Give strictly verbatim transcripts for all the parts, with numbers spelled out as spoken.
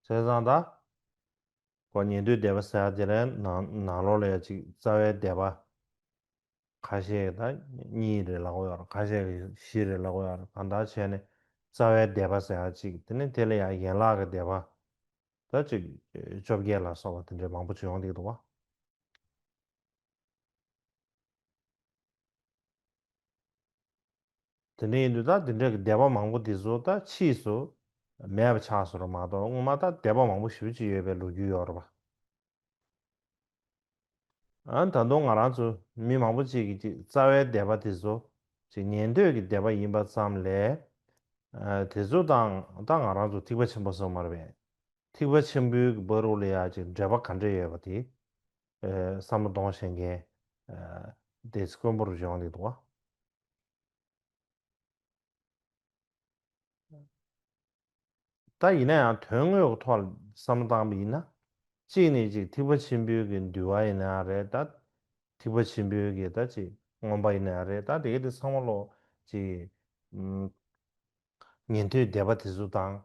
བྱས་ཙང་ད་ཁོ་ཉན་ཐོས་སྡེ་པ་ཟེར་ཡ་དེ་ལ་ནང་ནང་ལོགས་ལ་ཡ་ཅིག་རྩ་བའི་སྡེ་པ་ཁ་ཤས་ད་གཉིས་རེ་ལབ་ཀྱི་ཡོད་རེད། ཁ་ཤས་ཀྱིས་བཞི་རེ་ལབ་ཀྱི་ཡོད་རེད། གང་ལྟར་བྱས་ནས་རྩ་བའི་སྡེ་པ་ཟེར་ཡ་ཅིག་དེ་ནས་དེ་ལ་ཡ་ཡན་ལག་གི་སྡེ་པ་ད་ཅིག་བཅོ་བརྒྱད་ལ་སོགས་པ་དེ་འདྲའི་མང་པོ་ཅིག་ཡོང་བསྡད་ཀྱི་འདུག་བ། དེ་འདྲ་ཡིན་དུས་ད་དེ་འདྲ་གི་སྡེ་པ་མང་པོ་དེ་ཚོ་ད་ཕྱིས་སུ་མེད་པ་ཆགས་སོང་ར་མ་གཏོགས། སྔོན་མ་ད་སྡེ་པ་མང་པོ་ཞེ་པོ་ཅིག་ཡོད་པའི་ལོ་རྒྱུས་ཡོད་རེད་པ། ཨ་ད་དུང་ང་རང་ཚོ་མི་མང་པོ་ཅིག་གིས་ཅིག་རྩ་བའི་སྡེ་པ་དེ་ཚོ་ཅིག་ཉན་ཐོས་ཀྱི་སྡེ་པ་ཡིན་པ་ཙམ་ལས། ཨ་དེ་ཚོ་དང་ད་ང་རང་ཚོ་ཐེག་པ་ཆེན་པོ་སོགས་མ་རེད་པས། ཐེག་པ་ཆེན་པོའི་གི་བར་དུ་ལ་ཡ་ཅིག་འབྲེལ་བ་ག་འདྲ་ཡོད་པ་དེ། ཨ་བསམ་བློ་གཏོང་ཤེས་མཁན་ཨ་དེ་དཀོན་པོ་རུ་བྱུང་བསྡད་འདུག་བ། ད་ཡིན་ན་ཡང་དོན་དངོས་ཀྱི་ཐོག་ལ་བསམ་བློ་བཏང་བ་ཡིན་ན། གཅིག་ནས་ཅིག་ཐེག་པ་ཆེན་པོའི་གི་འདུལ་བ་ཡིན་ན་ཡང་རེད། ད་ཐེག་པ་ཆེན་པོའི་གི་ད་ཅིག་མངོན་པ་ཡིན་ན་ཡང་རེད། ད་དེ་ག་དེ་ཚང་མ་ལོ་ཅིག་ཨམ་ཉན་ཐོས་སྡེ་པ་དེ་ཚོ་དང་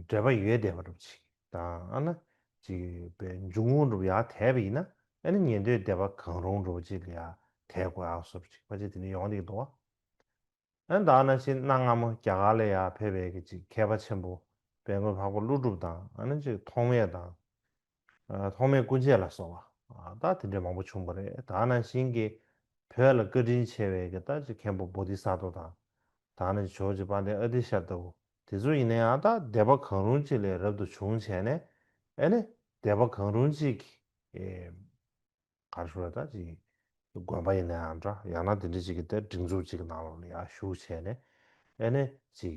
འབྲེལ་བ་ཡོད་བསྡད་པ་འདྲ་པོ་ཅིག་དང་། ཨ་ན་ཅིག་པའི་འབྱུང་ཁུངས་འདྲ་པོ་ཡར་དེད་པ་ཡིན་ན། ཨ་ནི་ཉན་ཐོས་སྡེ་པ་གང་རུང་འདྲ་པོ་ཅིག་ལ་ཡར་དེད་དགོས་ཨ་བཟོ་འདྲ་པོ་ཅིག་ཕལ་ཆེར་དེ་འདྲ་ཡོང་བསྡད་ཀྱི་འདུག་བ། ཨ་ནི་ད་ནང་བཞིན་གནའ་སྔ་མོ་རྒྱ་གར་ལ་ཡར་ཕེབས་པའི་གི་ཅིག་མཁས་པ་ཆེན་པོ་དཔལ་མགོན་འཕགས་པ་ཀླུ་སྒྲུབ་དང་། ཨ་ནི་ཅིག་ཐོགས་མེད་དང་། ཨ་ཐོགས་མེད་སྐུ་མཆེད་ལ་སོགས་པ་ཨ་ད་དེ་འདྲའི་མང་པོ་བྱུང་བ་རེད། ད་ནང་བཞིན་གྱི་བོད་ལ་བཀའ་དྲིན་ཆེ་བའི་གི་ད་ཅིག་མཁན་པོ་བོ་དྷི་ས་ཏྭ་དང་། ད་ནི་ཇོ་བོ་རྗེ་དཔལ་ལྡན་ཨ་ཏི་ཤ་ལྟ་བུ་དེ་ཚོ་ཡིན་ན་ཡང་ད་སྡེ་པ་གང་རུང་ཅིག་ལས་རབ་ཏུ་བྱུང་བྱས་ནས། ཨ་ནི་སྡེ་པ་གང་རུང་ཅིག་གི་ཨེ་ག་རེ་ཞུ་དགོས་རེད། ད་ཅིག་དགོན་པ་ཡིན་ན་ཡང་འདྲ། ཡང་ན་དེ་འདྲ་ཅིག་གི་ད་སྒྲིག་འཛུགས་ཅིག་གི་ནང་ལོགས་ལ་ཡར་ཞུགས་བྱས་ནས། ཨ་ནི་ཅིག་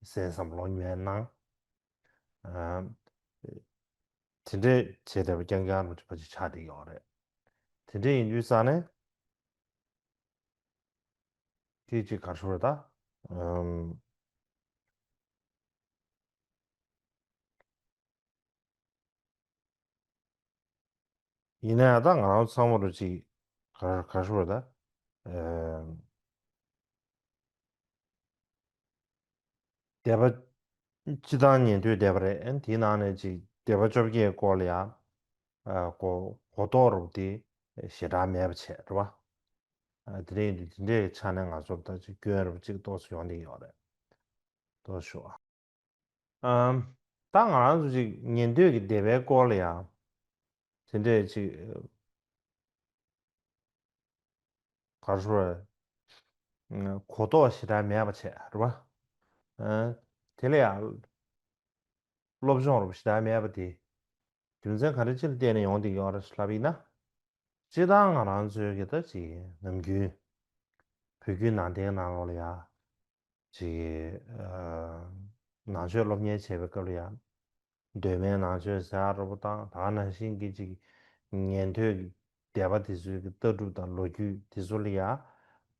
གསན་བསམ་ཀློག་ཉན་གནང་། ཨ་དེ་འདྲས་བྱས་བསྡད་པ་རྐྱང་རྐྱང་རུ་ཅིག་ཕལ་ཆེར་ཆགས་བསྡད་ཡོད་རེད། དེ་འདྲས་ཡིན་དུས་ཙང་ནས་དེ་ཅིག་ག་རེ་ཞུ་དགོས་རེད། ད་ཨམ། ཡིན་ན་ཡང་ད་ང་རང་ཚང་མ་རུ་ཅིག་ག་ག་ཞུ་བ་ད། ཨེ། སྡེ་པ་སྤྱི་བཏང་ཉན་ཐོས་སྡེ་པ་རེད། ཨན་དེའི་ནང་ནས་ཅིག་སྡེ་པ་བཅོ་བརྒྱད་སྐོར་ལ་ཡང་། ཨ་གོ་གོ་རྟོགས་རུ་དེ་ཞེ་དྲག་མེད་པ་བྱས་རེད་བ། ཨ་དེ་འདྲ་ཡིན་དུས་དེ་འདྲའི་ཆ་ནས་ང་ཚོར་ད་ཅིག་སྐྱོན་རུ་ཅིག་ཏོག་ཙམ་ཡོང་བསྡད་ཡོད་རེད། ཏོག་ཙམ་ཞུ་བ། ཨམ། ད་ང་རང་ཚོ་ཅིག་ཉན་ཐོས་ཀྱི་སྡེ་པའི་སྐོར་ལ་ཡང་དེ་འདྲས་ཅིག་ག་རེ་ཞུ་དགོས་རེད། གོ་རྟོགས་ཞེ་དྲག་མེད་པ་བྱས་རེད་བ། ཨ་དེ་ལ་ཡང་སློབ་སྦྱོང་རུ་ཞེ་དྲག་མེད་པ་དེ་རྒྱུ་མཚན་ག་རེ་ཅིག་ལ་བརྟེན་ནས་ཡོང་བསྡད་ཡོད་རེད་ལབ་ཡིན་ན། སྤྱིར་བཏང་ང་རང་ཚོའི་གི་ད་ཅིག་ནམ་རྒྱུན་བོད་བརྒྱུད་ནང་བསྟན་ནང་ལོགས་ལ་ཡ་ཅིག་ཨ་ནང་ཆོས་སློབ་གཉེར་བྱེད་པའི་སྐབས་ལ་ཡ་གདོད་མའི་ནང་ཆོས་ཟེར་ཡ་འདྲ་པོ་དང་། ད་ག་ནང་བཞིན་གྱི་ཅིག་ཉན་ཐོས་ཀྱི་སྡེ་པ་དེ་ཚོའི་གི་ལྟ་གྲུབ་དང་ལོ་རྒྱུས་དེ་ཚོ་ལ་ཡ་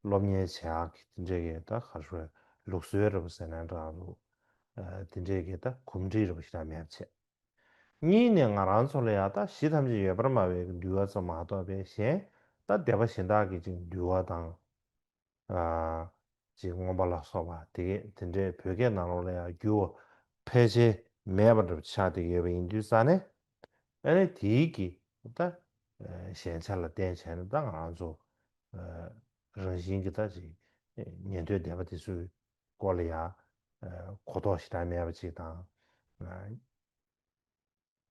སློབ་གཉེར་བྱེད་ཡག་གི་དེ་འདྲའི་གི་ད་ག་རེ་ཞུ་དགོས་རེད། ལུགས་སྲོལ་འདྲ་པོ་ཟེར་ན་འདྲ་པོ། ཨ་དེ་འདྲའི་གི་ད་གོམས་འདྲིས་འདྲ་པོ་ཞེ་དྲག་མེད་པ་བྱས། གཉིས་ནས་ང་རང་ཚོ་ལ་ཡང་ད་གཞི་ཐམས་ཅད་ཡོད་པར་སྨྲ་བའི་འདུལ་བ་ཙམ་མ་གཏོགས་པའི་གཞན་ད་སྡེ་པ་གཞན་དག་གི་ཅིག་འདུལ་བ་དང་། ཨ་ཅིག་མངོན་པ་ལ་སོགས་པ་དེ་གས་དེ་འདྲའི་བོད་སྐད་ནང་ལོགས་ལ་ཡང་འགྱུར་བ་ཕལ་ཆེར་མེད་པ་འདྲ་པོ་ཆགས་བསྡད་ཡོད་པ་ཡིན་དུས་ཙང་ནས། ཨ་ནི་དེའི་གི་ད་ཞན་ཆ་ལ་བརྟེན་བྱས་ནས་ད་ང་རང་ཚོ་རང་བཞིན་གྱི་ད་ཅིག་ཉན་ཐོས་སྡེ་པ་དེ་ཚོའི་སྐོར་ལ་ཡང་གོ་རྟོགས་ཞེ་དྲག་མེད་པ་ཅིག་དང་།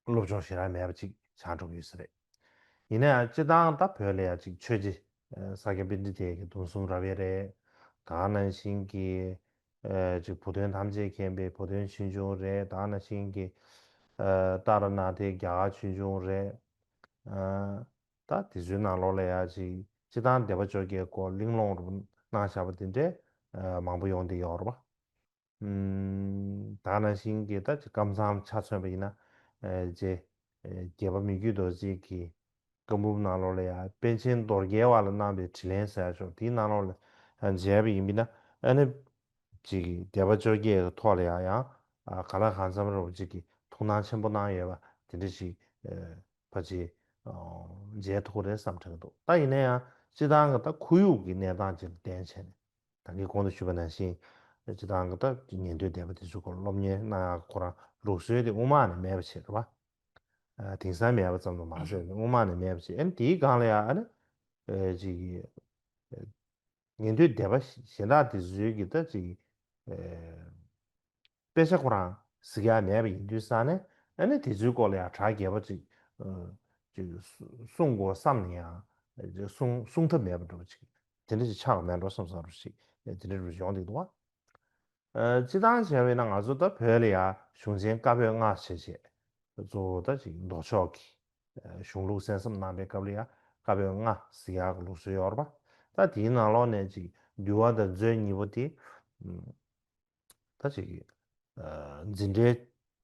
སློབ་སྦྱོང་ཞེ་དྲག་མེད་པ་ཅིག་ཆགས་འགྲོ་གི་ཡོད་ས་རེད། ཡིན་ན་ཡང་སྤྱིར་བཏང་ད་བོད་ལ་ཡང་ཅིག་ཆོས་རྗེ་ས་སྐྱ་པཎྜི་ཏའི་གི་གདུང་གསུམ་རབ་དབྱེ་རེད། ད་ག་ནང་བཞིན་གྱི་ཅིག་བུ་སྟོན་ཐམས་ཅད་མཁྱེན་པའི་བུ་སྟོན་ཆོས་འབྱུང་རེད། ད་ག་ནང་བཞིན་གྱི་ཏཱ་ར་ནཱ་ཐའི་རྒྱ་གར་ཆོས་འབྱུང་རེད། ད་དེ་ཚོའི་ནང་ལོགས་ལ་ཡང་ཅིག་སྤྱིར་བཏང་སྡེ་པ་བཅོ་བརྒྱད་སྐོར་གླེང་སློང་རུ་གནང་བཞག་པ་དེ་འདྲས་མང་པོ་ཡོང་བསྡད་ཡོད་རེད་པ། ད་ག་ནང་བཞིན་གྱི་ད་ཅིག་ཀམ་ཚང་ཆ་མཚོན་པ་ཡིན་ན། རྗེ་བརྒྱད་པ་མི་བསྐྱོད་རྡོ་རྗེ་གི་བཀའ་འབུམ་ནང་ལོགས་ལ་ཡང་པཎ་ཆེན་རྡོ་རྗེ་བ་ལ་གནང་བའི་དྲིན་ལན་ཟེར་ཡག་ཅིག་དེའི་ནང་ལོགས་ལ་མཇལ་བ་ཡིན་པ་ཡིན་ན། ཨ་ནི་ཅིག་སྡེ་པ་བཅོ་བརྒྱད་ཀྱི་ཐོག་ལ་ཡང་ཡང་གང་ལ་གང་འཚམ་རོབ་ཅིག་གི་ཐུགས་སྣང་ཆེན་པོ་གནང་ཡོད་པ་དེ་འདྲ་ཞིག་ཕལ་ཆེར་མཇལ་ཐུབ་ཀྱི་རེད་བསམ་དྲན་གྱི་འདུག་ད་ཡིན་ན་ཡང་སྤྱིར་བཏང་གི་ད་ཁོར་ཡུག་གི་གནས་སྟངས་ཅིག་ལ་བརྟེན་བྱས་ནས། ད་གིན་གོང་དུ་ཞུས་པ་ནང་བཞིན། སྤྱིར་བཏང་གི་ད་ཉན་ཐོས་སྡེ་པ་དེ་ཚོའི་སྐོར་སློབ་གཉེར་གནང་ཡག་ཁོ་རང་ལུགས་སྲོལ་དེ་སྔོན་མ་ནས་མེད་པ་བྱས་རེད་པ། ཨ། དེང་སང་མེད་པ་ཙམ་དུ་མ་ཟད་སྔོན་མ་ནས་མེད་པ་བྱས། ཨ་ནི་དེའི་སྒང་ལ་ཡང་ཨ་ནི་ཨེ་ཅིག་ཉན་ཐོས་སྡེ་པ་གཞན་དག་དེ་ཚོའི་གི་ད་ཅིག་ཨེ་དཔེ་ཆ་ཁོ་རང་གཟིགས་ཡག་མེད་པ་ཡིན་དུས་ཙང་ནས། ཨ་ནི་དེ་ཚོའི་སྐོར་ལ་ཡང་གྲ་རྒྱས་པ་ཅིག་ཨ་ཅིག་གསུང་དགོས་བསམ་ནས་ཡང་གསུང་གསུང་ཐབས་མེད་པ་འདྲ་པོ་ཅིག་དེ་འདྲ་ཅིག་ཆགས་མེད་འགྲོ་བསམ་བསམ་འདྲ་ཅིག་དེ་འདྲ་ཡོང་བསྡད་འདུག་བ། ཨ། སྤྱིར་བཏང་བྱས་པ་ཡིན་ན་ང་ཚོ་ད་བོད་ལ་ཡ་གཞུང་ཆེན་བཀའ་པོད་ལྔ་བྱས་བྱས་གཙོ་བོ་ད་ཅིག་མདོ་ཕྱོགས་ཀྱི་ཨ་གཞུང་ལུགས་གསན་བསམ་གནང་པའི་སྐབས་ལ་ཡ་བཀའ་པོད་ལྔ་གཟིགས་ཡག་གི་ལུགས་སྲོལ་ཡོད་རེད་པ། ད་དེའི་ནང་ལོགས་ནས་ཅིག་འདུལ་བ་དང་མཛོད་གཉིས་པོ་དེ་ཨ་ད་ཅིག་ཨ་འཛིན་གྲྭའི་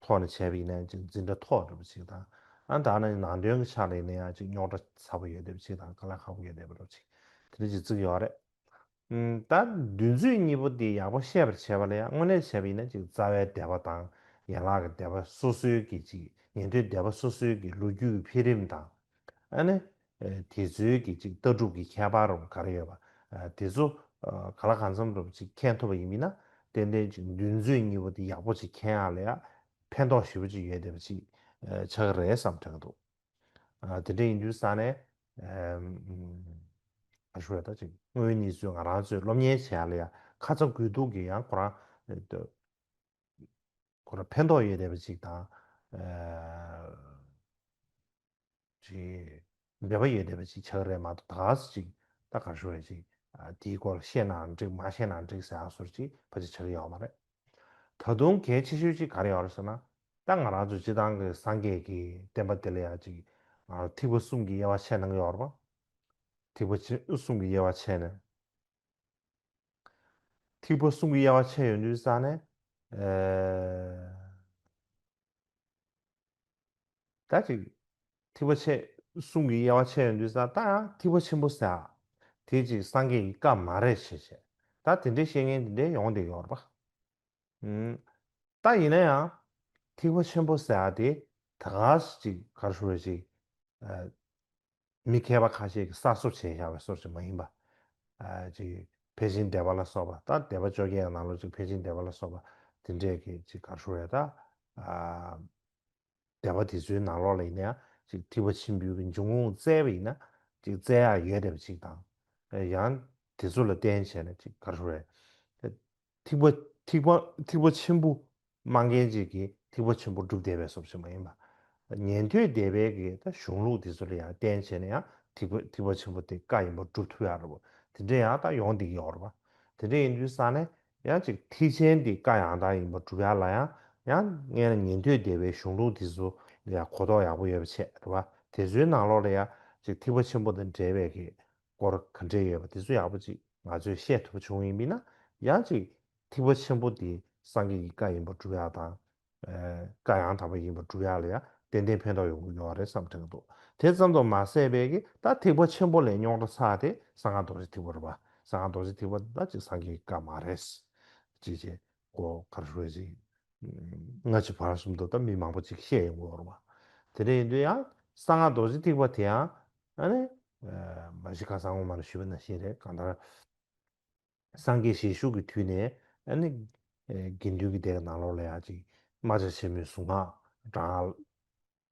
ཐོག་ནས་བྱས་པ་ཡིན་ན་ཅིག་འཛིན་གྲྭ་ཐོག་འདྲ་པོ་ཅིག་དང་། ཨ་ད་ནི་ནང་དོན་གྱི་ཆ་ལ་ཡིན་ན་ཡང་ཅིག་རྙོག་དྲ་ཚ་པོ་ཡོད་བསྡད་པ་ཅིག་དང་དཀའ་ལས་ཁག་པོ་ཡོད་བསྡད་པ་འདྲ་པོ་ཅིག་དེ་འདྲ་ཅིག་བརྩི་གི་ཡོད་རེད། ཨུམ། ད་འདུལ་མཛོད་གཉིས་པོ་འདི་ཡག་པོ་ཤེས་པར་བྱས་པ་ལ་ཡང་དངོས་གནས་བྱས་པ་ཡིན་ན་ཅིག་རྩ་བའི་སྡེ་པ་དང་ཡན་ལག་གི་སྡེ་པ་སོ་སོའི་གི་ཅིག་ཉན་ཐོས་སྡེ་པ་སོ་སོའི་གི་ལོ་རྒྱུས་ཀྱི་འཕེལ་རིམ་དང་། ཨ་ནི་ཨེ་དེ་ཚོའི་གི་ཅིག་ལྟ་གྲུབ་ཀྱི་ཁྱད་པར་རུ་ག་རེ་ཡོད་པ། ཨ་དེ་ཚོ་ཨ་ག་ལ་གང་འཚམ་རུ་ཅིག་མཁྱེན་ཐུབ་པ་ཡིན་མིན་ན་ཏན་ཏན་ཅིག་འདུལ་མཛོད་གཉིས་པོ་འདི་ཡག་པོ་ཅིག་མཁྱེན་ཡག་ལ་ཡང་ཕན་ཐོགས་ཞེ་པོ་ཅིག་ཡོད་བསྡད་པ་ཅིག་ཨ་ཆགས་ཀྱི་རེད་བསམ་དྲན་གྱི་འདུག་ཨ་དེ་འདྲ་ཡིན་དུས་ཙང་ནས་ཨ་ཨ་ཞུ་བ་ད་ཅིག་དངོས་ཡོད་གནས་ཚུལ་ང་རང་ཚོས་སློབ་གཉེར་བྱེད་ཡག་ལ་ཡང་ཁ་ཚ་དགོས་གཏུགས་ཀྱི་ཡང་ཁོ་རང་ཨ་ཁོ་རང་ཕན་ཐོགས་ཡོད་བསྡད་པ་ཅིག་དང་ཨ་ཅིག་འབྲེལ་བ་ཡོད་བསྡད་པ་ཅིག་ཆགས་ཀྱི་རེད་མ་གཏོགས་ད་ག་སེ་ཅིག་ད་ག་ཞུ་བ་ཅིག་ཨ་དེའི་སྐོར་བཤད་ནའང་འགྲིག་མ་བཤད་ནའང་འགྲིག་ཟེར་ཡག་བཟོ་འདྲ་ཅིག་ཕལ་ཆེར་ཆགས་ཀྱི་ཡོད་མ་རེད། ད་དུང་གལ་ཆེ་ཤོས་ཅིག་ག་རེ་ཡོད་རེད་ཟེར་ན། ད་ང་རང་ཚོ་སྤྱིར་བཏང་གི་སངས་རྒྱས་ཀྱི་བསྟན་པ་འདི་ལ་ཡང་ཅིག་ང་ཐེག་པ་གསུམ་གྱི་དབྱེ་བ་ཕྱེ་གནང་གི་ཡོད་རེད་པ། ཐེག་པ་ཆེ་གསུམ་གྱི་དབྱེ་བ་ཕྱེ་ནས། ཐེག་པ་གསུམ་གྱི་དབྱེ་བ་ཕྱེ་ཡོང་དུས་ཙང་ནས། ཨེ། ད་ཅིག་ཐེག་པ་ཆེ་གསུམ་གྱི་དབྱེ་བ་ཕྱེ་ཡོང་དུས་ཙང་ད་ཡང་ཐེག་པ་ཆེན་པོ་ཟེར་ཡག་དེ་ཅིག་སངས་རྒྱས་ཀྱི་བཀའ་མ་རེད་ཞེས་བྱས། ད་དེ་འདྲའི་བཤད་མཁན་དེ་འདྲའི་ཡོང་བསྡད་ཡོད་རེད་པ། ཨུམ། ད་ཡིན་ན་ཡང་ཐེག་པ་ཆེན་པོ་ཟེར་ཡག་དེ་ད་ག་སེ་ཅིག་ག་རེ་ཞུ་དགོས་རེད་ཅིག་ཨ་མི་མཁས་པ་ཁ་ཤས་ཀྱིས་གསར་བཟོ་བྱས་བཞག་པའི་བཟོ་འདྲ་ཅིག་མ་ཡིན་པ། ཨ་ཅིག་ཕལ་ཆེན་སྡེ་པ་ལ་སོགས་པ། ད་སྡེ་པ་བཅོ་བརྒྱད་ཀྱི་ནང་ལོགས་ཅིག་ཕལ་ཆེན་སྡེ་པ་ལ་སོགས་པ་དེ་འདྲས་ཀྱིས་ཅིག་ག་རེ་ཞུ་དགོས་རེད་ད། ཨ་སྡེ་པ་དེ་ཚོའི་ནང་ལོགས་ལ་ཡིན་ན་ཡང་ཅིག་ཐེག་པ་ཆེན་པོའི་གི་འབྱུང་ཁུངས་བཙལ་བ་ཡིན་ན་ཅིག་བཙལ་ཡག་ཡོད་བསྡད་པ་ཅིག་དང་། ཡང་དེ་ཚོ་ལ་བརྟེན་བྱས་ནས་ཅིག་ག་རེ་ཞུ་དགོས་རེད། ཐེག་པ་ཐེག་པ་ཐེག་པ་ཆེན་པོ་སྨྲ་མཁན་ཅིག་གིས་ཐེག་པ་ཆེན་པོ་སྒྲུབ་བསྡད་པའི་བཟོ་འདྲ་ཅིག་མ་ཡིན་པ། ཉན་ཐོས་སྡེ་པའི་གི་ད་གཞུང་ལུགས་དེ་ཚོ་ལ་ཡང་བརྟེན་བྱས་ནས་ཡང་ཐེག་པ་ཐེག་པ་ཆེན་པོ་དེ་བཀའ་ཡིན་པ་སྒྲུབ་ཐུབ་ཡག་འདྲ་པོ་དེ་འདྲས་ཡང་ད་ཡོང་བསྡད་ཀྱི་ཡོད་རེད་པ། དེ་འདྲས་ཡིན་དུས་ཙང་ནས་ཡང་ཅིག་ཐེག་ཆེན་དེ་བཀའ་ཡང་དག་ཡིན་པ་སྒྲུབ་ཡག་ལ་ཡང་ཡང་སྔོན་ལ་ཉན་ཐོས་སྡེ་པའི་གཞུང་ལུགས་དེ་ཚོ་ལ་ཡང་གོ་རྟོགས་ཡག་པོ་ཡོད་པ་བྱས་རེད་པ། དེ་ཚོའི་ནང་ལོགས་ལ་ཡང་ཅིག་ཐེག་པ་ཆེན་པོ་དང་འབྲེལ་བའི་གི་སྐོར་ག་འདྲས་ཡོད་པ་དེ་ཚོ་ཡག་པོ་ཅིག་ང་ཚོས་ཤེས་ཐུབ་པ་བྱུང་ཡིན་པས་ན། ཡང་ཅིག་ཐེག་པ་ཆེན་པོ་དེ་སངས་རྒྱས་ཀྱི་བཀའ་ཡིན་པ་སྒྲུབ་ཡག་དང་། ཨ་བཀའ་ཡང་དག་པ་ཡིན་པ་སྒྲུབ་ཡག་ལ་ཡང་ཏན་ཏན་ཕན་ཐོགས་ཡོང་གི་ཡོད་རེད་བསམ་དྲན་གྱི་འདུག་དེ་ཙམ་དུ་མ་ཟད་པའི་གི་ད་ཐེག་པ་ཆེན་པོ་ལས་རྙོག་དྲ་ཚ་དེ་གསང་སྔགས་རྡོ་རྗེ་ཐེག་པ་རེད་པ། གསང་སྔགས་རྡོ་རྗེ་ཐེག་པ་ད་ཅིག་སངས་རྒྱས་ཀྱི་བཀའ་མ་རེད། ཅེས་བྱས་གོ་ག་རེ་ཞུ་དགོས་རེད་ཅིག་སྔ་ཕྱི་བར་གསུམ་དུ་ད་མི་མང་པོ་ཅིག་བཤད་ཡོང་གི་ཡོད་རེད་པ། དེ་འདྲ་ཡིན་དུས་ཡང་གསང་སྔགས་རྡོ་རྗེ་ཐེག་པ་དེ་ཡང་ཨ་ནི་ཨ་མ་གཞི་ཁ་སང་སྔོན་མ་ལ་ཞུས་པ་ནང་བཞིན་རེད། གང་ལྟར་སངས་རྒྱས་ཞལ་བཞུགས་ཀྱི་དུས་ནས་ཨ་ནི་ཨེ་དགེ་འདུན་གྱི་སྡེ་གི་ནང་ལོགས་ལ་ཡང་ཅིག་རྨ་བྱ་ཆེན་མོའི་གཟུངས་སྔགས་བགྲང་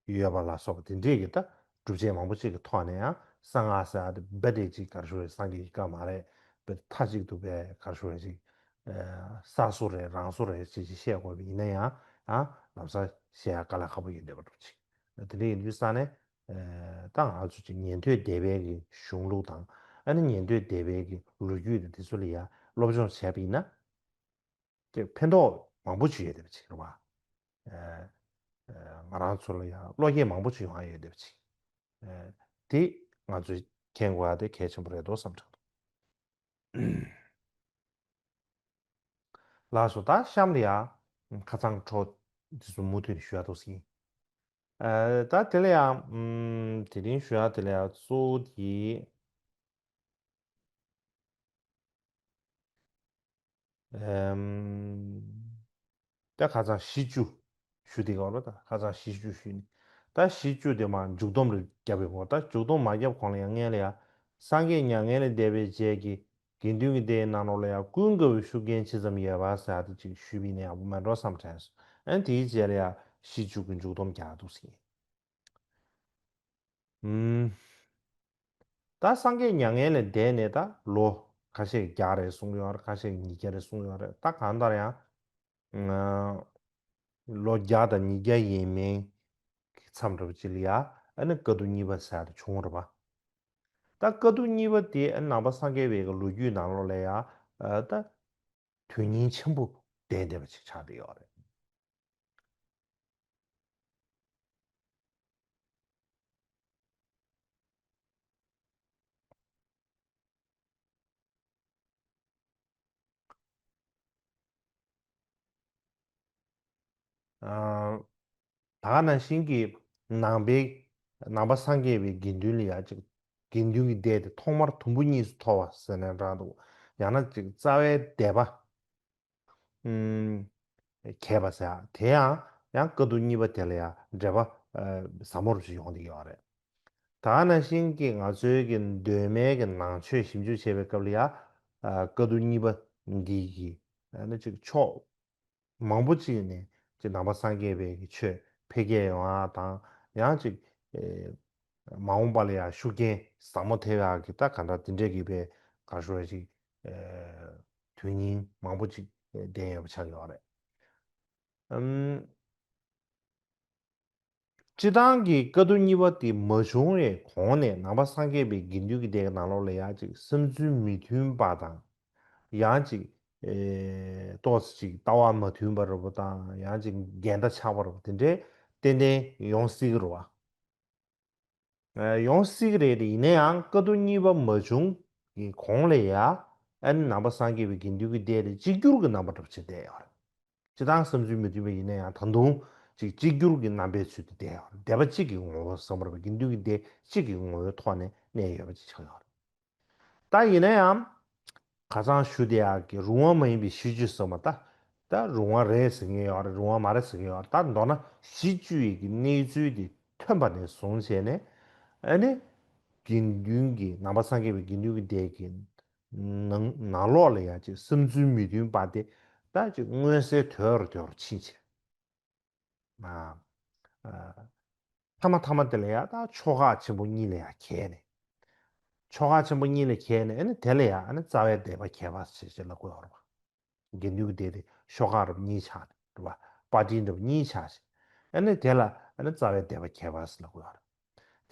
ཡག་ཡོད་པ་ལ་སོགས་པ་དེ་འདྲས་ཀྱི་ད་སྒྲུབ་བྱེད་མང་པོ་ཅིག་གི་ཐོག་ནས་ཡང་གསང་སྔགས་ཟེར་ཡག་དེ་རྦད་དེ་ཅིག་ག་རེ་ཞུ་དགོས་རེད། སངས་རྒྱས་ཀྱི་བཀའ་མ་རེད། རྦད་དེ་མཐའ་གཅིག་ཏུ་རྦད་ག་རེ་ཞུ་དགོས་རེད་ཅིག་ཨ་གསར་བཟོ་རེད་རང་བཟོ་རེད་ཅེས་ཅིག་བཤད་དགོས་པ་ཡིན་ན་ཡང་ཨ་ལམ་སང་བཤད་ཡག་དཀའ་ལས་ཁག་པོ་ཡོད་བསྡད་པ་འདྲ་ཅིག་དེ་འདྲ་ཡིན་དུས་ཙང་ནས་ཨ་ད་ང་ཚོ་ཅིག་ཉན་ཐོས་སྡེ་པའི་གི་གཞུང་ལུགས་དང་ཨ་ནི་ཉན་ཐོས་སྡེ་པའི་གི་ལོ་རྒྱུས་དང་དེ་ཚོ་ལ་ཡང་སློབ་སྦྱོང་བྱས་པ་ཡིན་ན། དེ་ཕན་ཐོགས་མང་པོ་ཅིག་ཡོད་བསྡད་པ་ཅིག་རེད་པ། ཨ་ཨ་ང་རང་ཚོ་ལ་ཡང་བློ་སྐྱེད་མང་པོ་ཅིག་ཡོང་ཡག་ཡོད་བསྡད་པ་ཅིག་ཨ་དེ་ང་ཚོས་མཁྱེན་དགོས་ཡག་དེ་གལ་ཆེན་པོ་རེད་འདུག་བསམ་དྲན་འདུག་ལགས་སོ། ད་གཤམ་ལ་ཡང་ཁ་སང་འཕྲོ་འདི་ཚོ་མུ་མཐུད་ནས་ཞུ་ཡག་འདུག་ཟིན། ཨ་ད་དེ་ལ་ཡང་ཨམ་དེ་རིང་ཞུ་ཡག་དེ་ལ་ཡང་གཙོ་བོ་དེ། ཨམ། ད་ཁ་སང་བཞི་བཅུ་ཞུ་དེ་ག་ལ་ད་ཁ་སང་བཞི་བཅུ་ཞུས་ནས་ད་བཞི་བཅུ་དེ་མར་མཇུག་སྡོམ་རེ་བརྒྱབ་པའི་སྐོར། ད་མཇུག་སྡོམ་མ་བརྒྱབ་གོང་ལ་ཡང་སྔོན་ལ་ཡང་སངས་རྒྱས་མྱ་ངན་ལས་འདས་པའི་རྗེས་ཀྱི་ དགེ་འདུན་གྱི་སྡེའི་ནང་ལོགས་ལ་ཡང་ཀུན་དགའ་བོའི་ཤུགས་རྐྱེན་ཅི་ཙམ་ཡོད་པ་ཟེར་ཡག་དེ་ཅིག་ཞུས་པ་ཡིན་ན་ཡག་པོ་མེད་འགྲོ་བསམ་དྲན་སོང་། ཨ་ནི་དེའི་རྗེས་ལ་ཡང་གཞི་བཅུ་གི་མཇུག་སྡོམ་རྒྱག་འདུག་ཟེར། ཨུམ། ད་སངས་རྒྱས་མྱ་ངན་ལས་འདས་ནས་ད་ལོ་ཁ་ཤས་བརྒྱ་རེད་གསུངས་ཡོད་རེད། ཁ་ཤས་ཉིས་བརྒྱ་རེད་གསུངས་ཡོད་རེད། ད་གང་ལྟར་ཡང་ལོ་བརྒྱ་དང་ཉིས་བརྒྱ་ཡས་མས་ཀྱི་མཚམས་འདྲ་པོ་ཅིག་ལ་ཡ་ཨ་ནི་དཀའ་ཐུབ་གཉིས་པ་ཟེར་ཡག་དེ་བྱུང་བ་རེད་པ། ད་དཀའ་ཐུབ་གཉིས་པ་དེ་ཨ་ནི་ནང་པ་སངས་རྒྱས་པའི་གི་ལོ་རྒྱུས་ནང་ལོགས་ལ་ཡ་ཨ་ད་དོན་སྙིང་ཆེན་པོ་ལྡན་བསྡད་པ་ཅིག་ཆགས་བསྡད་ཡོད་རེད། ཨ། ད་ག་ནང་བཞིན་གྱི་ནང་པའི་ནང་པ་སངས་རྒྱས་པའི་དགེ་འདུན་ལ་ཡ་ཅིག་དགེ་འདུན་གྱི་སྡེ་དེ་ཐོག་མར་དུམ་བུ་གཉིས་སུ་འཐོར་བ་ཟེར་ན་འདྲ་འདུག་ཡང་ན་ཅིག་རྩ་བའི་སྡེ་པ། ཨུམ། གྱེས་པ་ཟེར་ཡག་དེ་ཡང་ཡང་དཀའ་ཐུབ་གཉིས་པ་དེ་ལ་ཡང་འགྲེལ་པ་ཨ་ཟབ་མོ་རུ་ཞིག་ཡོང་བསྡད་ཡོད་རེད། ད་ག་ནང་བཞིན་གྱི་ང་ཚོའི་གི་གདོད་མའི་གི་ནང་ཆོས་ཞིབ་འཇུག་བྱེད་པའི་སྐབས་ལ་ཡང་ཨ་དཀའ་ཐུབ་གཉིས་པ་འདི་གི་ཨ་ནི་ཅིག་ཕྱོགས་མང་པོ་ཅིག་ནས་ཅིག་ནང་པ་སངས་རྒྱས་པའི་གི་ཆོས་འཕེལ་རྒྱས་ཡོང་ཡག་དང་ཡང་ཅིག་ཨེ་མ་འོངས་པ་ལ་ཡང་ཤུགས་རྐྱེན་ཟབ་མོ་ཐེབས་ཡག་གི་ད་ག་འདྲ་དེ་འདྲས་ཀྱི་པའི་ག་ཞུ་བ་ཅིག་ཨེ་དོན་སྙིང་མང་པོ་ཅིག་ལྡན་ཡོད་པ་ཆགས་ཡོད་རེད། ཨམ། སྤྱིར་བཏང་གི་དཀའ་ཐུབ་གཉིས་པ་དེ་མ་བྱུང་བའི་གོང་ནས་ནང་པ་སངས་རྒྱས་པའི་དགེ་འདུན་གྱི་སྡེ་གི་ནང་ལོགས་ལ་ཡང་ཅིག་བསམ་ཚུལ་མི་མཐུན་པ་དང་། ཡང་ཅིག་ཨེ་ཏོག་ཙམ་ཅིག་ལྟ་བ་མ་མཐུན་པ་འདྲ་པོ་དང་ཡང་ཅིག་འགལ་ཟླ་ཆགས་པ་འདྲ་པོ་དེ་འདྲའི་ཏན་ཏན་ཡོང་སྲིད་ཀྱི་རེད་པ། ཨ་ཡོང་སྲིད་ཀྱི་རེད་དེ། ཡིན་ན་ཡང་དཀའ་ཐུབ་གཉིས་པ་མ་བྱུང་གི་གོང་ལ་ཡ་ཨ་ནི་ནང་པ་སངས་རྒྱས་པའི་དགེ་འདུན་གྱི་སྡེ་དེ་གཅིག་གྱུར་གྱི་རྣམ་པ་འདྲ་པོ་ཅིག་བསྡད་ཡོད་རེད། སྤྱིར་བཏང་བསམ་ཚུལ་མི་མཐུན་པ་ཡིན་ན་ཡང་ད་དུང་ཅིག་གཅིག་གྱུར་གྱི་རྣམ་པའི་ཚུལ་དུ་བསྡད་ཡོད་རེད། སྡེ་པ་གཅིག་གི་ངོ་བོ་ཟེར་བ་རེད་པ། དགེ་འདུན་གྱི་སྡེ་གཅིག་གི་ངོ་བོའི་ཐོག་ནས་གནས་ཡོད་པ་ཅིག་ཆགས་ཡོད་རེད། ད་ཡིན་ན་ཡང་ཁ་སང་ཞུ་བསྡད་ཡག་གི་རུང་བ་མ་ཡིན་པའི་གཞི་བཅུ་ཟེར་བ་ད། ད་རུང་བ་རེད་ཟེར་མཁན་ཡོད་རེད། རུང་བ་མ་རེད་ཟེར་མཁན་ཡོད་རེད། ད་མདོར་ན་གཞི་བཅུ་ཡི་གི་གནས་ཚུལ་དེ་ཐོན་པ་ནས་བཟུང་བྱས་ནས་ཨ་ནི་དགེ་འདུན་གྱི་ནང་པ་སངས་རྒྱས་པའི་དགེ་འདུན་གྱི་སྡེ་གི་ནང་ནང་ལོགས་ལ་ཡང་ཅིག་བསམ་ཚུལ་མི་མཐུན་པ་དེ་ད་ཅིག་མངོན་གསལ་དོད་རུ་དོད་རུ་ཕྱིན་བྱས། ཨ། ཨ། མཐའ་མ་མཐའ་མ་དེ་ལ་ཡང་ད་ཆོ་ག་ཆེན་པོ་གཉིས་ལ་ཡང་གྱེས་ནས། ཆོ་ག་ཆེན་པོ་གཉིས་ལ་གྱེས་ནས་ཨ་ནི་དེ་ལ་ཡང་ཨ་ནི་རྩ་བའི་སྡེ་པ་གྱེས་པ་ཞེས་ཞེས་ལབ་དགོས་པ་རེད་པ། དགེ་འདུན་གྱི་སྡེ་དེ་ཤོག་ཁག་རབ་གཉིས་ཆགས་ནས་རེད་པ། པར་ཊི་རབ་གཉིས་ཆགས་ཤིང་། ཨ་ནི་དེ་ལ་ཨ་ནི་རྩ་བའི་སྡེ་པ་གྱེས་པ་ཟེར་ལབ་དགོས་པ་རེད།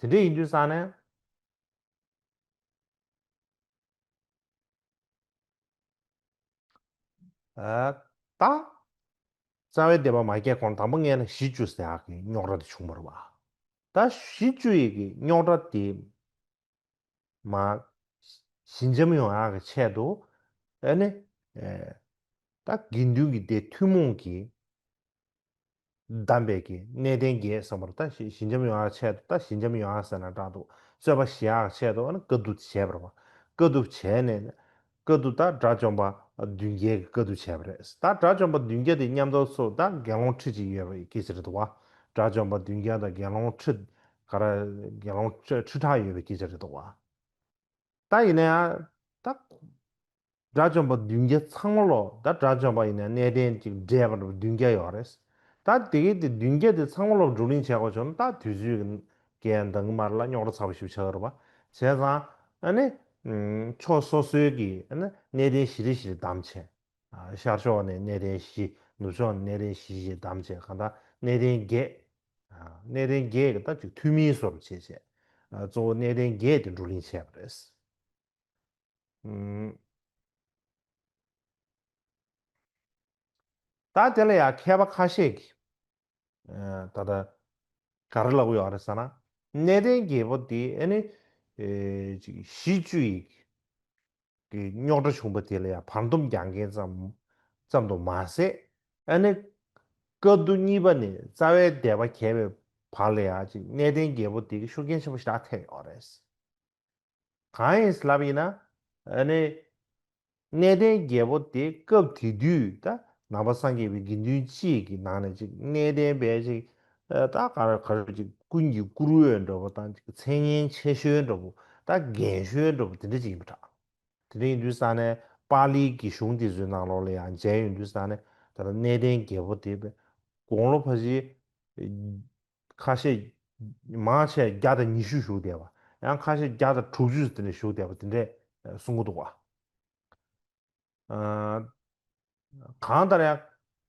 དེ་འདྲ་ཡིན་དུས་ཙང་ནས། ཨ། ད། རྩ་བའི་སྡེ་པ་མ་གྱེས་གོང་དང་པོ་ངས་ལ་གཞི་བཅུ་ཟེར་ཡག་གི་རྙོག་དྲ་དེ་བྱུང་བ་རེད་པ། ད་གཞི་བཅུ་ཡི་གི་རྙོག་དྲ་དེ་མ་ཞི་འཇམ་ཡོང་ཡག་གི་ཆེད་དུ་ཨ་ནི་ཨེ་ད་དགེ་འདུན་གྱི་སྡེ་ཐུན་མོང་གི་གདམས་པའི་གི་གནས་བརྟན་བརྒྱད་ཟེར་བ་རེད། ད་ཞི་ཞི་འཇམ་ཡོང་ཡག་ཆེད་དུ། ད་ཞི་འཇམ་ཡོང་ཡག་ཟེར་ན་འདྲ་འདུག་རྩོད་པ་ཞི་ཡག་ཆེད་དུ་ཨ་ནི་དཀའ་སྡུག་བྱས་པ་རེད་པ། དཀའ་སྡུག་བྱས་ནས་དཀའ་སྡུག་ད་དགྲ་བཅོམ་པ་བདུན་བརྒྱའི་གི་དཀའ་སྡུག་བྱས་པ་རེད། ད་དགྲ་བཅོམ་པ་བདུན་བརྒྱ་དེ་མཉམ་དུ་ཚུར་ད་དགེ་སློང་ཁྲི་གཅིག་ཡོད་པའི་སྐད་ཆ་རེད་འདུག་པ། དགྲ་བཅོམ་པ་བདུན་བརྒྱ་དང་དགེ་སློང་ཁྲི་ག་རེ་དགེ་སློང་ཁྲི་ཁྲི་ཕྲག་ཡོད་པའི་སྐད་ཆ་རེད་འདུག་པ། ད་ཡིན་ན་ཡང་ད། དགྲ་བཅོམ་པ་བདུན་བརྒྱ་ཚང་མ་ལོ། ད་དགྲ་བཅོམ་པ་ཡིན་ན་གནས་བརྟན་ཅིག་བགྲེས་པ་བདུན་བརྒྱ་ཡོད་རེད། ད་དེ་གའི་དེ་བདུན་བརྒྱ་དེ་ཚང་མ་ལོ་བགྲོ་གླེང་བྱེད་དགོས་བྱུང་ན་ད་དུས་ཚོད་ཀྱི་འདང་གི་མ་རེད་ལ། རྙོག་དྲ་ཚ་པོ་ཞིག་ཆགས་ཀྱི་རེད་པ། བྱས་ཙང་ཨ་ནི་ཕྱོགས་སོ་སོའི་གི་ཨ་ནི་གནས་བརྟན་བཞི་རེ་བཞི་རེ་བདམས་བྱས། ཤར་ཕྱོགས་ནས་གནས་བརྟན་བཞི། ནུབ་ཕྱོགས་ནས་གནས་བརྟན་བཞི་བཞི་བདམས་བྱས། གང་ལྟར་གནས་བརྟན་བརྒྱད། གནས་བརྟན་བརྒྱད་ཀྱི་ད་ཅིག་འཐུས་མིའི་བཟོ་འདྲ་བྱས་བྱས། གཙོ་བོ་གནས་བརྟན་བརྒྱད་དེ་བགྲོ་གླེང་བྱས་པ་རེད། ཨུམ། ད་དེ་ལ་ཡང་མཁས་པ་ཁ་ཤས་ཀྱིས་ཨ་ད་ལྟ་ག་རེ་ལབ་ཀྱི་ཡོད་རེད་ཟེར་ན། གནས་བརྟན་བརྒྱད་པོ་དེ་ཨ་ནི་ཨེ་ཅིག་གཞི་བཅུ་ཡི་གི་རྙོག་དྲ་བྱུང་བ་དེ་ལ་ཡང་བར་འདུམ་རྒྱག་མཁན་ཙམ་ཙམ་དུ་མ་ཟད། ཨ་ནི་དཀའ་སྡུག་གཉིས་པ་ནས་རྩ་བའི་སྡེ་པ་གྱེས་པའི་བར་ལ་ཡང་ཅིག་གནས་བརྟན་བརྒྱད་པོ་དེ་གི་ཤུགས་རྐྱེན་ཆེན་པོ་ཞེ་དྲག་ཐེབས་ཡོད་རེད། གང་ཡིན་ལབ་ཡིན་ན། ཨ་ནི་གནས་བརྟན་བརྒྱད་པོ་དེ་སྐབས་དེ་དུས་ད་ནང་པ་སངས་རྒྱས་པའི་དགེ་འདུན་སྤྱི་ཡི་གི་ནང་ནས་ཅིག་གནས་བརྟན་པའི་ཅིག་ཨ་ད་ག་རེ་ག་རེ་ཅིག་ཀུན་གྱི་བཀུར་འོས་འདྲ་པོ་དང་ཅིག་མཚན་སྙན་ཆེ་ཤོས་འདྲ་པོ། ད་རྒན་ཤོས་འདྲ་པོ་དེ་འདྲ་ཅིག་ཡིན་པ་འདྲ། དེ་འདྲ་ཡིན་དུས་ཙང་ནས་པཱ་ལིའི་གི་གཞུང་དེ་ཚོའི་ནང་ལོགས་ལ་ཡང་མཇལ་ཡོང་དུས་ཙང་ནས། ད་ལྟ་གནས་བརྟན་རྒྱལ་པོ་དེ་དགུང་ལོ་ཕལ་ཆེར་ཁ་ཤས། མང་ཆེ་བ་བརྒྱ་དང་ཉི་ཤུ་བཞུགས་བསྡད་པ། ཡང་ཁ་ཤས་བརྒྱ་དང་དྲུག་ཅུ་དེ་འདྲ་བཞུགས་བསྡད་པ་དེ་འདྲས་གསུང་གི་འདུག་བ། ཨ། གང་ལྟར་ཡང་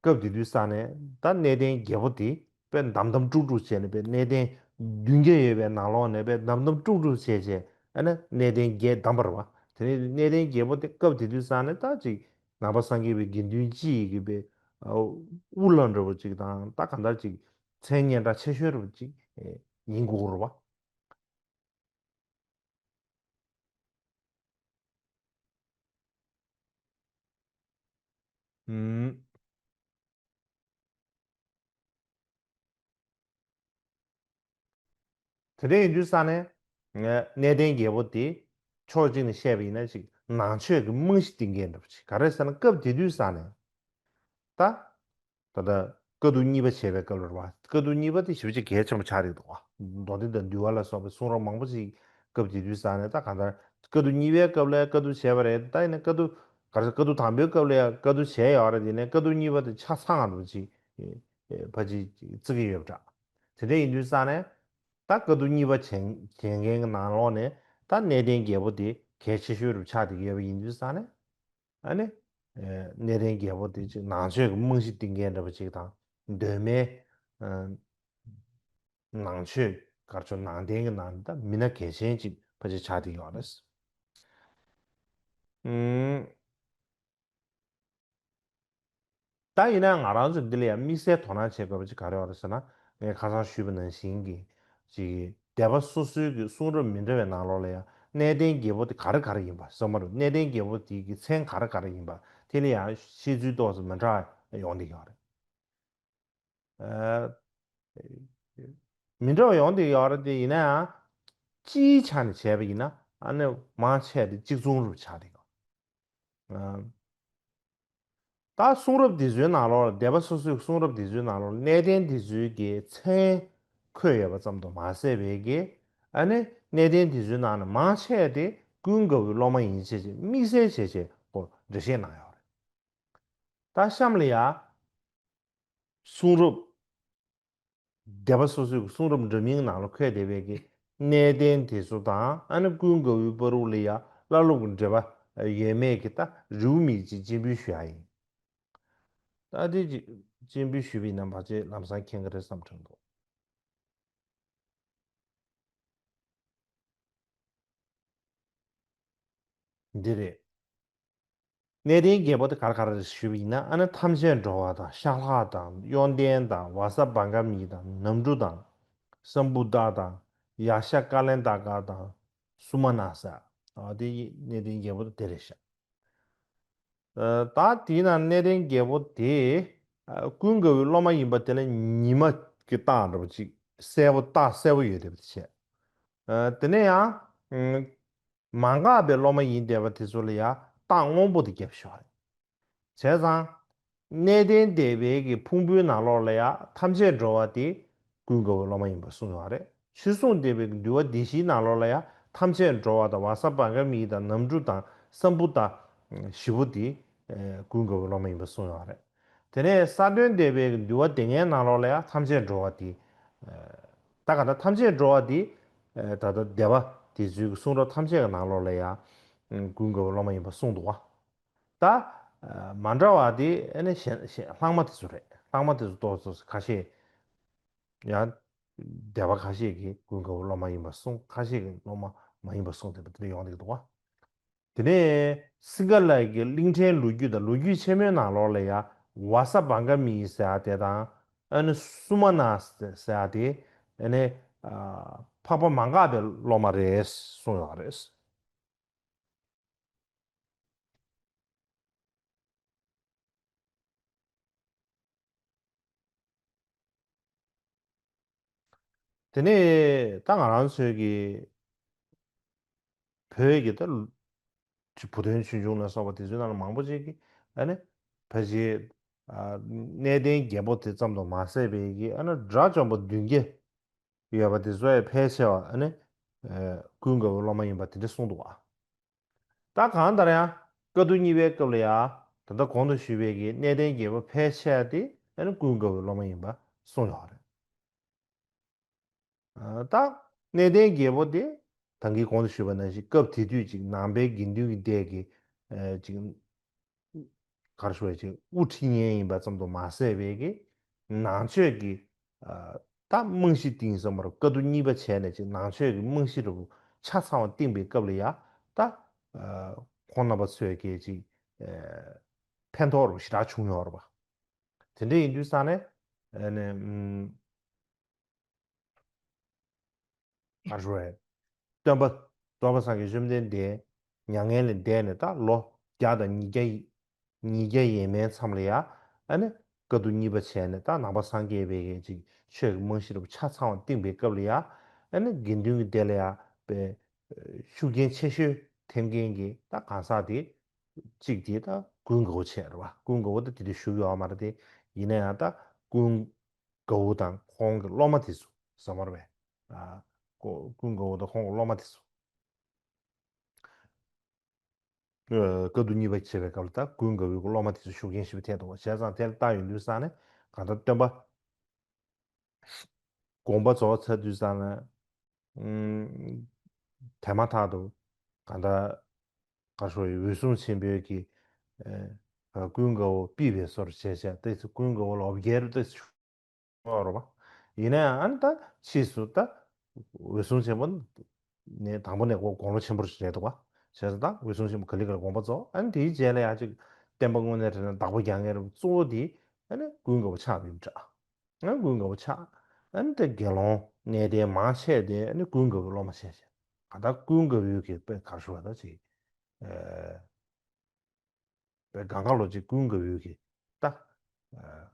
སྐབས་དེ་དུས་ཙང་ནས་ད་གནས་བརྟན་རྒྱལ་པོ་དེ་དཔེ་འདམ་འདམ་དཀྲུག་དཀྲུག་བྱས་ནས། དཔེ་གནས་བརྟན་བདུན་བརྒྱ་ཡོད་པའི་ནང་ལོགས་ནས་དཔེ་འདམ་འདམ་དཀྲུག་དཀྲུག་བྱས་བྱས། ཨ་ནི་གནས་བརྟན་བརྒྱད་བདམས་པ་རེད་བ། དེ་ནས་གནས་བརྟན་རྒྱལ་པོ་དེ་སྐབས་དེ་དུས་ཙང་ནས་ད་ཅིག་ནང་པ་སངས་རྒྱས་པའི་དགེ་འདུན་སྤྱི་ཡི་གི་དཔེ་དབུ་བླ་འདྲ་བོ་ཅིག་དང་། ད་གང་ལྟར་ཅིག་མཚན་སྙན་གྲགས་ཆེ་ཤོས་འདྲ་བོ་ཅིག་ཡིན་དགོས་རེད་བ། ཨུམ། དེ་འདྲ་ཡིན་དུས་ཙང་ནས་ངས་གནས་བརྟན་རྒྱལ་པོ་དེ་ཕྱོགས་གཅིག་ནས་བཤད་པ་ཡིན་ན། ཅིག་ནང་ཆོས་ཀྱི་རྨང་གཞི་བཏིང་མཁན་འདྲ་པོ་ཅིག་ག་རེ་ཟེར་ན། སྐབས་དེ་དུས་ཙང་ནས་ད། ད་ལྟ་བཀའ་བསྡུ་གཉིས་པ་བྱས་པའི་སྐབས་ལ་རེད་བ། བཀའ་བསྡུ་གཉིས་པ་དེ་ཞེ་པོ་ཅིག་གལ་ཆེན་པོ་ཆགས་ཀྱི་འདུག་བ། མདོ་སྡེ་དང་འདུལ་བ་ལ་སོགས་པའི་གསུང་རབ་མང་པོ་ཞིག་སྐབས་དེ་དུས་ཙང་ནས། ད་གང་ལྟར་བཀའ་བསྡུ་གཉིས་པའི་སྐབས་ལ་བཀའ་བསྡུ་བྱས་པ་རེད། ད་ཡིན་ན་བཀའ་བསྡུ་ག་རེ་ཟེར། བཀའ་བསྡུ་དང་པོའི་སྐབས་ལ་ཡང་བཀའ་བསྡུ་བྱས་ཡོད་རེད། དེ་ནས་བཀའ་བསྡུ་གཉིས་པ་དེ་ཆ་ཚང་བ་འདྲ་པོ་ཅིག་ཕལ་ཆེར་བརྩི་གི་ཡོད་པ་འདྲ། དེ་འདྲ་ཡིན་དུས་ཙང་ནས་ད་བཀའ་བསྡུ་གཉིས་པ་བྱས་མཁན་གྱི་ནང་ལོགས་ནས་ད་གནས་བརྟན་རྒྱལ་པོ་དེ་གལ་ཆེ་ཤོས་རུ་ཆགས་བསྡད་ཀྱི་ཡོད་པ་ཡིན་དུས་ཙང་ནས། ཨ་ནི། ཨེ། གནས་བརྟན་རྒྱལ་པོ་དེ་ཅིག་ནང་ཆོས་ཀྱི་རྨང་གཞི་བཏིང་མཁན་འདྲ་པོ་ཅིག་དང་། གདོད་མའི། ཨ། ནང་ཆོས་ག་རེ་ཟེར། ནང་བསྟན་གྱི་ནང་ནས་ད་མི་སྣ་གལ་ཆེན་ཅིག་ཕལ་ཆེར་ཆགས་བསྡད་ཡོད་རེད། ཨུམ། ད་ཡིན་ན་ང་རང་ཚོས་འདི་ལ་ཡང་དམིགས་བསལ་དོ་སྣང་བྱེད་དགོས་པ་ཅིག་ག་རེ་ཡོད་རེད་ཟེར་ན། ངས་ཁ་སང་ཞུས་པ་ནང་བཞིན་གྱི་ཅིག་སྡེ་པ་སོ་སོའི་གི་གསུང་རབ་མི་འདྲ་བའི་ནང་ལོགས་ལ་ཡང་གནས་བརྟན་རྒྱལ་པོ་དེ་ག་རེ་ག་རེ་ཡིན་པ་ཟེར་མ་རེད། གནས་བརྟན་རྒྱལ་པོ་དེ་གི་མཚན་ག་རེ་ག་རེ་ཡིན་པ་དེ་ལ་ཡང་བཤད་ཚུལ་ཏོག་ཙམ་མི་འདྲ་བ་ཡོང་བསྡད་ཡོད་རེད། ཨ། མི་འདྲ་བ་ཡོང་བསྡད་ཡོད་རེད། དེ་ཡིན་ན་ཡང་སྤྱིའི་ཆ་ནས་བྱས་པ་ཡིན་ན། ཨ་ནི་མང་ཆེ་བ་དེ་གཅིག་མཚུངས་རུ་ཆགས་བསྡད་ཡོད། ཨ། ད་གསུང་རབ་འདི་ཚོའི་ནང་ལོགས་ལ། སྡེ་པ་སོ་སོའི་གསུང་རབ་འདི་ཚོའི་ནང་ལོགས་ལ་གནས་བརྟན་འདི་ཚོའི་གི་མཚན་འཁོད་ཡོད་པ་ཙམ་དུ་མ་ཟད་པའི་གི། ཨ་ནི་གནས་བརྟན་འདི་ཚོའི་ནང་ནས་མང་ཆེ་བ་དེ་ཀུན་དགའ་བོའི་སློབ་མ་ཡིན་ཅེས་ཅེས་དམིགས་བསལ་བྱས་བྱས་ཁོ་འགྲེལ་བཤད་གནང་ཡོད་རེད། ད་གཤམ་ལ་ཡ། གསུང་རབ། སྡེ་པ་སོ་སོའི་གསུང་རབ་འདྲ་མིན་ནང་ལ་འཁོད་བསྡད་པའི་གི་གནས་བརྟན་དེ་ཚོ་དང་། ཨ་ནི་ཀུན་དགའ་བོའི་བར་དུ་ལ་ཡ་བླ་སློབ་ཀྱི་འབྲེལ་བ་ཡོད་མེད་ཀྱི་ད་རེའུ་མིག་ཅིག་སྤྱན་འབུལ་ཞུ་ཡ་ཡིན། ད་དེ་ཅིག་སྤྱན་འབུལ་ཞུས་པ་ཡིན་ན་ཕལ་ཆེར་ལམ་སང་མཁྱེན་གྱི་རེད་བསམ་དྲན་འདུག། འདི་རེད། གནས་བརྟན་རྒྱལ་པོ་དེ་ག་རེ་ག་རེ་རེད་ཞུས་པ་ཡིན་ན། ཨ་ནི་ཐམས་ཅད་འགྲོ་བ་དང་། ཤ་ལྷག་དང་། གཡོ་ལྡན་དང་། ཝ་ས་བྷ་ག་མི་དང་། ནམ་གྲུ་དང་། སམ་བུ་ཏ་དང་། ཡ་ཤ་ཀ་ལན་ད་ཀ་དང་། སུ་མ་ན་ས། ཨ། དེ་གནས་བརྟན་རྒྱལ་པོ་དེ་རེད་ཤག། ཨ། ད་དེའི་ནང་གནས་བརྟན་རྒྱལ་པོ་དེ། ཨ། ཀུན་དགའ་བོའི་སློབ་མ་ཡིན་པ་དེ་ལ་ཉི་མ་གི་རྟགས་འདྲ་པོ་ཅིག་གསལ་པོ། རྟགས་གསལ་པོ་ཡོད་བསྡད་པ་དེ་བྱས། ཨ། དེ་ནས་ཡང་། ཨ། མ་འགགས་པའི་སློབ་མ་ཡིན་བསྡད་པ་དེ་ཚོ་ལ་ཡང་རྟགས་སྔོན་པོ་དེ་བརྒྱབ་བཞག་རེད། བྱས་ཙང་། གནས་བརྟན་སྡེ་པའི་གི་ཕུང་པོའི་ནང་ལོགས་ལ་ཡང་ཐམས་ཅད་འགྲོ་བ་དེ་ཀུན་དགའ་བོའི་སློབ་མ་ཡིན་པ་གསུངས་ཡོད་རེད། ཕྱི་གསུང་སྡེ་པའི་གི་འདུལ་བ་སྡེ་བཞིའི་ནང་ལོགས་ལ་ཡང་ཐམས་ཅད་འགྲོ་བ་དང་། ཝ་ས་བྷ་ག་མི་དང་། ནམ་གྲུ་དང་། སམ་བུ་ཏ། བཞི་པོ་དེ་ཀུན་དགའ་བོའི་སློབ་མ་ཡིན་པ་གསུངས་ཡོད་རེད། དེ་ནས་གསར་ཐོན་སྡེ་པའི་གི་འདུལ་བ་སྡེ་ལྔའི་ནང་ལོགས་ལ་ཡང་ཐམས་ཅད་འགྲོ་བ་དེ། ད་ག་ད་ཐམས་ཅད་འགྲོ་བ་དེ། ད་ལྟ་སྡེ་པ་དེ་ཚོའི་གི་གསུང་རབ་ཐམས་ཅད་ཀྱི་ནང་ལོགས་ལ་ཡང་ཀུན་དགའ་བོའི་སློབ་མ་ཡིན་པ་གསུངས་འདུག་བ། ད་མ་འདྲ་བ་དེ་ཨ་ནི་གཞན་གཞན་ལྷག་མ་དེ་ཚོ་རེད། ལྷག་མ་དེ་ཚོ་ཏོག་ཙམ་ཁ་ཤས། ཡང་སྡེ་པ་ཁ་ཤས་ཀྱིས་ཀུན་དགའ་བོའི་སློབ་མ་ཡིན་པ་གསུངས། ཁ་ཤས་ཀྱིས་སློབ་མ་མ་ཡིན་པ་གསུངས། དེ་འདྲ་ཡོང་བསྡད་འདུག་བ། དེ་ནས་སིངྒ་ལ་གི་གླིང་ཕྲན་ལོ་རྒྱུས་དང་། ལོ་རྒྱུས་ཆེན་མོའི་ནང་ལོགས་ལ་ཡང་ཝ་ས་བྷ་ག་མི་ཟེར་ཡ་དེ་དང་། ཨ་ནི་སུ་མ་ན་ཟེར་ཡ་དེ། ཨ་ནི་ཨ་འཕགས་པ་མ་འགགས་པའི་སློབ་མ་རེད་གསུངས་ཡོད་རེད། དེ་ནས་ད་ང་རང་ཚོའི་གི་བོད་ཀྱི་ད་ལོ་བུ་སྟོན་ཆོས་འབྱུང་ལ་སོགས་པ་དེ་ཚོའི་ནང་ལ་མང་པོ་ཅིག་གིས་ཨ་ནི་ཕལ་ཆེར་ཨ་གནས་བརྟན་རྒྱལ་པོ་དེ་ཙམ་དུ་མ་ཟད་པའི་གི་ཨ་ནི་དགྲ་བཅོམ་པ་བདུན་བརྒྱ་ཡོད་པ་དེ་ཚོ་ཡང་ཕལ་ཆེ་བ་ཨ་ནི་ཨ་ཀུན་དགའ་བོའི་སློབ་མ་ཡིན་པ་དེ་འདྲ་གསུངས་འདུག་བ། ད་གང་ལྟར་ཡང་བཀའ་བསྡུ་གཉིས་པའི་སྐབས་ལ་ཡང་ད་ལྟ་གོང་དུ་ཞུས་པའི་གི་གནས་བརྟན་རྒྱལ་པོ་ཕལ་ཆེ་བ་དེ་ཨ་ནི་ཀུན་དགའ་བོའི་སློབ་མ་ཡིན་པ་གསུངས་ཡོད་རེད། ད་གནས་བརྟན་རྒྱལ་པོ་དེ་ད་གིན་གོང་དུ་ཞུས་པ་ནང་བཞིན་སྐབས་དེ་དུས་ཅིག་ནང་པའི་དགེ་འདུན་གྱི་སྡེ་གི་ཅིག་ག་རེ་ཞུ་བ་ཅིག་དབུ་ཁྲིད་མཁན་ཡིན་པ་ཙམ་དུ་མ་ཟད་པའི་གི་ནང་ཆོས་ཀྱི་ད་རྨང་གཞི་བཏིང་བསམ་པར་བཀའ་བསྡུ་གཉིས་པ་བྱས་ནས་ཅིག་ནང་ཆོས་ཀྱི་རྨང་གཞི་རུ་ཆ་ཚང་བ་བཏིང་པའི་སྐབས་ལ་ཡ་ད་ཁོང་རྣམ་པ་ཚོས་ཀྱི་ཅིག་ཕན་ཐོགས་རུ་ཞེ་དྲག་བྱུང་ཡོད་རེད་པ། དེ་འདྲ་ཡིན་དུས་ཙང་ནས་ཨ་ནི་ཨ་རོ་སྟོན་པ་རྫོགས་པ་སངས་རྒྱས་བཅོམ་ལྡན་འདས་མྱ་ངན་ལས་འདས་ནས་ད་ལོ་བརྒྱ་དང་ཉིས་བརྒྱ་ཉིས་བརྒྱ་ཡས་མའི་མཚམས་ལ་ཡ་ཨ་ནི་བཀའ་བསྡུ་གཉིས་པ་བྱས་ནས་ད་ནང་པ་སངས་རྒྱས་པའི་གི་ཅིག་ཆོས་ཀྱི་རྨང་གཞི་རུ་ཆ་ཚང་བ་བཏིང་པའི་སྐབས་ལ་ཡ་ཨ་ནི་དགེ་འདུན་གྱི་སྡེ་ལ་ཡ་པའི་ཤུགས་རྐྱེན་ཆེ་ཤོས་ཐེབས་མཁན་གྱི་ད་གང་ཟག་དེ་གཅིག་དེ་ད་ཀུན་དགའ་བོ་བྱས་རེད་བ། ཀུན་དགའ་བོ་ད་དེ་དུས་བཞུགས་ཡོད་མ་རེད་དེ། ཡིན་ན་ཡང་ད་ཀུན་དགའ་བོ་དང་ཁོང་གི་སློབ་མ་དེ་ཚོ་ཟེར་མ་རེད་པས། ཨ་ཀོ་ཀུན་དགའ་བོ་དང་ཁོང་གི་སློབ་མ་དེ་ཚོ་ཨ་བཀའ་བསྡུ་གཉིས་པ་བྱེད་པའི་སྐབས་ལ་ད་ཀུན་དགའ་བོའི་སློབ་མ་དེ་ཚོ་ཤུགས་རྐྱེན་ཞེ་པོ་ཐེབས་འདུག་བ། བྱས་ཙང་དེར་ལྟ་ཡོང་དུས་ཙང་ནས་གང་ལྟར་སྟོན་པ་དགོངས་པ་རྫོགས་ཚར་དུས་ཙང་ནས་ཨུམ་དེ་མ་ཐག་ཏུ་གང་ལྟར་ག་ཤོ་ཡི་འོད་སྲུང་ཆེན་པོའི་གི་ཨ་ཀུན་དགའ་བོ་ཕུད་པའི་བཟོ་འདྲ་བྱས་བྱས་ཏེ་ཀུན་དགའ་བོ་ལ་འོ་བརྒྱལ་རུ་ཏེ་བྱུང་བ་རེད་པ། ཡིན་ན་ཡང་ཨ་ནི་ད་ཕྱིས་སུ་ད་འོད་སྲུང་ཆེན་པོ་ནས་དང་པོ་ནས་ཁོ་དགུང་ལོ་ཆེན་པོ་རེད་འདུག་བ། བྱས་ཙང་ད་འོད་སྲུང་ཆེན་པོ་ག་ལེ་ག་ལེ་དགོངས་པ་རྫོགས། ཨ་ནི་དེའི་རྗེས་ལ་ཡང་ཅིག་བསྟན་པ་དངོས་གནས་དྲན་ན་བདག་པོ་རྒྱག་མཁན་རེད་པ། གཙོ་བོ་དེ་ཨ་ནི་ཀུན་དགའ་བོ་ཆགས་པ་ཡིན་འདྲ། ཨ་ནི་ཀུན་དགའ་བོ་ཆགས། ཨ་ནི་ད་དགེ་སློང་གནས་བརྟན་མང་ཆེ་དེ་ཨ་ནི་ཀུན་དགའ་བོའི་སློབ་མ་བྱས་བྱས། གང་ལྟར་ཀུན་དགའ་བོའི་གི་དཔེ་ག་རེ་ཞུ་བ་ད་ཅིག་ཨ། པའི་གང་ག་ལོ་ཅིག་ཀུན་དགའ་བོའི་གི་ད་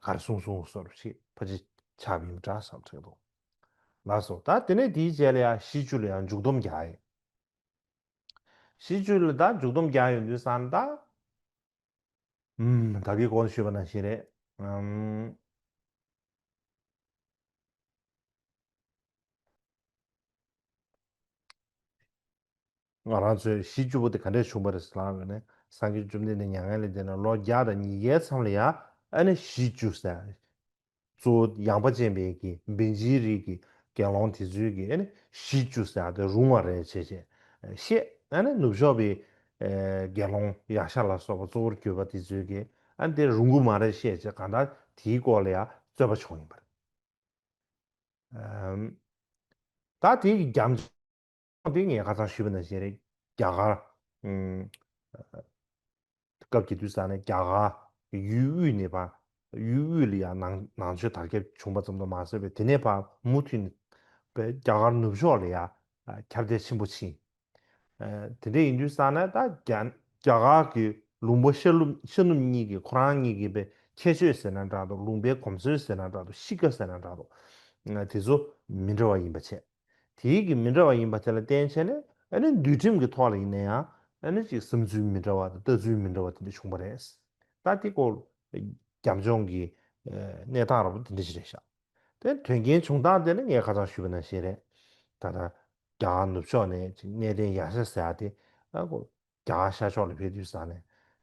གར་སོང་སོང་སོར་ཞིག་ཕ་ཅི་ཆགས་པ་ཡིན་འདྲ་བསམ་ཚོད་དོ། ལགས་སོ། ད་དེ་ནས་དེའི་རྗེས་ལ་ཡང་གཞི་བཅུ་ལ་ཡང་མཇུག་སྡོམ་རྒྱག་ཡིན། གཞི་བཅུ་ལ་ད་མཇུག་སྡོམ་རྒྱག་ཡོང་དུས་ཙང་ད་ཨུམ་ད་གི་གོང་ཞུས་པ་ནང་བཞིན་རེད། ཨུམ། ང་རང་ཚོའི་གཞི་བཅུ་པོ་དེ་ག་འདྲས་བྱུང་བ་རེད་ཟེར་ལབ་པ་ནི་སངས་རྒྱས་བཅོམ་ལྡན་འདས་མྱ་ངན་ལས་འདས་ནས་ལོ་བརྒྱ་དང་ཉིས་བརྒྱའི་མཚམས་ལ་ཡང་ཨ་ནི་གཞི་བཅུ་ཟེར་གཙོ་བོ་ཡངས་པ་ཅན་པའི་གི་བིན་ཇིའི་རིགས་ཀྱི་དགེ་སློང་དེ་ཚོའི་གི་ཨ་ནི་གཞི་བཅུ་ཟེར་དེ་རུང་བ་རེད་བྱས་བྱས་བཤད། ཨ་ནི་ནུབ་ཕྱོགས་པའི་དགེ་སློང་ཡ་ཤ་ལ་སོགས་པ་གཙོ་བོར་གྱུར་པ་དེ་ཚོའི་གི་ཨ་ནི་དེ་རུང་གི་མ་རེད་བཤད་བྱས་གང་ལྟར་དེའི་སྐོར་ལ་ཡང་རྩོད་པ་བྱུང་ཡིན་པ་རེད། ཨམ། ད་དེའི་རྒྱབ་ལྗོངས་དེ་ངས་ཁ་སང་ཞུས་པ་ནང་བཞིན་རེད། རྒྱ་གར་ཨུམ་སྐབས་ཀྱི་དུས་ས་ནས་རྒྱ་གར་ཡུལ་དབུས་ནས་ཕར་ཡུལ་དབུས་ལ་ཡང་ནང་ནང་ཆོས་དར་ཁྱབ་བྱུང་པ་ཙམ་དུ་མ་ཟད་པའི་དེ་ནས་ཕར་མུ་མཐུད་ནས་པའི་རྒྱ་གར་ནུབ་ཕྱོགས་ལ་ཡང་ཁྱབ་གདལ་ཆེན་པོ་ཕྱིན། ཨ་དེ་འདྲ་ཡིན་དུས་ཙང་ནས་ད་རྒྱ་རྒྱ་གར་གྱི་ལུང་པ་ཤར་ནུབ་ཤར་ནུབ་གཉིས་ཀྱི་ཁོ་རང་གཉིས་ཀྱི་པའི་ཁྱད་ཆོས་ཟེར་ན་འདྲ་འདུག་ལུང་པའི་གོམས་སྲོལ་ཟེར་ན་འདྲ་འདུག་གཤིས་ཀ་ཟེར་ན་འདྲ་འདུག་དེ་ཚོ་མི་འདྲ་བ་ཡིན་པ་བྱས། དེའི་གི་མི་འདྲ་བ་ཡིན་པ་དེ་ལ་བརྟེན་བྱས་ནས་ཨ་ནི་འདུལ་ཁྲིམས་ཀྱི་ཐོག་ལ་ཡིན་ན་ཡང་ཨ་ནི་ཅིག་བསམ་ཚུལ་མི་འདྲ་བ་དང་ལྟ་ཚུལ་མི་འདྲ་བ་དེ་འདྲ་བྱུང་བ་རེད། ད་དེ་སྐོར་རྒྱབ་ལྗོངས་ཀྱི་གནས་སྟངས་ར་བ་དེ་འདྲ་ཞིག་རེད་ཤག་དེ་དོན་རྐྱེན་བྱུང་སྟངས་དེ་ནི་ངས་ཁ་སང་ཞུས་པ་ནང་བཞིན་རེད། ད་ལྟ་རྒྱ་གར་ནུབ་ཕྱོགས་ནས་ཅིག་གནས་བརྟན་ཡ་ཤ་ཟེར་ཡ་དེ་ཨ་ཁོ་རྒྱ་གར་ཤར་ཕྱོགས་ལ་ཕེབས་དུས་ས་ནས་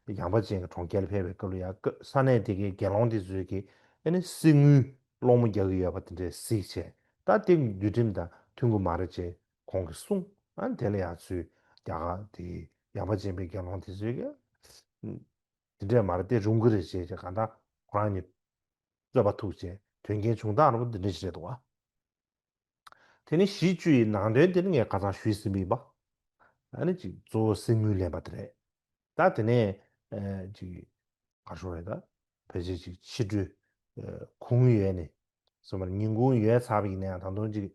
ཡངས་པ་ཅན་གྱི་གྲོང་ཁྱེར་ལ་ཕེབས་པའི་སྐབས་ལ་ཡ་ས་གནས་དེ་གའི་དགེ་སློང་དེ་ཚོས་ཀྱིས་ཨ་ནི་གསེར་དངུལ་སློང་མོ་རྒྱག་གི་ཡོད་པ་དེ་འདྲས་གཟིགས་བྱས། ད་དེ་འདུལ་ཁྲིམས་དང་མཐུན་གྱི་མ་རེད་ཅེས་ཁོང་གིས་གསུངས། ཨ་ནི་དེ་ལ་ཡ་ཚུར་རྒྱ་གར་དེ་ཡངས་པ་ཅན་པའི་དགེ་སློང་དེ་ཚོས་ཀྱིས་དེ་འདྲས་མ་རེད། དེ་རུང་གི་རེད་ཅེས་ཀྱི་གང་ལྟར་ཁོ་རང་གཉིས་རྩོད་པ་ཐུག་བྱས་དོན་རྐྱེན་བྱུང་སྟངས་ར་བ་འདི་འདྲ་ཞིག་རེད་འདུག་བ། དེ་ནི་གཞི་བཅུ་ཡི་ནང་དོན་དེ་ནི་ངས་ཁ་སང་ཞུས་ཟིན་པ་ཡིན་པ། ཨ་ནི་ཅིག་གཙོ་བོ་གསེར་དངུལ་ལེན་པ་དེ་རེད། ད་དེ་ནས་ཨ་ཅིག་ག་རེ་ཞུ་དགོས་རེད། ད་ཕལ་ཆེར་ཅིག་ཕྱི་དྲོའི་ཨ་གུང་ཡོལ་ནས་སོ་མར་ཉིན་གུང་ཡོལ་ཚར་བ་ཡིན་ན་ཡང་ད་དུང་ཅིག་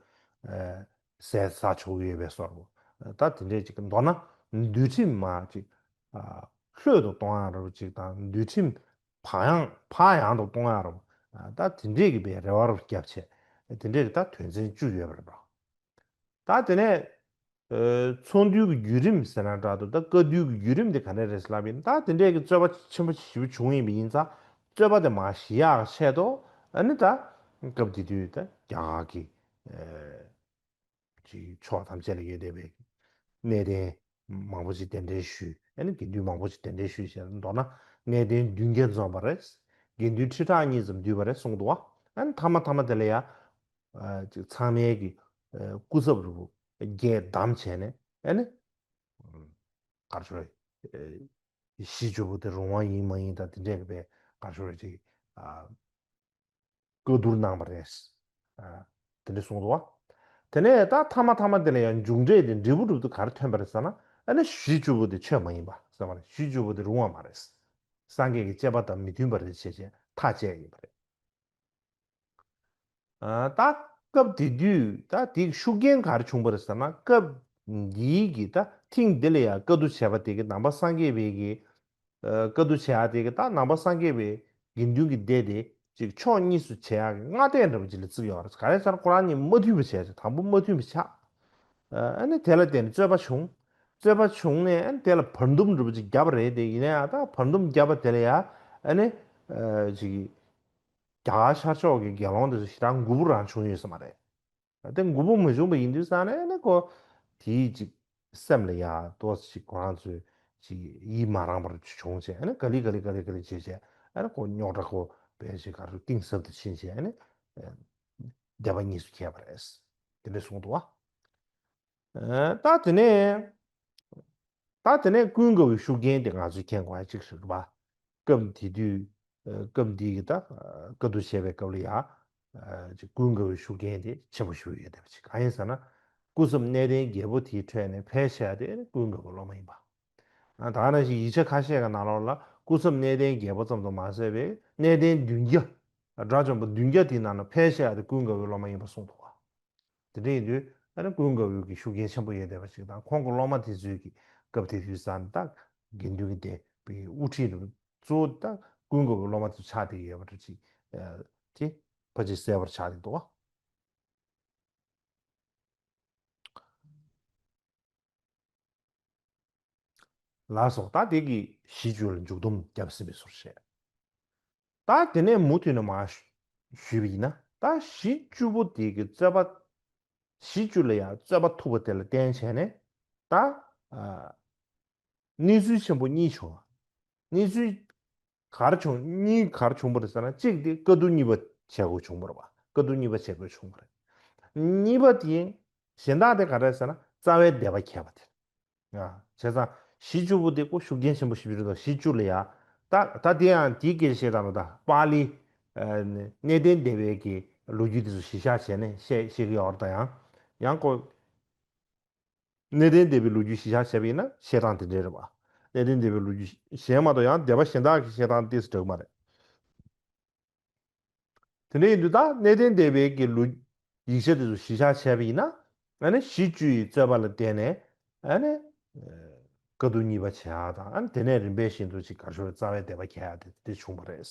ཨ་ཟས་ཟ་ཆོག་གི་ཡོད་པའི་བཟོ་འདྲ། ད་དེ་འདྲས་ཅིག་མདོར་ན་འདུལ་ཁྲིམས་མར་ཅིག་ཨ་ལྷོད་དུ་གཏོང་ཡག་འདྲ་པོ་ཅིག་དང་འདུལ་ཁྲིམས་བག་ཡངས་བག་ཡངས་དུ་གཏོང་ཡག་འདྲ་པོ། ད་དེ་འདྲས་ཀྱི་པའི་རེ་བ་རུ་བརྒྱབ་བྱས་དེ་འདྲས་ཀྱི་ད་དོན་ཚན་བཅུ་ཡོད་པ་རེད་པ། ད་དེ་ནས་ཨ་ཚོགས་འདུལ་གྱི་བརྒྱུད་རིམ་ཟེར་ན་འདྲ་འདུག་ད་བཀའ་འདུལ་གྱི་བརྒྱུད་རིམ་དེ་ག་འདྲས་རེད་ཟེར་ལབ་པ་ཡིན་ན། ད་དེ་འདྲས་ཀྱི་རྩོད་པ་ཆེན་པོ་ཞེ་པོ་བྱུང་ཡིན་པ་ཡིན་ཙང་རྩོད་པ་དེ་མར་ཞི་ཡག་ཆེད་དུ་ཨ་ནི་ད་སྐབས་དེ་དུས་ད་རྒྱ་གར་གྱི་ཨ་ཅིག་ཕྱོགས་ཐམས་ཅད་ལ་ཡོད་བསྡད་པའི་གནས་བརྟན་ མང་པོ་ཅིག་གདན་འདྲེན་ཞུས། ཨ་ནི་དགེ་འདུན་མང་པོ་ཅིག་གདན་འདྲེན་ཞུས་བྱས། མདོར་ན་གནས་བརྟན་བདུན་བརྒྱ་འཛོམས་པ་རེད། དགེ་འདུན་ཁྲི་ཕྲག་གཉིས་ཙམ་འདུས་པ་རེད་གསུངས་འདུག་བ། ཨ་ནི་མཐའ་མ་མཐའ་མ་དེ་ལ་ཡ། ཨ་ཅིག་ཚང་མའི་གི་ཨ་སྐུ་ཚབ་རུ་བརྒྱད་བདམས་བྱས་ནས། ཨ་ནི་གར་ཆོས་ཨ་གཞི་བཅུ་པོ་དེ་རུང་བ་ཡིན་མ་ཡིན་དང་དེ་འདྲས་ཀྱི་པའི་གར་ཆོས་ཅིག་ཨ་བཀའ་བསྡུར་གནང་བ་རེད། ཨ་དེ་འདྲས་གསུངས་འདུག་བ། དེ་ནས་ད་མཐའ་མ་མཐའ་མ་དེ་ལ་ཡང་མཇུག་འབྲས་དེ་འབྲས་བུ་གྲུབ་དུས་ག་རེ་ཐོན་པ་རེད་ཟེར་ན། ཨ་ནི་གཞི་བཅུ་པོ་དེ་ཆོས་མ་ཡིན་པ་ཟེར་བ་རེད། གཞི་བཅུ་པོ་དེ་རུང་བ་མ་རེད། སངས་རྒྱས་ཀྱི་བཅས་པ་དང་མི་མཐུན་པ་རེད་བྱས་བྱས་ཐག་བཅད་ཡིན་པ་རེད། ཨ་ད་སྐབས་དེ་དུས་ད་དེའི་ཤུགས་རྐྱེན་ག་རེ་བྱུང་བ་རེད་ཟེར་ན། སྐབས་འདིའི་གི་ད་ཐེངས་འདི་ལ་ཡང་བཀའ་བསྡུ་བྱས་པ་དེ་གི་ནང་པ་སངས་རྒྱས་པའི་གི་ཨ་བཀའ་བསྡུ་བྱས་ཡ་དེ་གི་ད་ནང་པ་སངས་རྒྱས་པའི་དགེ་འདུན་གྱི་སྡེ་དེ་ཅིག་ཕྱོགས་གཉིས་སུ་བྱས་ཡ་གི་སྔ་ལྟས་འདྲ་པོ་ཅིག་ལ་བརྩིགས་ཡོད་རེད། ག་རེ་ཟེར་ན་ཁོ་རང་གཉིས་མ་མཐུན་པ་བྱས་ཚེ། དང་པོ་མ་མཐུན་པ་ཆགས། ཨ་ནི་དེ་ལ་བརྟེན་ནས་རྩོད་པ་བྱུང་། རྩོད་པ་བྱུང་ནས་ཨ་ནི་དེ་ལ་བར་འདུམ་འདྲ་པོ་ཅིག་བརྒྱབ་པ་རེད་དེ། ཡིན་ན་ཡང་ད་བར་འདུམ་བརྒྱབ་པ་དེ་ལ་ཡ་ཨ་ནི་ཨ་ཅིག་རྒྱ་གར་ཤར་ཕྱོགས་ཀྱི་དགེ་སློང་དེ་ཚོ་ཞེ་དྲག་མགོ་བོ་རང་བྱུང་ཡོད་ས་མ་རེད། དེ་མགོ་བོ་མ་བྱུང་བ་ཡིན་དུས་ཙང་ནས་ཨ་ནི་ཁོ་དེའི་ཅིག་སེམས་ལ་ཡ་ཏོག་ཙམ་ཅིག་ཁོ་རང་ཚོས་ཅིག་ཡིད་མ་རངས་པར་བྱུང་བྱས། ཨ་ནི་ག་ལེ་ག་ལེ་ག་ལེ་ག་ལེ་བྱས་བྱས། ཨ་ནི་ཁོ་རྙོག་དྲ་ཁོ་བས་ཅིག་ག་རེ་གཏིང་ཟབ་ཏུ་ཕྱིན་བྱས། ཨ་ནི་སྡེ་པ་གཉིས་སུ་གྱེས་པ་རེད། དེ་འདྲ་གསུངས་འདུག་བ། ཨ་ད་དེ་ནས། ད་དེ་ནས་ཀུན་དགའ་བོའི་ཤུགས་རྐྱེན་དེ་ང་ཚོས་མཁྱེན་དགོས་ཡ་གཅིག་རེད་པ། སྐབས་དེ་དུས་ཨ་སྐབས་འདི་གི་ད་ཨ་བཀའ་བསྡུ་བྱས་པའི་སྐབས་ལ་ཡ། ཨ་ཅིག་ཀུན་དགའ་བོའི་ཤུགས་རྐྱེན་དེ་ཆེན་པོ་ཞིག་ཡོད་བསྡད་པ་ཅིག་གང་ཡིན་ཟེར་ན། སྐུ་ཚབ་གནས་བརྟན་བརྒྱད་པོ་དེའི་ཁྲོད་ནས་ཕལ་ཆེ་བ་དེ་ཀུན་དགའ་བོའི་སློབ་མ་ཡིན་པ། ཨ་ད་ག་ནང་བཞིན་ཡིག་ཆ་ཁ་ཤས་ཀྱི་ནང་ལོགས་ལ་སྐུ་ཚབ་གནས་བརྟན་བརྒྱད་པོ་ཙམ་དུ་མ་ཟད་པའི་གནས་བརྟན་བདུན་བརྒྱ། དགྲ་བཅོམ་པ་བདུན་བརྒྱ་དེའི་ནང་ན་ཕལ་ཆེ་བ་དེ་ཀུན་དགའ་བོའི་སློབ་མ་ཡིན་པ་གསུངས་འདུག་བ། དེ་འདྲ་ཡིན་དུས་ཨ་ནི་ཀུན་དགའ་བོའི་གི་ཤུགས་རྐྱེན་ཆེན་པོ་ཡོད་བསྡད་པ་ཞིག་དང་། ཁོང་གི་སློབ་མ་དེ་ཚོའི་གི་སྐབས་དེ་དུས་ཙང་ད་དགེ་འདུན་གྱི་སྡེ་པའི་དབུ་ཁྲིད་རུ་གཙོ་བོ་ད་ཀུན་དགའ་བོའི་སློབ་མ་དེ་ཆགས་བསྡད་ཡོད་པ་འདྲ་ཅིག་ཨ་དེ་ཕལ་ཆེར་གསལ་པོར་ཆགས་བསྡད་འདུག་བ། ལགས་སོ། ད་དེ་གི་གཞི་བཅུ་ལ་མཇུག་སྡོམ་བརྒྱབ་ཟིན་པའི་བཟོ་འདྲ་བྱས། ད་དེ་ནས་མུ་མཐུད་ནས་མར་ཞུས་པ་ཡིན་ན། ད་གཞི་བཅུ་པོ་དེ་གི་རྩོད་པ། གཞི་བཅུ་ལ་ཡང་རྩོད་པ་ཐུག་པ་དེ་ལ་བརྟེན་བྱས་ནས་ད་ཨ་གནས་ཚུལ་ཆེན་པོ་གཉིས་བྱུང་བ། གནས་ཚུལ་ག་རེ་བྱུང་། གཉིས་ག་རེ་བྱུང་བ་རེད་ཟེར་ན། གཅིག་དེ་བཀའ་བསྡུ་གཉིས་པ་བྱེད་དགོས་བྱུང་བ་རེད་པ། བཀའ་བསྡུ་གཉིས་པ་བྱེད་དགོས་བྱུང་བ་རེད། གཉིས་པ་དེ་གཞན་དག་དེ་ག་རེ་རེད་ཟེར་ན། རྩ་བའི་སྡེ་པ་གྱེས་པ་དེ། ཨ་བྱས་ཙང་གཞི་བཅུ་པོ་དེ་ཁོ་ཤུགས་རྐྱེན་ཆེན་པོ་ཞིག་རེད་དོ། གཞི་བཅུ་ལ་ཡ། ད་ད་དེ་ཡང་དེའི་སྐད་ཆ་བཤད་སྟངས་ལ་ད་པཱ་ལི་ཨ་གནས་བརྟན་སྡེ་པའི་གི་ལོ་རྒྱུས་དེ་ཚོ་གཞི་བཞག་བྱས་ནས་བཤད་བཤད་ཀྱི་ཡོད་རེད། ད་ཡང་ཡང་ཁོ་གནས་བརྟན་སྡེ་པའི་ལོ་རྒྱུས་གཞི་བཞག་བྱས་པ་ཡིན་ན་བཤད་སྟངས་དེ་འདྲ་རེད་པ། གནས་བརྟན་སྡེ་པའི་ལོ་རྒྱུས་གཞན་མ་གཏོགས་ཡང་སྡེ་པ་གཞན་དག་གི་བཤད་སྟངས་ཏོག་ཙམ་འདྲ་གི་མ་རེད། དེ་འདྲ་ཡིན་དུས་ད་གནས་བརྟན་སྡེ་པའི་གི་ལོ་ཡིག་ཆ་དེ་ཚོ་གཞི་བཞག་བྱས་པ་ཡིན་ན། ཨ་ནི་གཞི་བཅུ་ཡི་རྩོད་པ་ལ་བརྟེན་ནས་ཨ་ནི་ཨ་བཀའ་བསྡུ་གཉིས་པ་བྱེད་ཡག་དང་། ཨ་ནི་དེ་ནས་རིམ་པས་བཞིན་དུ་ཅིག་ག་རེ་ཟེར། རྩ་བའི་སྡེ་པ་གྱེས་ཡག་དེ་དེ་བྱུང་བ་རེད།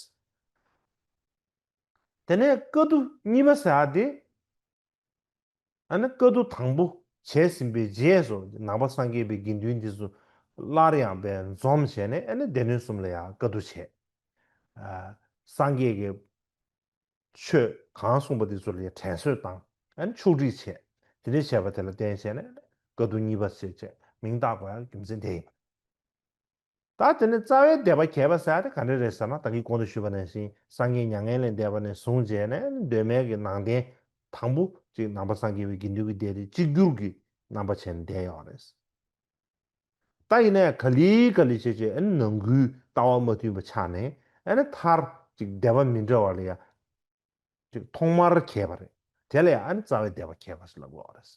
དེ་ནས་བཀའ་བསྡུ་གཉིས་པ་ཟེར་ཡག་དེ། ཨ་ནི་བཀའ་བསྡུ་དང་པོ་བྱས་ཟིན་པའི་རྗེས་སུ་ནང་པ་སངས་རྒྱས་པའི་དགེ་འདུན་འདི་ཚོ་སླར་ཡང་དཔེ་འཛོམས་བྱས་ནས། ཨ་ནི་སྡེ་སྣོད་གསུམ་ལ་ཡང་བཀའ་བསྡུ་བྱས། ཨ་སངས་རྒྱས་ཀྱི་ཆོས་གང་གསུངས་པ་འདི་ཚོ་ལ་ཡང་དྲན་གསོ་བཏང་། ཨ་ནི་ཕྱོགས་སྒྲིག་བྱས། དེ་འདྲ་བྱས་པ་དེ་ལ་བརྟེན་བྱས་ནས་བཀའ་བསྡུ་གཉིས་པ་ཞེས་བྱས་མིང་བཏགས་དགོས་ཡག་རྒྱུ་མཚན་དེ་ཡིན། ད་དེ་ནས་རྩ་བའི་སྡེ་པ་གྱེས་པ་ཟེར་ཡག་དེ་ག་འདྲ་རེད་ཟེར་ན། ད་གིན་གོང་དུ་ཞུས་པ་ནང་བཞིན་སངས་རྒྱས་མྱ་ངན་ལས་འདས་པ་ནས་བཟུང་བྱས་ནས་གདོད་མའི་གི་ནང་བསྟན་དང་པོ་ཅིག་ནང་པ་སངས་རྒྱས་པའི་དགེ་འདུན་གྱི་སྡེ་དེ་གཅིག་གྱུར་གྱི་རྣམ་པ་བྱས་ནས་བསྡད་ཡོད་རེད། ད་ཡིན་ན་ཡང་ག་ལེ་ག་ལེ་བྱས་བྱས་ཨ་ནི་ནང་ཁུལ་ལྟ་བ་མ་མཐུན་པ་ཆགས་ནས། ཨ་ནི་མཐར་ཅིག་སྡེ་པ་མི་འདྲ་བ་ལ་ཡ་ཅིག་ཐོག་མར་གྱེས་པ་རེད། དེ་ལ་ཡང་ཨ་ནི་རྩ་བའི་སྡེ་པ་གྱེས་པ་ཞེས་ལབ་ཀྱི་ཡོད་རེད།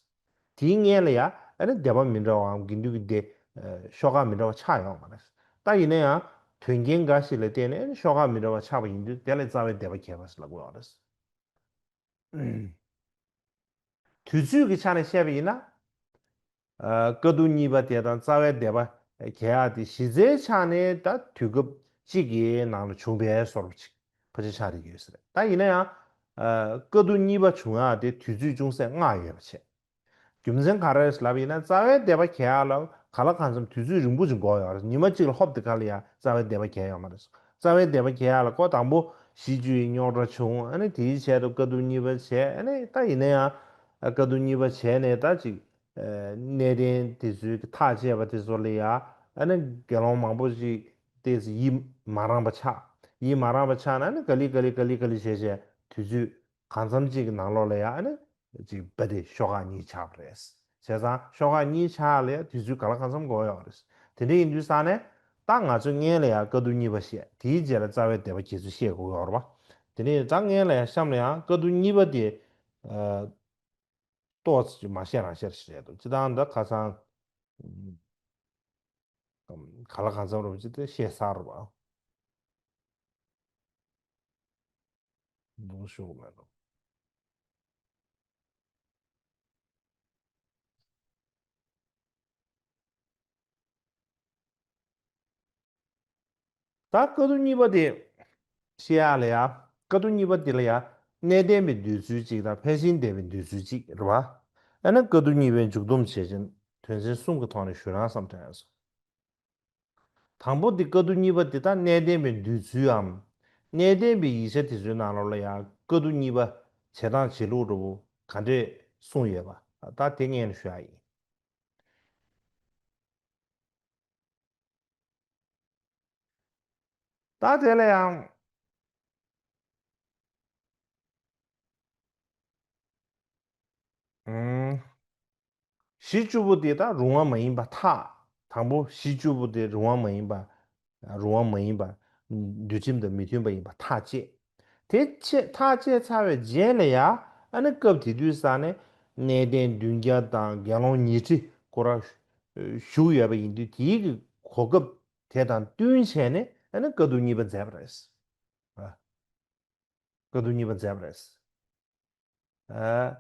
དེའི་སྔོན་ལ་ཡང་ཨ་ནི་སྡེ་པ་མི་འདྲ་བའམ་དགེ་འདུན་གྱི་སྡེ་ཨ་ཤོག་ཁག་མི་འདྲ་བ་ཆགས་ཡོད་མ་རེད། ད་ཡིན་ན་ཡང་དོན་རྐྱེན་འགའ་ཞིག་ལ་བརྟེན་ནས་ཨ་ནི་ཤོག་ཁག་མི་འདྲ་བ་ཆགས་པ་ཡིན་དུས་དེ་ལ་རྩ་བའི་སྡེ་པ་གྱེས་པ་ཞེས་ལབ་ཀྱི་ཡོད་རེད། དུས་ཚོད་ཀྱི་ཆ་ནས་བཤད་པ་ཡིན་ན། ཨ་བཀའ་བསྡུ་གཉིས་པ་དེ་དང་རྩ་བའི་སྡེ་པ་གྱེས་ཡག་དེ་གཞི་རྩའི་ཆ་ནས་ད་དུས་སྐབས་གཅིག་གི་ནང་ལ་བྱུང་བའི་བཟོ་འདྲ་ཅིག་ཕལ་ཆེར་ཆགས་བསྡད་ཀྱི་ཡོད་ས་རེད། ད་ཡིན་ན་ཡང་ཨ་བཀའ་བསྡུ་གཉིས་པ་བྱུང་ཡག་དེ་དུས་ཚོད་ཅུང་ཟད་སྔ་ཡོད་པ་བྱས། རྒྱུ་མཚན་ག་རེ་རེད་ལབ་ཡིན་ན། རྩ་བའི་སྡེ་པ་གྱེས་ཡག་ལ་གང་ལ་གང་འཚམ་དུས་ཚོད་རིང་པོ་ཅིག་འགོར་ཡོད་རེད། ཉི་མ་གཅིག་ལ་ཧོབ་དེ་ག་ལ་ཡ་རྩ་བའི་སྡེ་པ་གྱེས་ཡོད་མ་རེད། རྩ་བའི་སྡེ་པ་གྱེས་ཡག་ལ་ཁོ་དང་པོ་གཞི་བཅུ་ཡི་རྙོག་དྲ་བྱུང་། ཨ་ནི་དེའི་ཆེད་དུ་བཀའ་བསྡུ་གཉིས་པ་བྱས། ཨ་ནི་ད་ཡིན་ན་ཡང་བཀའ་བསྡུ་གཉིས་པ་བྱས་ནས་ད་ཅིག་ གནས་བརྟན་དེ་ཚོའི་ཐག་བཅད་པ་དེ་ཚོ་ལ་ཡ་ཨ་ནི་དགེ་སློང་མང་པོ་ཞིག་དེ་ཡིད་མ་རངས་པ་ཆགས། ཡིད་མ་རངས་པ་ཆགས་ན་ཨ་ནི་ག་ལེ་ག་ལེ་ག་ལེ་ག་ལེ་བྱས་བྱས་དུས་ཚོད་གང་འཚམ་གཅིག་གི་ནང་ལོགས་ལ་ཡ་ཨ་ནི་ཅིག་བ་དེ་ཤོག་ཁག་གཉིས་ཆགས་པ་རེད། བྱས་ཙང་ཤོག་ཁག་གཉིས་ཆགས་ལ་ཡ་དུས་ཚོད་ག་ལ་གང་འཚམ་འགོར་ཡོད་རེད། དེ་འདྲ་ཡིན་དུས་ཙང་ནས་ད་ང་ཚོས་སྔོན་ལ་ཡ་དཀའ་ཐུབ་གཉིས་པ་བཤད། དེའི་རྗེས་ལ་རྩ་བའི་བཟླས་པ་རྒྱ་མཚོ་བཤད་དགོས་ཡོད་རེད་པ། དེ་ནས་ད་སྔོན་ལ་ཡ་གཤམ་ལ་ཡང་དཀའ་ཐུབ་གཉིས་པ་དེ་ཨ་ཏོག་ཙམ་མ་བཤད་རང་བཤད་བྱས་འདུག་སྤྱིར་བཏང་འདི་ཁ་སང་ག་ལ་གང་འཚམ་རུ་ཅི་སྟེ་བཤད་ཚར་བ། འདུག་ཤོག་མེད་འགྲོ། ད་དཀའ་ཐུབ་གཉིས་པ་དེ་བཤད་ཡག་ལ་ཡ། དཀའ་ཐུབ་གཉིས་པ་དེ་ལ་ཡ་གནས་བརྟན་པའི་འདོད་ཚུལ་གཅིག་དང་ཕན་ཆེན་བཟླས་པའི་འདོད་ཚུལ་གཅིག་རེད་པ། ཨ་ནི་དཀའ་ཐུབ་གཉིས་པའི་མཇུག་སྡོམ་བྱེད་ཅིང་དོན་ཚན་གསུམ་གྱི་ཐོག་ནས་ཞུ་རང་བསམ་དྲན་སོང་། དང་པོ་དེ་དཀའ་ཐུབ་གཉིས་པ་དེ་དག་གནས་བརྟན་པའི་འདོད་ཚུལ་འམ། གནས་བརྟན་པའི་ཡིག་ཆ་དེ་ཚོའི་ནང་ལོགས་ལ་ཡང་དཀའ་ཐུབ་གཉིས་པ་བྱེད་སྟངས་བྱེད་ལུགས་འདྲ་པོ་ག་འདྲས་གསུངས་ཡོད་པ་ད་དེ་སྔོན་ནས་ཞུ་ཡག་ཡིན། ད་དེ་ལ་ཡང་། ཨུམ། གཞི་བཅུ་པོ་དེ་དག་རུང་བ་མ་ཡིན་པ་ཐག་དང་པོ་གཞི་བཅུ་པོ་དེ་རུང་བ་མ་ཡིན་པ། རུང་བ་མ་ཡིན་པ། འདུལ་ཁྲིམས་དང་མི་མཐུན་པ་ཡིན་པ་ཐག་བཅད། དེ་བཅད་ཐག་བཅད་ཚར་བའི་རྗེས་ལ་ཡ་ཨ་ནི་སྐབས་དེ་དུས་ས་ནས་གནས་བརྟན་བདུན་བརྒྱ་དང་དགེ་སློང་ཉི་ཁྲི་ཁོ་ར་བཞུགས་ཡོད་པ་ཡིན་དུས་དེའི་གི་གོ་སྐབས་དེ་དང་བསྟུན་བྱས་ནས་ཨ་ནི་དཀའ་ཐུབ་གཉིས་པ་མཛད་པ་རེད། ཨ། དཀའ་ཐུབ་གཉིས་པ་མཛད་པ་རེད། ཨ།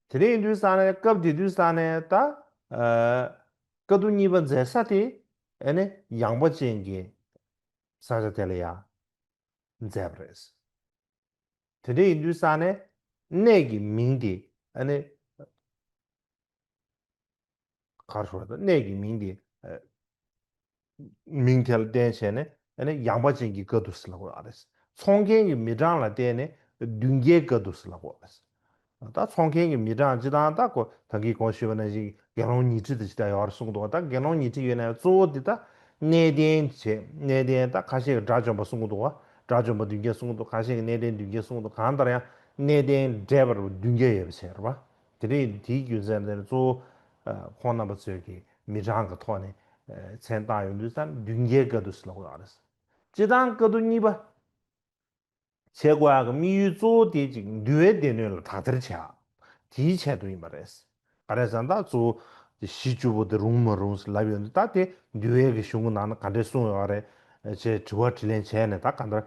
དེ་འདྲ་ཡིན་དུས་ས་ནས་སྐབས་དེ་དུས་ས་ནས་ད། ཨ། དཀའ་ཐུབ་གཉིས་པ་མཛད་ས་དེ་ཨ་ནི་ཡངས་པ་ཅན་གྱི་ས་ཆ་དེ་ལ་ཡ་མཛད་པ་རེད། དེ་འདྲ་ཡིན་དུས་ས་ནས་གནས་ཀྱི་མིང་དེ་ཨ་ནི། གར་ཞོར་དུ་གནས་ཀྱི་མིང་དེ། མིང་དེ་ལ་བརྟེན་བྱས་ནས་ཨ་ནི་ཡངས་པ་ཅན་གྱི་དཀའ་ཐུབ་ཟེར་ལབ་དགོས་ཡག་རེད། ཚོང་མཁན་གྱི་མི་གྲངས་ལ་བརྟེན་ནས་བདུན་བརྒྱའི་དཀའ་ཐུབ་ཟེར་ལབ་དགོས་ཡག་རེད། ད་ཚོང་མཁན་གྱི་མི་གྲངས་སྤྱིར་བཏང་ད་ཁོ་ད་གིན་གོང་ཞུས་པ་ནང་བཞིན་དགེ་སློང་ཉི་ཁྲི་དེ་ཅིག་ད་ཡོད་རེད་གསུངས་འདུག་ད་དགེ་སློང་ཉི་ཁྲི་ཡོད་ན་ཡང་གཙོ་བོ་དེ་ད་གནས་བརྟན་བྱས་གནས་བརྟན་ད་ཁ་ཤས་ཀྱིས་དགྲ་བཅོམ་པ་གསུངས་འདུག་དགྲ་བཅོམ་པ་བདུན་བརྒྱ་གསུངས་འདུག་ཁ་ཤས་ཀྱིས་གནས་བརྟན་བདུན་བརྒྱ་གསུངས་འདུག་གང་ལྟར་ཡང་གནས་བརྟན་བགྲེས་པ་བདུན་བརྒྱ་ཡོད་པ་བྱས་རེད་པ། དེ་རིང་དེའི་རྒྱུ་མཚན་དེ་ནི་གཙོ་བོ་ཁོང་རྣམ་པ་ཚོས་ཀྱི་མི་གྲངས་ཀྱི་ཐོག་ནས་མཚན་བཏགས་ཡོང་དུས་ཙམ་བདུན་བརྒྱའི་དཀའ་ཐུབ་ཟེར་ལབ་དགོས་ཡག་རེད། སྤྱིར་བཏང་དཀའ་ཐུབ་གཉིས་པ་བྱེད་དགོས་ཡག་གི་དམིགས་ཡུལ་གཙོ་བོ་དེ་གཅིག་འདུལ་བའི་སྡེ་སྣོད་ལ་དག་ཐེར་བྱེད་ཡག་དེའི་ཆེད་དུ་ཡིན་པ་རེད། ག་རེ་ཟེར་ན་ད་གཙོ་བོ་གཞི་བཅུ་པོ་དེ་རུང་མ་རུང་ལབ་ཡོང་དུས་ད་དེ་འདུལ་བའི་གི་གཞུང་གི་ནང་ན་ག་འདྲས་གསུངས་ཡོད་རེད་ཅེས་དྲི་བ་དྲིས་ལན་བྱས་ནས་ད་ག་འདྲ།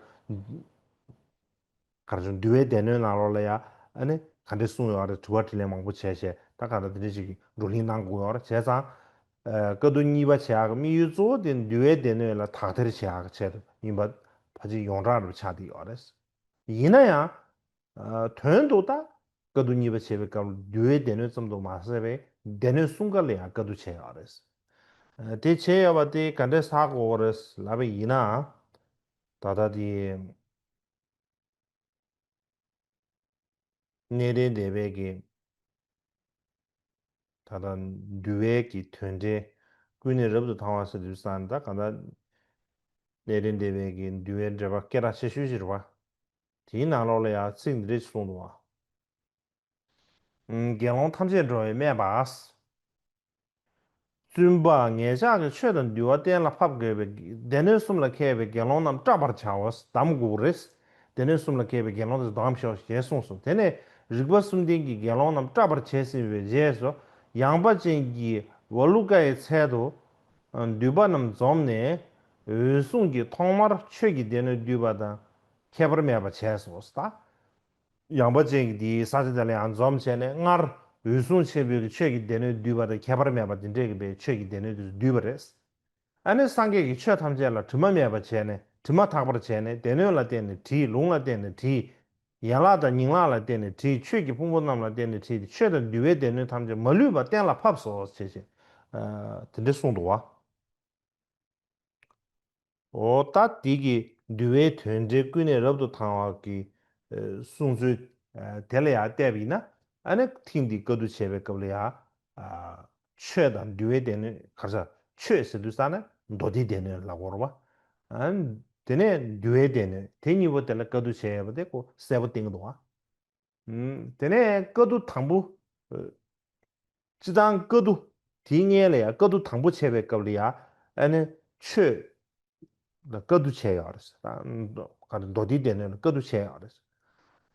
གར་བྱུང་འདུལ་བའི་སྡེ་སྣོད་ནང་ལོགས་ལ་ཡ་ཨ་ནི་ག་འདྲས་གསུངས་ཡོད་རེད་དྲི་བ་དྲིས་ལན་མང་པོ་བྱས་བྱས་ད་ག་འདྲ་དེ་འདྲས་ཞིག་གི་བགྲོ་གླེང་གནང་དགོས་ཡོད་རེད་བྱས་ཙང་། དཀའ་ཐུབ་གཉིས་པ་བྱེད་ཡག་གི་དམིགས་ཡུལ་གཙོ་བོ་དེ་འདུལ་བའི་སྡེ་སྣོད་ལ་དག་ཐེར་བྱེད་ཡག་གི་ཆེད་དུ་ཡིན་པ་ཕལ་ཆེར་ཡོངས་གྲགས་རུ་ཆགས་བསྡད་ཡོད་རེད། ཡིན་ན་ཡང་། དོན་དུ་ད་དཀའ་ཐུབ་གཉིས་པ་བྱེད་པའི་སྐབས་ལ་འདུལ་བའི་སྡེ་སྣོད་ཙམ་དུ་མ་ཟད་པའི་སྡེ་སྣོད་གསུམ་ཀ་ལ་ཡང་དཀའ་ཐུབ་བྱས་ཡོད་རེད། དེ་བྱས་ཡོད་པ་དེ་ག་འདྲས་ཧ་གོ་དགོས་རེད་ལབ་པ་ཡིན་ན། ད་ལྟ་དེ། གནས་བརྟན་སྡེ་པའི་གི། ད་ལྟ་འདུལ་བའི་གི་དོན་འགྲེལ་ཀུན་ནས་རབ་ཏུ་དང་བ་ཟེར་དུས་ཙང་ད་ག་ད། གནས་བརྟན་སྡེ་པའི་གི་འདུལ་བའི་འགྲེལ་པ་སྐད་གྲགས་ཆེ་ཤོས་ཤིག་རེད་པ། དེའི་ནང་ལོགས་ལ་ཡང་ཚིག་འདི་འདྲས་ཞིག་གསུངས་འདུག་བ། དགེ་སློང་ཐམས་ཅད་འགྲོ་བའི་སྨྲས་པ། བཙུན་པ་ངེད་ཅག་གིས་ཆོས་དང་འདུལ་བ་གཏན་ལ་ཕབ་དགོས་པའི་སྡེ་སྣོད་གསུམ་ལ་མཁས་པའི་དགེ་སློང་རྣམས་བསྐྲབ་པར་བྱའོ། གདམས་དགོས་རེད། སྡེ་སྣོད་གསུམ་ལ་མཁས་པའི་དགེ་སློང་དེ་ཚོ་གདམས་ཤོག་ཞེས་གསུངས་སོ། དེ་ནས་རིག་པ་གསུམ་ལྡན་གྱི་དགེ་སློང་རྣམས་བསྐྲབ་པར་བྱས་ཟིན་པའི་རྗེས་སུ་ཡངས་པ་ཅན་གྱི་ཝ་ལུ་ཀའི་ཚལ་དུ་འདུས་པ་རྣམས་འཛོམས་ནས་འོད་སྲུང་གིས་ཐོག་མར་ཆོས་ཀྱི་སྡེ་སྣོད་བསྡུས་པ་དང་ཁྱད་པར་མེད་པར་བྱས་སོ། ཡངས་པ་ཅན་གྱི་དེའི་ས་ཆ་དེ་ལ་ཡང་འཛོམས་བྱས་ནས་སྔར་འོད་སྲུང་ཆེན་པོའི་ཆོས་ཀྱི་སྡེ་སྣོད་བསྡུས་པ་དང་ཁྱད་པར་མེད་པ་དེ་འདྲས་ཀྱི་པའི་ཆོས་ཀྱི་སྡེ་སྣོད་དེ་ཚོ་བསྡུས་པ་རེད། ཨ་ནི་སངས་རྒྱས་ཀྱིས་ཆོས་ཐམས་ཅད་ལ་དྲི་མ་མེད་པར་བྱས་ནས་དྲི་མ་དག་པར་བྱས་ནས་སྡེ་སྣོད་ལ་བརྟེན་ནས་བྲིས། ལུང་ལ་བརྟེན་ནས་བྲིས། ཡན་ལག་དང་ཉིང་ལག་ལ་བརྟེན་ནས་བྲིས། ཆོས་ཀྱི་ཕུང་པོ་རྣམས་ལ་བརྟེན་ནས་བྲིས་ཏེ་ཆོས་དང་འདུལ་བའི་སྡེ་སྣོད་ཐམས་ཅད་མ་ལུས་པ་གཏན་ལ་ཕབ་སོ་ཞེས་བྱས། ཨ། དེ་འདྲས་གསུངས་འདུག་བ། འོ་ད་འདི་གི་འདུལ་བའི་དོན་འགྲེལ་ཀུན་ནས་རབ་ཏུ་དང་བ་གི་གསུང་ཚུལ་དེ་ལ་ཡང་བལྟས་པ་ཡིན་ན་ཨ་ནི་ཐེངས་འདི་བཀའ་བསྡུ་བྱས་པའི་སྐབས་ལ་ཡང་ ཆོས་དང་འདུལ་བའི་སྡེ་སྣོད་ག་རེ་ཟེར། ཆོས་ཟེར་དུས་ཙ་ན་མདོ་སྡེའི་སྡེ་སྣོད་ལབ་དགོས་རེད་པ། ཨ། དེ་ནས་འདུལ་བའི་སྡེ་སྣོད་དེ་གཉིས་པོ་དེ་ལ་བཀའ་བསྡུ་བྱས་ཡོད་པ་དེ་ཁོ་གསལ་པོ་བསྟན་གྱི་འདུག་ག་ཨུམ། དེ་ནས་བཀའ་བསྡུ་དང་པོ། ཨ། སྤྱིར་བཏང་བཀའ་བསྡུ་དེའི་སྔོན་ལ་ཡང་བཀའ་བསྡུ་དང་པོ་བྱས་པའི་སྐབས་ལ་ཡང་ཨ་ནི་ཆོས་ལ་བཀའ་བསྡུ་བྱས་ཡོད་རེད། ད་ག་རེ་མདོ་སྡེའི་སྡེ་སྣོད་ལ་བཀའ་བསྡུ་བྱས་ཡོད་རེད།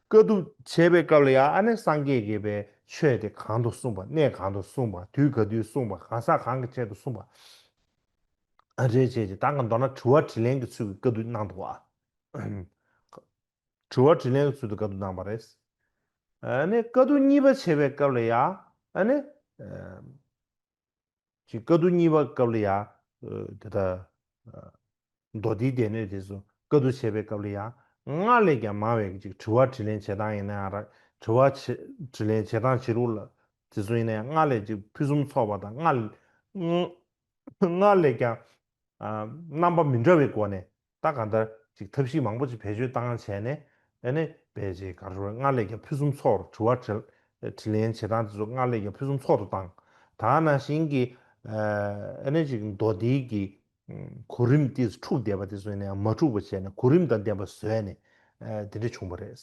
བཀའ་བསྡུ་བྱས་པའི་སྐབས་ལ་ཡང་ཨ་ནི་སངས་རྒྱས་ཀྱིས་པའི་ཆོས་དེ་གང་དུ་གསུངས་པ། གནས་གང་དུ་གསུངས་པ། དུས་ག་དུས་གསུངས་པ། གང་ཟག་གང་གི་ཆེད་དུ་གསུངས་པ། ཨ། རེད་བྱས་ཀྱི་ད་ག་མདོར་ན་དྲི་བ་དྲིས་ལན་གྱི་ཚུལ་གྱིས་བཀའ་བསྡུ་གནང་འདུག་ག་དྲི་བ་དྲིས་ལན་གྱི་ཚུལ་དུ་བཀའ་བསྡུ་གནང་བ་རེད། ཨ་ནི་བཀའ་བསྡུ་གཉིས་པ་བྱས་པའི་སྐབས་ལ་ཡང་ཨ་ནི། ཨ། ཅིག་བཀའ་བསྡུ་གཉིས་པ་སྐབས་ལ་ཡང་། ཨ། དེ་ལྟར། ཨ། མདོ་སྡེའི་སྡེ་སྣོད་དེ་ཚོ་བཀའ་བསྡུ་བྱས་པའི་སྐབས་ལ་ཡང་སྔར་ལས་ཀྱང་མང་བའི་ཅིག་དྲི་བ་དྲིས་ལན་བྱེད་སྟངས་ཡིན་ན་ཡང་ར། དྲི་བ་བྱེད་དྲིས་ལན་བྱེད་སྟངས་བྱེད་ལུགས་ལ་དེ་ཚོ་ཡིན་ན་ཡང་སྔར་ལས་ཅིག་ཕུན་སུམ་ཚོགས་པ་དང་སྔར་སྔར་ལས་ཀྱང་། ཨ། རྣམ་པ་མི་འདྲ་བའི་སྒོ་ནས་ད་གང་ལྟར་ཅིག་ཐབས་ཤེས་མང་པོ་ཅིག་བེད་སྤྱོད་བཏང་བྱས་ནས་ཨ་ནི་དཔེ་ཅིག་ག་རེ་ཟེར། སྔར་ལས་ཀྱང་ཕུན་སུམ་ཚོགས་རུ་དྲི་བ་དྲིས་དྲིས་ལན་བྱེད་སྟངས་དེ་ཚོ་སྔར་ལས་ཀྱང་ཕུན་སུམ་ཚོགས་སུ་བཏང་། ད་ག་ནང་བཞིན་གྱི། ཨ། ཨ་ནི་ཅིག་མདོ་སྡེའི་གི་གོ་རིམ་དེ་འཁྲུགས་བསྡད་པ་དེ་ཚོ་ཡིན་ན་ཡང་མ་འཁྲུགས་པ་བྱས་ནས་གོ་རིམ་དང་ལྡན་པ་བཟོས་ནས། ཨ། དེ་འདྲ་བྱུང་བ་རེད།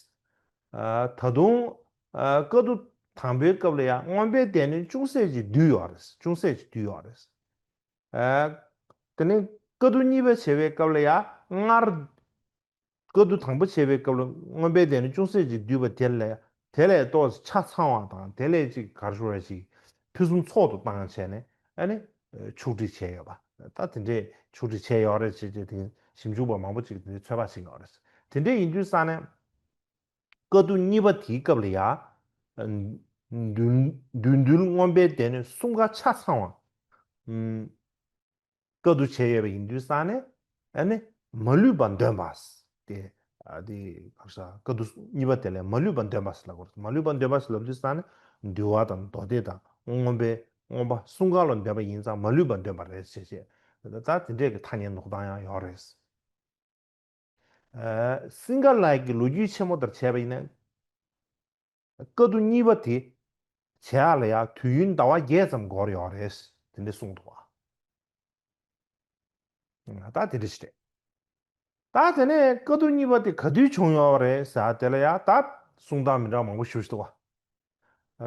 ཨ། ད་དུང་། ཨ། བཀའ་བསྡུ་དང་པོའི་སྐབས་ལ་ཡང་མངོན་པའི་སྡེ་སྣོད་ཅུང་ཟད་ཅིག་བསྡུས་ཡོད་རེད། ཅུང་ཟད་ཅིག་བསྡུས་ཡོད་རེད། ཨ། དེ་ནས་བཀའ་བསྡུ་གཉིས་པ་བྱས་པའི་སྐབས་ལ་ཡང་སྔར། བཀའ་བསྡུ་དང་པོ་བྱས་པའི་སྐབས་ལ་མངོན་པའི་སྡེ་སྣོད་ཅུང་ཟད་ཅིག་བསྡུས་པ་དེ་ལས་དེ་ལས་ཏོག་ཙམ་ཆ་ཚང་བ་དང་དེ་ལས་ཅིག་ག་རེ་ཞུ་དགོས་རེད། ཅིག་ཕུན་སུམ་ཚོགས་སུ་བཏང་བྱས་ནས་ཨ་ནི་ཕྱོགས་སྒྲིག་བྱས་ཡོད་པ། ད་དེ་འདྲས་ཕྱོགས་སྒྲིག་བྱས་ཡོད་རེད་ཅེས་ཅེས་དེ་ཞིབ་འཇུག་པ་མང་པོ་ཅིག་དེ་འདྲས་ཚོད་དཔག་བྱེད་ཀྱི་ཡོད་རེད། དེ་འདྲས་ཡིན་དུས་ཙང་ནས། བཀའ་བསྡུ་གཉིས་པ་དེའི་སྐབས་ལ་ཡང་། བདུན་བདུན་འདུལ་མངོན་པའི་སྡེ་སྣོད་གསུམ་ཀ་ཆ་ཚང་བ། ཨུམ། བཀའ་བསྡུ་བྱས་ཡོད་པ་ཡིན་དུས་ཙང་ནས་ཨ་ནི་མ་ལུས་པ་འདོན་པ། དེ། ཨ། དེ་ག་རེ་ཟེར། བཀའ་བསྡུ་གཉིས་པ་དེ་ལས་མ་ལུས་པ་འདོན་པ་ཟེར་ལབ་དགོས་རེད། མ་ལུས་པ་འདོན་པ་ཟེར་ལབ་དུས་ཙང་ནས་འདུལ་བ་དང་མདོ་སྡེ་དང་མངོན་པའི་མངོན་པ་གསུམ་ཀ་ལ་འདོན་པ་ཡིན་ཙང་མ་ལུས་པ་འདོན་པ་རེད་ཅེས་བྱས། ད་དེ་འདྲས་ཀྱི་ཐ་སྙད་འདོགས་སྟངས་ཡང་ཡོད་རེད། ཨ། སིང་ག་ལའི་གི་ལོ་རྒྱུས་ཆེན་མོ་ལྟར་བྱས་པ་ཡིན་ན། བཀའ་བསྡུ་གཉིས་པ་དེ་བྱེད་ཡག་ལ་ཡང་དུས་ཡུན་ཟླ་བ་བརྒྱད་ཙམ་འགོར་ཡོད་རེད། དེ་འདྲ་གསུངས་འདུག་བ། ད་དེ་འདྲ་ཞིག་རེད། ད་དེ་ནས་བཀའ་བསྡུ་གཉིས་པ་དེ་ག་དུས་བྱུང་ཡོད་རེད་ཟེར་དེ་ལ་ཡང་ད་གསུང་སྟངས་མི་འདྲ་བ་མང་པོ་ཞིག་འདུག་བ།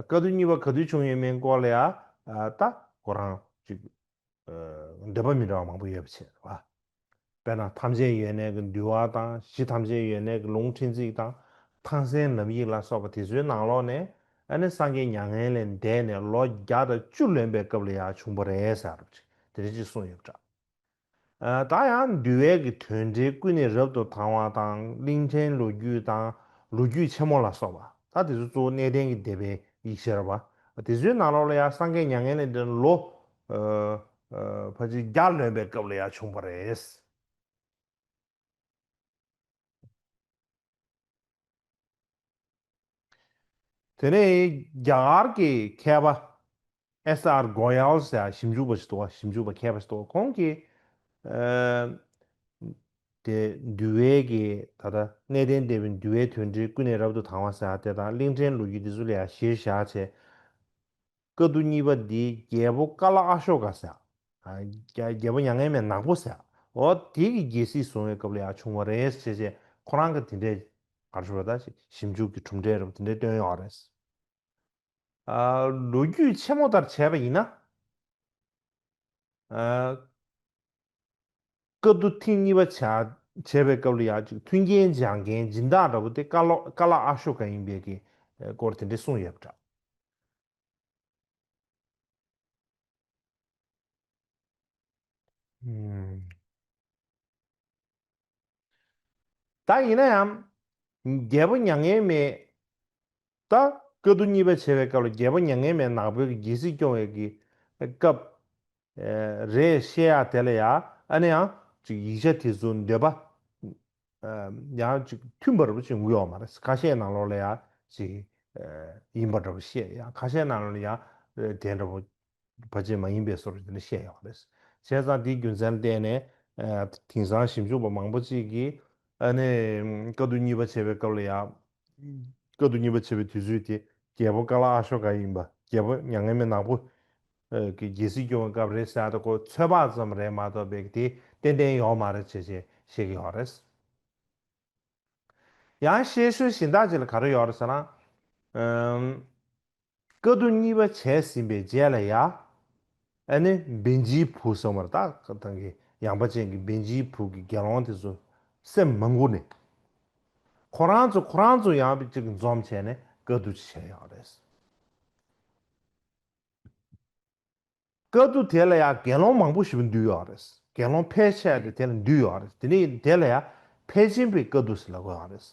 བཀའ་བསྡུ་གཉིས་པ་ག་དུས་བྱུང་ཡོད་མེད་སྐོར་ལ་ཡང་ད་ཁོ་རང་ཅིག་འདོད་པ་མི་འདྲ་བ་མང་པོ་ཡོད་པ་བྱས་རེད་བ། དཔེར་ན་ཐམས་ཅད་ཡོད་གནས་ཀྱི་འདུལ་བ་དང་། གཞི་ཐམས་ཅད་ཡོད་གནས་ཀྱི་ལུང་ཕྲན་ཚེགས་དང་། ཐང་སན་ལམ་ཡིག་ལ་སོགས་པ་དེ་ཚོའི་ནང་ལོགས་ནས་ཨ་ནི་སངས་རྒྱས་མྱ་ངན་ལས་འདས་ནས་ལོ་བརྒྱ་དང་བཅུ་ལོན་པའི་སྐབས་ལ་ཡང་བྱུང་བ་རེད་ཟེར་བ་ཅིག་དེ་འདྲ་ཅིག་གསུངས་ཡོད་པ་འདྲ། ད་ཡང་འདུལ་བའི་གི་དོན་འགྲེལ་ཀུན་ནས་རབ་ཏུ་དང་བ་དང་། གླིང་ཕྲན་ལོ་རྒྱུས་དང་ལོ་རྒྱུས་ཆེན་མོ་ལ་སོགས་པ། ད་དེ་ཚོ་གཙོ་བོ་གནས་བརྟན་གྱི་སྡེ་པའི་ཡིག་ཆ་རེད་བ། དེ་ཚོའི་ནང་ལོགས་ལ་ཡང་སངས་རྒྱས་མྱ་ངན་ལས་འདས་ལོ། ཨ། ཨ། ཕལ་ཆེར་བརྒྱ་ལོན་པའི་སྐབས་ལ་ཡང་བྱུང་བ་རེད། དེ་ནས་རྒྱ་གར་གྱི་མཁས་པ་ཨེས་ཨར་གོ་ཡལ་ཟེར་ཞིབ་འཇུག་པ་ཞིག་འདུག་བ། ཞིབ་འཇུག་པ་མཁས་པ་ཞིག་འདུག་བ། ཁོང་གིས། ཨ། དེ་འདུལ་བའི་གི་ད་ལྟ་གནས་བརྟན་སྡེ་པའི་འདུལ་བའི་དོན་འགྲེལ་ཀུན་ནས་རབ་ཏུ་དང་བ་ཟེར་དེ་དང་། གླིང་ཕྲན་ལོ་རྒྱུས་དེ་ཚོ་ལ་ཡང་གཞིར་བཞག་བྱས། བཀའ་བསྡུ་གཉིས་པ་འདི་རྒྱལ་པོ་ཀ་ལ་ཨ་ཤོ་ཀ་ཟེར། ཨ། རྒྱལ་རྒྱལ་པོ་མྱ་ངན་མེད་ནག་པོ་ཟེར། འོ་དེ་གི་རྒྱལ་སྲིད་བཟུང་བའི་སྐབས་ལ་ཡང་བྱུང་བ་རེད་ཟེར་བྱས། ཁོ་རང་གིས་དེ་འདྲའི་ག་རེ་ཞུ་དགོས་རེད། ད་ཞིབ་འཇུག་གི་གྲུབ་འབྲས་རེད་པ། དེ་འདྲའི་བཏོན་ཡོད་རེད། ཨ། ལོ་རྒྱུས་ཆེན་མོ་ལྟར་བྱས་པ་ཡིན་ན། ཨ། བཀའ་བསྡུ་ཐེངས་གཉིས་པ་བྱ་བྱས་པའི་སྐབས་ལ་ཡང་ཅིག་མཐུན་རྐྱེན་སྦྱར་མཁན་སྦྱིན་བདག་འདྲ་པོ་དེ་ཀ་ལོ་ཀ་ལ་ཨ་ཤོ་ཀ་ཡིན་པའི་གི་སྐོར་དེ་འདྲ་གསུངས་ཡོད་པ་འདྲ། ཨུམ། ད་ཡིན་ན་ཡང་རྒྱལ་པོ་མྱ་ངན་མེད། ད་བཀའ་བསྡུ་གཉིས་པ་བྱས་པའི་སྐབས་ལ་རྒྱལ་པོ་མྱ་ངན་མེད་ནག་པོའི་གི་རྒྱལ་སྲིད་སྐྱོང་བའི་གི་སྐབས། ཨེ། རེད་བཤད་ཡག་དེ་ལ་ཡང་ཨ་ནི་ཡང་ཅིག་ཡིག་ཆ་དེ་ཚོ་འདོད་པ། ཨ། ཡང་ཅིག་མཐུན་པ་རུ་ཅིག་ཡོང་གི་ཡོད་མ་རེད། ཁ་ཤས་ནང་ལོགས་ལ་ཡང་ཅིག་ཨ། ཡིན་པ་འདྲ་པོ་བཤད། ཡང་ཁ་ཤས་ནང་ལོགས་ལ་ཡང་དེ་འདྲ་པོ་ཕལ་ཆེར་མ་ཡིན་པའི་བཟོ་འདྲ་དེ་འདྲ་བཤད་ཡོད་རེད། བྱས་ཙང་དེའི་རྒྱུ་མཚན་བརྟེན་ནས། ཨ། དེང་སང་ཞིབ་འཇུག་པ་མང་པོ་ཅིག་གིས་ཨ་ནི་བཀའ་བསྡུ་གཉིས་པ་བྱས་པའི་སྐབས་ལ་ཡང་། བཀའ་བསྡུ་གཉིས་པ་བྱས་པའི་དུས་ཚོད་དེ་རྒྱལ་པོ་ཀ་ལ་ཨ་ཤོ་ཀ་ཡིན་པ། རྒྱལ་པོ་མྱ་ངན་མེད་ནག་པོ་ ཨ་གི་རྒྱལ་སྲིད་སྐྱོང་བའི་སྐབས་རེད་ཟེར་ཡག་དེ་ཁོ་ཚོད་དཔག་ཙམ་རེད་མ་གཏོགས་པའི་དེ་ཏན་ཏན་ཡོད་མ་རེད་ཅེས་བཤད་ཀྱི་ཡོད་རེད། ཡང་བཤད་སྲོལ་གཞན་དག་ཅིག་ལ་ག་རེ་ཡོད་རེད་ཟེར་ན། ཨམ། བཀའ་བསྡུ་གཉིས་པ་བྱས་ཟིན་པའི་རྗེས་ལ་ཡ། ཨ་ནི་བན་ཇིའི་བུ་ཟེར་བ་རེད། ད་ད་གི་ཡངས་པ་ཅན་གྱི་བན་ཇིའི་བུ་གི་དགེ་སློང་དེ་ཚོ་སེམས་མ་འགུག་ནས། ཁོ་རང་ཚོ་ཁོ་རང་ཚོ་ཡང་ཅིག་འཛོམས་བྱས་ནས་བཀའ་བསྡུ་ཅིག་བྱས་ཡོད་རེད། བཀའ་བསྡུ་དེ་ལ་ཡང་དགེ་སློང་མང་པོ་ཞིག་འདུས་ཡོད་རེད། དགེ་སློང་ཕལ་ཆེ་བ་དེ་དེ་ལ་འདུས་ཡོད་རེད། དེ་ནས་དེ་ལ་ཡང་ཕལ་ཆེན་པའི་བཀའ་བསྡུ་ཟེར་ལབ་ཀྱི་ཡོད་རེད།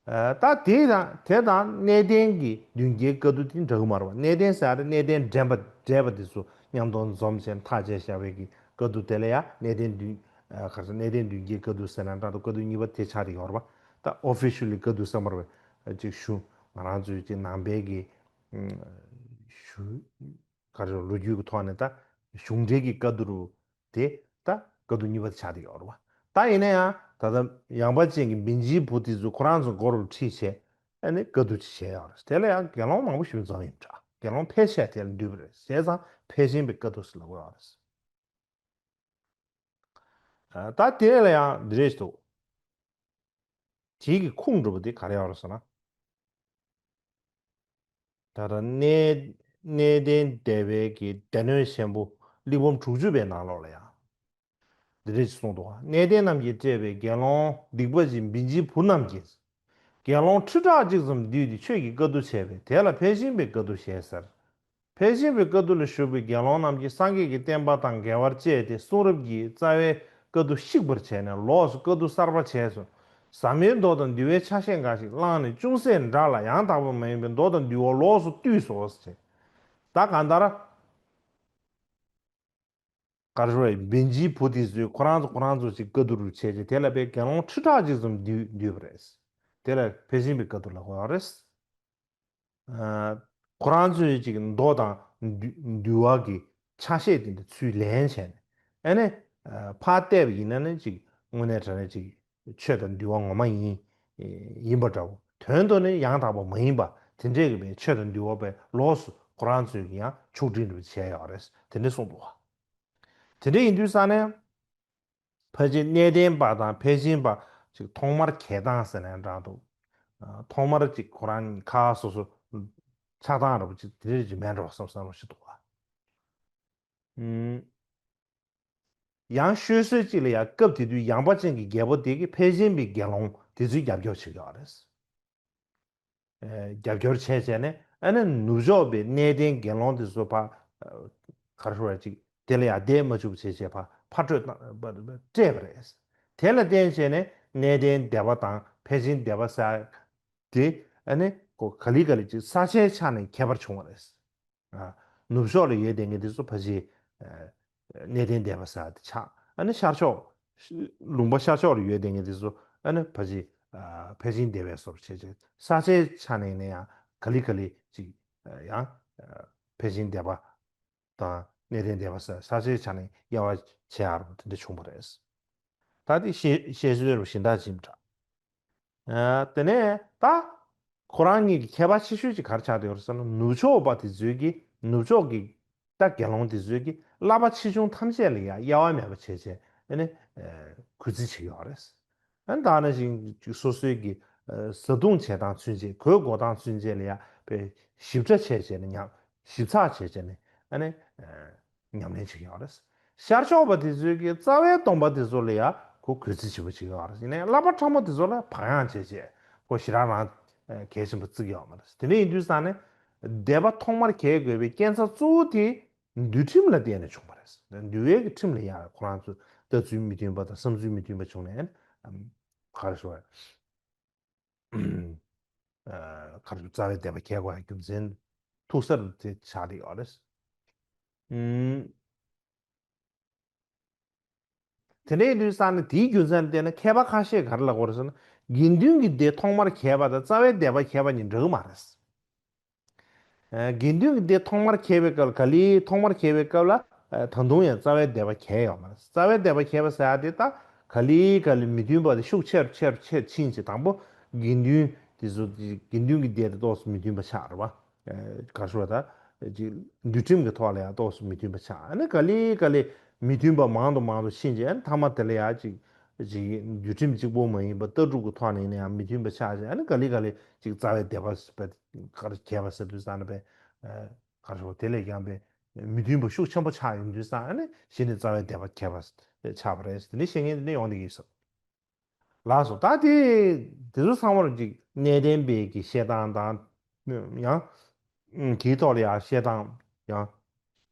ཨ་ད་དེ་དང་དེ་དང་གནས་བརྟན་གྱི་མདུན་བསྐྱེད་བཀའ་བསྡུ་དེ་འདྲ་གི་མ་རེད་པ། གནས་བརྟན་ཟེར་ཡ་དེ་གནས་བརྟན་འདྲེན་པ་འདྲེས་པ་དེ་ཚོ་མཉམ་དུ་འཛོམས་བྱས་ཐག་བཅད་བཞག་པའི་གི་བཀའ་བསྡུ་དེ་ལ་ཡང་གནས་བརྟན་མདུན་ཨ་ག་རེ་ཟེར། གནས་བརྟན་མདུན་བསྐྱེད་བཀའ་བསྡུ་ཟེར་ན་འདྲ་འདུག། བཀའ་བསྡུ་གཉིས་པ་དེ་ཆགས་བསྡད་ཡོད་རེད་པ། ད་ཨོ་ཕི་ཤལ་ལི་བཀའ་བསྡུ་ཟེར་མ་རེད་པ། ཅིག་ཞུ། ང་རང་ཚོའི་ཅིག་ནང་པའི་གི་ཞུ། ག་རེ་ལོ་རྒྱུས་ཀྱི་ཐོག་ནས་ད་གཞུང་འབྲེལ་གྱི་བཀའ་བསྡུ་རུ་དེ་ད་བཀའ་བསྡུ་གཉིས་པ་དེ་ཆགས་བསྡད་ཡོད་རེད་པ། ད་ཡིན་ན་ཡང་ད་ལྟ་ཡངས་པ་ཅན་གྱི་བན་ཇིའི་བུ་དེ་ཚོ་ཁོ་རང་ཚོ་མགོ་རུ་ཁྲིད་བྱས། ཨ་ནི་བཀའ་བསྡུ་ཅིག་བྱས་ཡོད་རེད། དེ་ལ་ཡང་དགེ་སློང་མང་པོ་ཞིག་འཛོམས་ཡོད་འདྲ། དགེ་སློང་ཕལ་ཆེར་དེ་ལ་འདུས་པ་རེད། བྱས་ཙང་ཕལ་ཆེན་པའི་བཀའ་བསྡུ་ཟེར་ལབ་ཀྱི་ཡོད་རེད། ཨ་ད་དེ་ལ་ཡང་འདི་རེད་འདུག། དེའི་གི་ཁུངས་འདྲ་པོ་དེ་ག་རེ་ཡོད་རེད་ཟེར་ན། ད་ལྟ་གནས་གནས་བརྟན་སྡེ་པའི་གི་སྡེ་སྣོད་ཆེན་པོ་གླེགས་བམ་དྲུག་ཅུ་པའི་ནང་ལོགས་ལ་ཡང་འདི་འདྲ་ཞིག་གསུངས་འདུག། གནས་བརྟན་རྣམས་ཀྱིས་སྤྲས་པའི་དགེ་སློང་སྡིག་པ་ཅན་བན་ཇིའི་བུ་རྣམས་ཀྱིས། དགེ་སློང་ཁྲི་ཕྲག་གཅིག་ཙམ་འདུས་ཏེ་ཆོས་ཀྱི་བཀའ་བསྡུ་བྱས་པས། དེ་ལ་ཕལ་ཆེན་པའི་བཀའ་བསྡུ་ཞེས་ཟེར། ཕལ་ཆེན་པའི་བཀའ་བསྡུ་ལ་ཞུགས་པའི་དགེ་སློང་རྣམས་ཀྱིས་སངས་རྒྱས་ཀྱི་བསྟན་པ་དང་འགལ་བར་སྤྱད་དེ་གསུང་རབ་ཀྱི་རྩ་བའི་བཀའ་བསྡུ་བཤིག་པར་བྱས་ནས་ལོགས་སུ་བཀའ་བསྡུ་གསར་པ་བྱས་སོ། ཟབ་མོའི་མདོ་དང་འདུལ་བའི་ཆ་ཤས་འགའ་ཞིག་བླངས་ནས་ཅུང་ཟད་འདྲ་ལ་ཡང་དག་པ་མ་ཡིན་པའི་མདོ་དང་འདུལ་བ་ལོགས་སུ་བཏུས་སོ་ཞེས། ད་གང་ལྟར། ག་རེ་ཟེར་བ་ཡིན། བན་ཇིའི་བུ་དེ་ཚོས་ཁོ་རང་ཚོ་ཁོ་རང་ཚོ་ཅིག་བཀའ་བསྡུ་རུ་བྱས་རྗེས་དེ་ལ་དཔེ་དགེ་སློང་ཁྲི་ཕྲག་གཅིག་ཙམ་འདུས་འདུས་པ་རེད། དེ་ལ་ཕལ་ཆེན་པའི་བཀའ་བསྡུ་ལབ་ཀྱི་ཡོད་རེད། ཨ་ཁོ་རང་ཚོས་ཅིག་མདོ་དང་འདུལ་འདུལ་བ་གི་ཆ་ཤས་དེ་འདྲ་ཚུར་ལེན་བྱས་ནས། ཨ་ནི་ཨ་ཕར་བལྟས་པ་ཡིན་ན་ནི་ཅིག་དངོས་གནས་དྲང་གནས་ཅིག་ཆོས་དང་འདུལ་བ་ངོ་མ་ཡིན་ཡིན་པ་འདྲ་བོ། དོན་དུ་ནི་ཡང་དག་པ་མ་ཡིན་པ་དེ་འདྲས་ཀྱི་བའི་ཆོས་དང་འདུལ་བ་པའི་ལོགས་སུ་ཁོ་རང་ཚོས་ཀྱི་ཡང་ཕྱོགས་སྒྲིག་འདྲ་བོ་བྱས་ཡོད་རེད། དེ་འདྲས་གསུངས་འདུག་ག། དེ་འདྲ་ཡིན་དུས་ཙང་ནས། ཕལ་ཆེར་གནས་བརྟན་པ་དང་ཕལ་ཆེན་པ་ཅིག་ཐོག་མར་གྱེས་སྟངས་ཟེར་ནའང་འདྲ་འདུག། ཨ་ཐོག་མར་ཅིག་ཁོ་རང་གཉིས་ཁ་སོ་སོ་ཆགས་སྟངས་འདྲ་པོ་ཅིག་དེ་འདྲ་ཅིག་མེད་འགྲོ་བསམ་བསམ་བློ་ཞིག་འདུག་ག། ཨུམ། ཡང་ཤོད་སྲོལ་ཅིག་ལ་ཡང་སྐབས་དེ་དུས་ཡངས་པ་ཅན་གྱི་རྒྱལ་པོ་དེ་གིས་ཕལ་ཆེན་པའི་དགེ་སློང་དེ་ཚོའི་རྒྱབ་སྐྱོར་བྱེད་ཀྱི་ཡོད་རེད། ཨེ་རྒྱབ་སྐྱོར་བྱས་བྱས་ནས། ཨ་ནི་ནུབ་ཕྱོགས་པའི་གནས་བརྟན་དགེ་སློང་དེ་ཚོ་ཕར་ཨ་ག་རེ་ཞུ་བ་ཅིག་དེ་ལ་ཡང་བསྡད་མ་བཅུག་བྱས་བྱས་ཕར་ཕར་སྤྲོད་བཏང་སྤྲད་པ་རེད། དེ་ལ་བརྟེན་བྱས་ནས་གནས་བརྟན་སྡེ་པ་དང་ཕལ་ཆེན་སྡེ་པ་ཟེར་དེ། ཨ་ནི་ཁོ་ག་ལེ་ག་ལེ་ཅིག་ས་ཆའི་ཆ་ནས་ཁྱད་པར་བྱུང་བ་རེད། ཨ་ནུབ་ཕྱོགས་ལ་ཡོད་བསྡད་མཁན་དེ་ཚོ་ཕལ་ཆེར་ཨ་གནས་བརྟན་སྡེ་པ་ཟེར་དེ་ཆགས། ཨ་ནི་ཤར་ཕྱོགས། ལུང་པ་ཤར་ཕྱོགས་ལ་ཡོད་བསྡད་མཁན་དེ་ཚོ་ཨ་ནི་ཕལ་ཆེར་ཨ་ཕལ་ཆེན་སྡེ་པའི་སོར་བྱས་བྱས། ས་ཆའི་ཆ་ནས་ཡིན་ན་ཡང་ག་ལེ་ག་ལེ་ཅིག་ཨ་ཡང་ཨ་ཕལ་ཆེན་སྡེ་པ་དང་གནས་བརྟན་སྡེ་པ་ཟེར་ས་ཆའི་ཆ་ནས་དབྱེ་བ་ཕྱེ་ཡག་རུ་དེ་འདྲ་བྱུང་བ་རེད། ད་དེ་བཤད་བཤད་སྲོལ་རུ་གཞན་དག་ཅིག་འདྲ། ཨ་དེ་ནས་ད་ཁོ་རང་གཉིས་ཀྱི་ཁྱད་པར་ཆེ་ཤོས་ཅིག་ག་རེ་ཆགས་བསྡད་ཡོད་རེད་ཟེར་ན། ནུབ་ཕྱོགས་པ་དེ་ཚོས་ཀྱི་ནུབ་ཕྱོགས་ཀྱི་ད་དགེ་སློང་དེ་ཚོས་ཀྱི་བསླབ་པ་ཆེ་ཆུང་ཐམས་ཅད་ལ་ཡང་དབྱེ་བ་མེད་པ་བྱས་བྱས། ཨ་ནི་ཨ་གུས་བརྩི་བྱེད་ཀྱི་ཡོད་རེད། ཨ་ནི་ད་ནང་བཞིན་སོ་སོའི་གི་ཨ་བཟའ་བཏུང་བྱེད་སྟངས་ཚུན་ཆད། གོས་གོན་སྟངས་ཚུན་ཆད་ལ་ཡང་དཔེ་ཞིབ་ཕྲ་བྱས་བྱས་ནས་ཉམས་ཞིབ་ཚགས་བྱས་བྱས་ནས་ཨ་ནི་ཨ་ཉམས་ལེན་བྱེད་ཀྱི་ཡོད་རེད། ཤར་ཕྱོགས་པ་དེ་ཚོའི་གི་རྩ་བའི་སྟོང་པ་དེ་ཚོ་ལ་ཡང་ཁོ་གུས་བརྩི་ཆེན་པོ་བྱེད་ཀྱི་ཡོད་རེད། ཡིན་ནའི་བསླབ་པ་ཕྲ་མོ་དེ་ཚོ་ལ་བག་ཡངས་བྱས་བྱས་ཁོ་ཞེ་དྲག་རང་ཨ་གལ་ཆེན་པོ་བརྩི་གི་ཡོད་མ་རེད། དེ་འདྲ་ཡིན་དུས་ཙང་ནས་སྡེ་པ་ཐོག་མར་གྱེས་དགོས་པའི་རྐྱེན་རྩ་གཙོ་བོ་དེ་འདུལ་ཁྲིམས་ལ་བརྟེན་ནས་བྱུང་བ་རེད། འདུལ་བའི་གི་ཁྲིམས་ལ་ཡང་ཁོ་རང་ཚོ་ལྟ་ཚུལ་མི་མཐུན་པ་དང་བསམ་ཚུལ་མི་མཐུན་པ་བྱུང་ནས་ཨམ་ག་རེ་ཞུ་བ། ཨ་ག་རེ་ཞུ། རྩ་བའི་སྡེ་པ་གྱེས་དགོས་ཡ་རྒྱུ་མཚན་ཐུག་ས་རུ་དེ་ཆགས་བསྡད་ཡོད་རེད། ཨུམ། དེ་འདྲ་ཡིན་དུས་ཙང་ནས་དེའི་རྒྱུ་མཚན་ལ་བརྟེན་ནས་མཁས་པ་ཁ་ཤས་ག་རེ་ལབ་ཀྱི་ཡོད་རེད་ཟེར་ན། དགེ་འདུན་གྱི་སྡེ་ཐོག་མར་གྱེས་པ་དང་རྩ་བའི་སྡེ་པ་གྱེས་པ་གཉིས་འདྲ་གི་མ་རེད། ཨ་དགེ་འདུན་གྱི་སྡེ་ཐོག་མར་གྱེས་པའི་སྐབས་ལ། ག་ལེ་ཐོག་མར་གྱེས་པའི་སྐབས་ལ་ཨ་ད་དུང་ཡང་རྩ་བའི་སྡེ་པ་གྱེས་ཡོད་མ་རེད། རྩ་བའི་སྡེ་པ་གྱེས་པ་ཟེར་ཡ་དེ་ད་ག་ལེ་ག་ལེ་མི་མཐུན་པ་དེ་ཤུགས་ཆེ་རུ་ཆེ་རུ་ཆེ་རུ་ཕྱིན་བྱས། དང་པོ་དགེ་འདུན་དེ་ཚོ་དགེ་འདུན་གྱི་སྡེ་དེ་ཏོག་ཙམ་མི་མཐུན་པ་ཆགས་རེད་པ། ཨ་ག་རེ་ཞུ་བ་ད། ཅིག་འདུལ་ཁྲིམས་ཀྱི་ཐོག་ལ་ཡང་ཏོག་ཙམ་མི་མཐུན་པ་ཆགས། ཨ་ནི་ག་ལེ་ག་ལེ་མི་མཐུན་པ་མང་དུ་མང་དུ་ཕྱིན་རྗེས། ཨ་ནི་མཐའ་མ་དེ་ལ་ཡང་ཅིག་ཅིག་འདུལ་ཁྲིམས་གཅིག་པོ་མ་ཡིན་པ་ལྟ་གྲུབ་ཀྱི་ཐོག་ནས་ཡིན་ན་ཡང་མི་མཐུན་པ་ཆགས་རྗེས། ཨ་ནི་ག་ལེ་ག་ལེ་ཅིག་རྩ་བའི་སྡེ་པ་ཟེར་བའི་གར་གྱེས་པ་ཟེར་དུས་ཙང་ནས་པས། གར་ཞོག་དེ་ལས་ཀྱང་པས་མི་མཐུན་པ་ཤུགས་ཆེན་པོ་ཆགས་ཡོང་དུས་ཙང་། ཨ་ནི་གཞི་ནས་རྩ་བའི་སྡེ་པ་གྱེས་པ་ཆགས་པ་རེད། དེ་ནི་བཤད་མཁན་དེ་ནི་ཡོང་བསྡད་ཀྱི་ཡོད་ས། ལགས་སོ། ད་དེ་དེ་ཚོ་ཚང་མར་ཅིག་གནས་བརྟན་པའི་གི་བཤད་སྟངས་དང་། ཡང་དེའི་ཐོག་ལ་ཡང་བཤད་སྟངས་ཡང་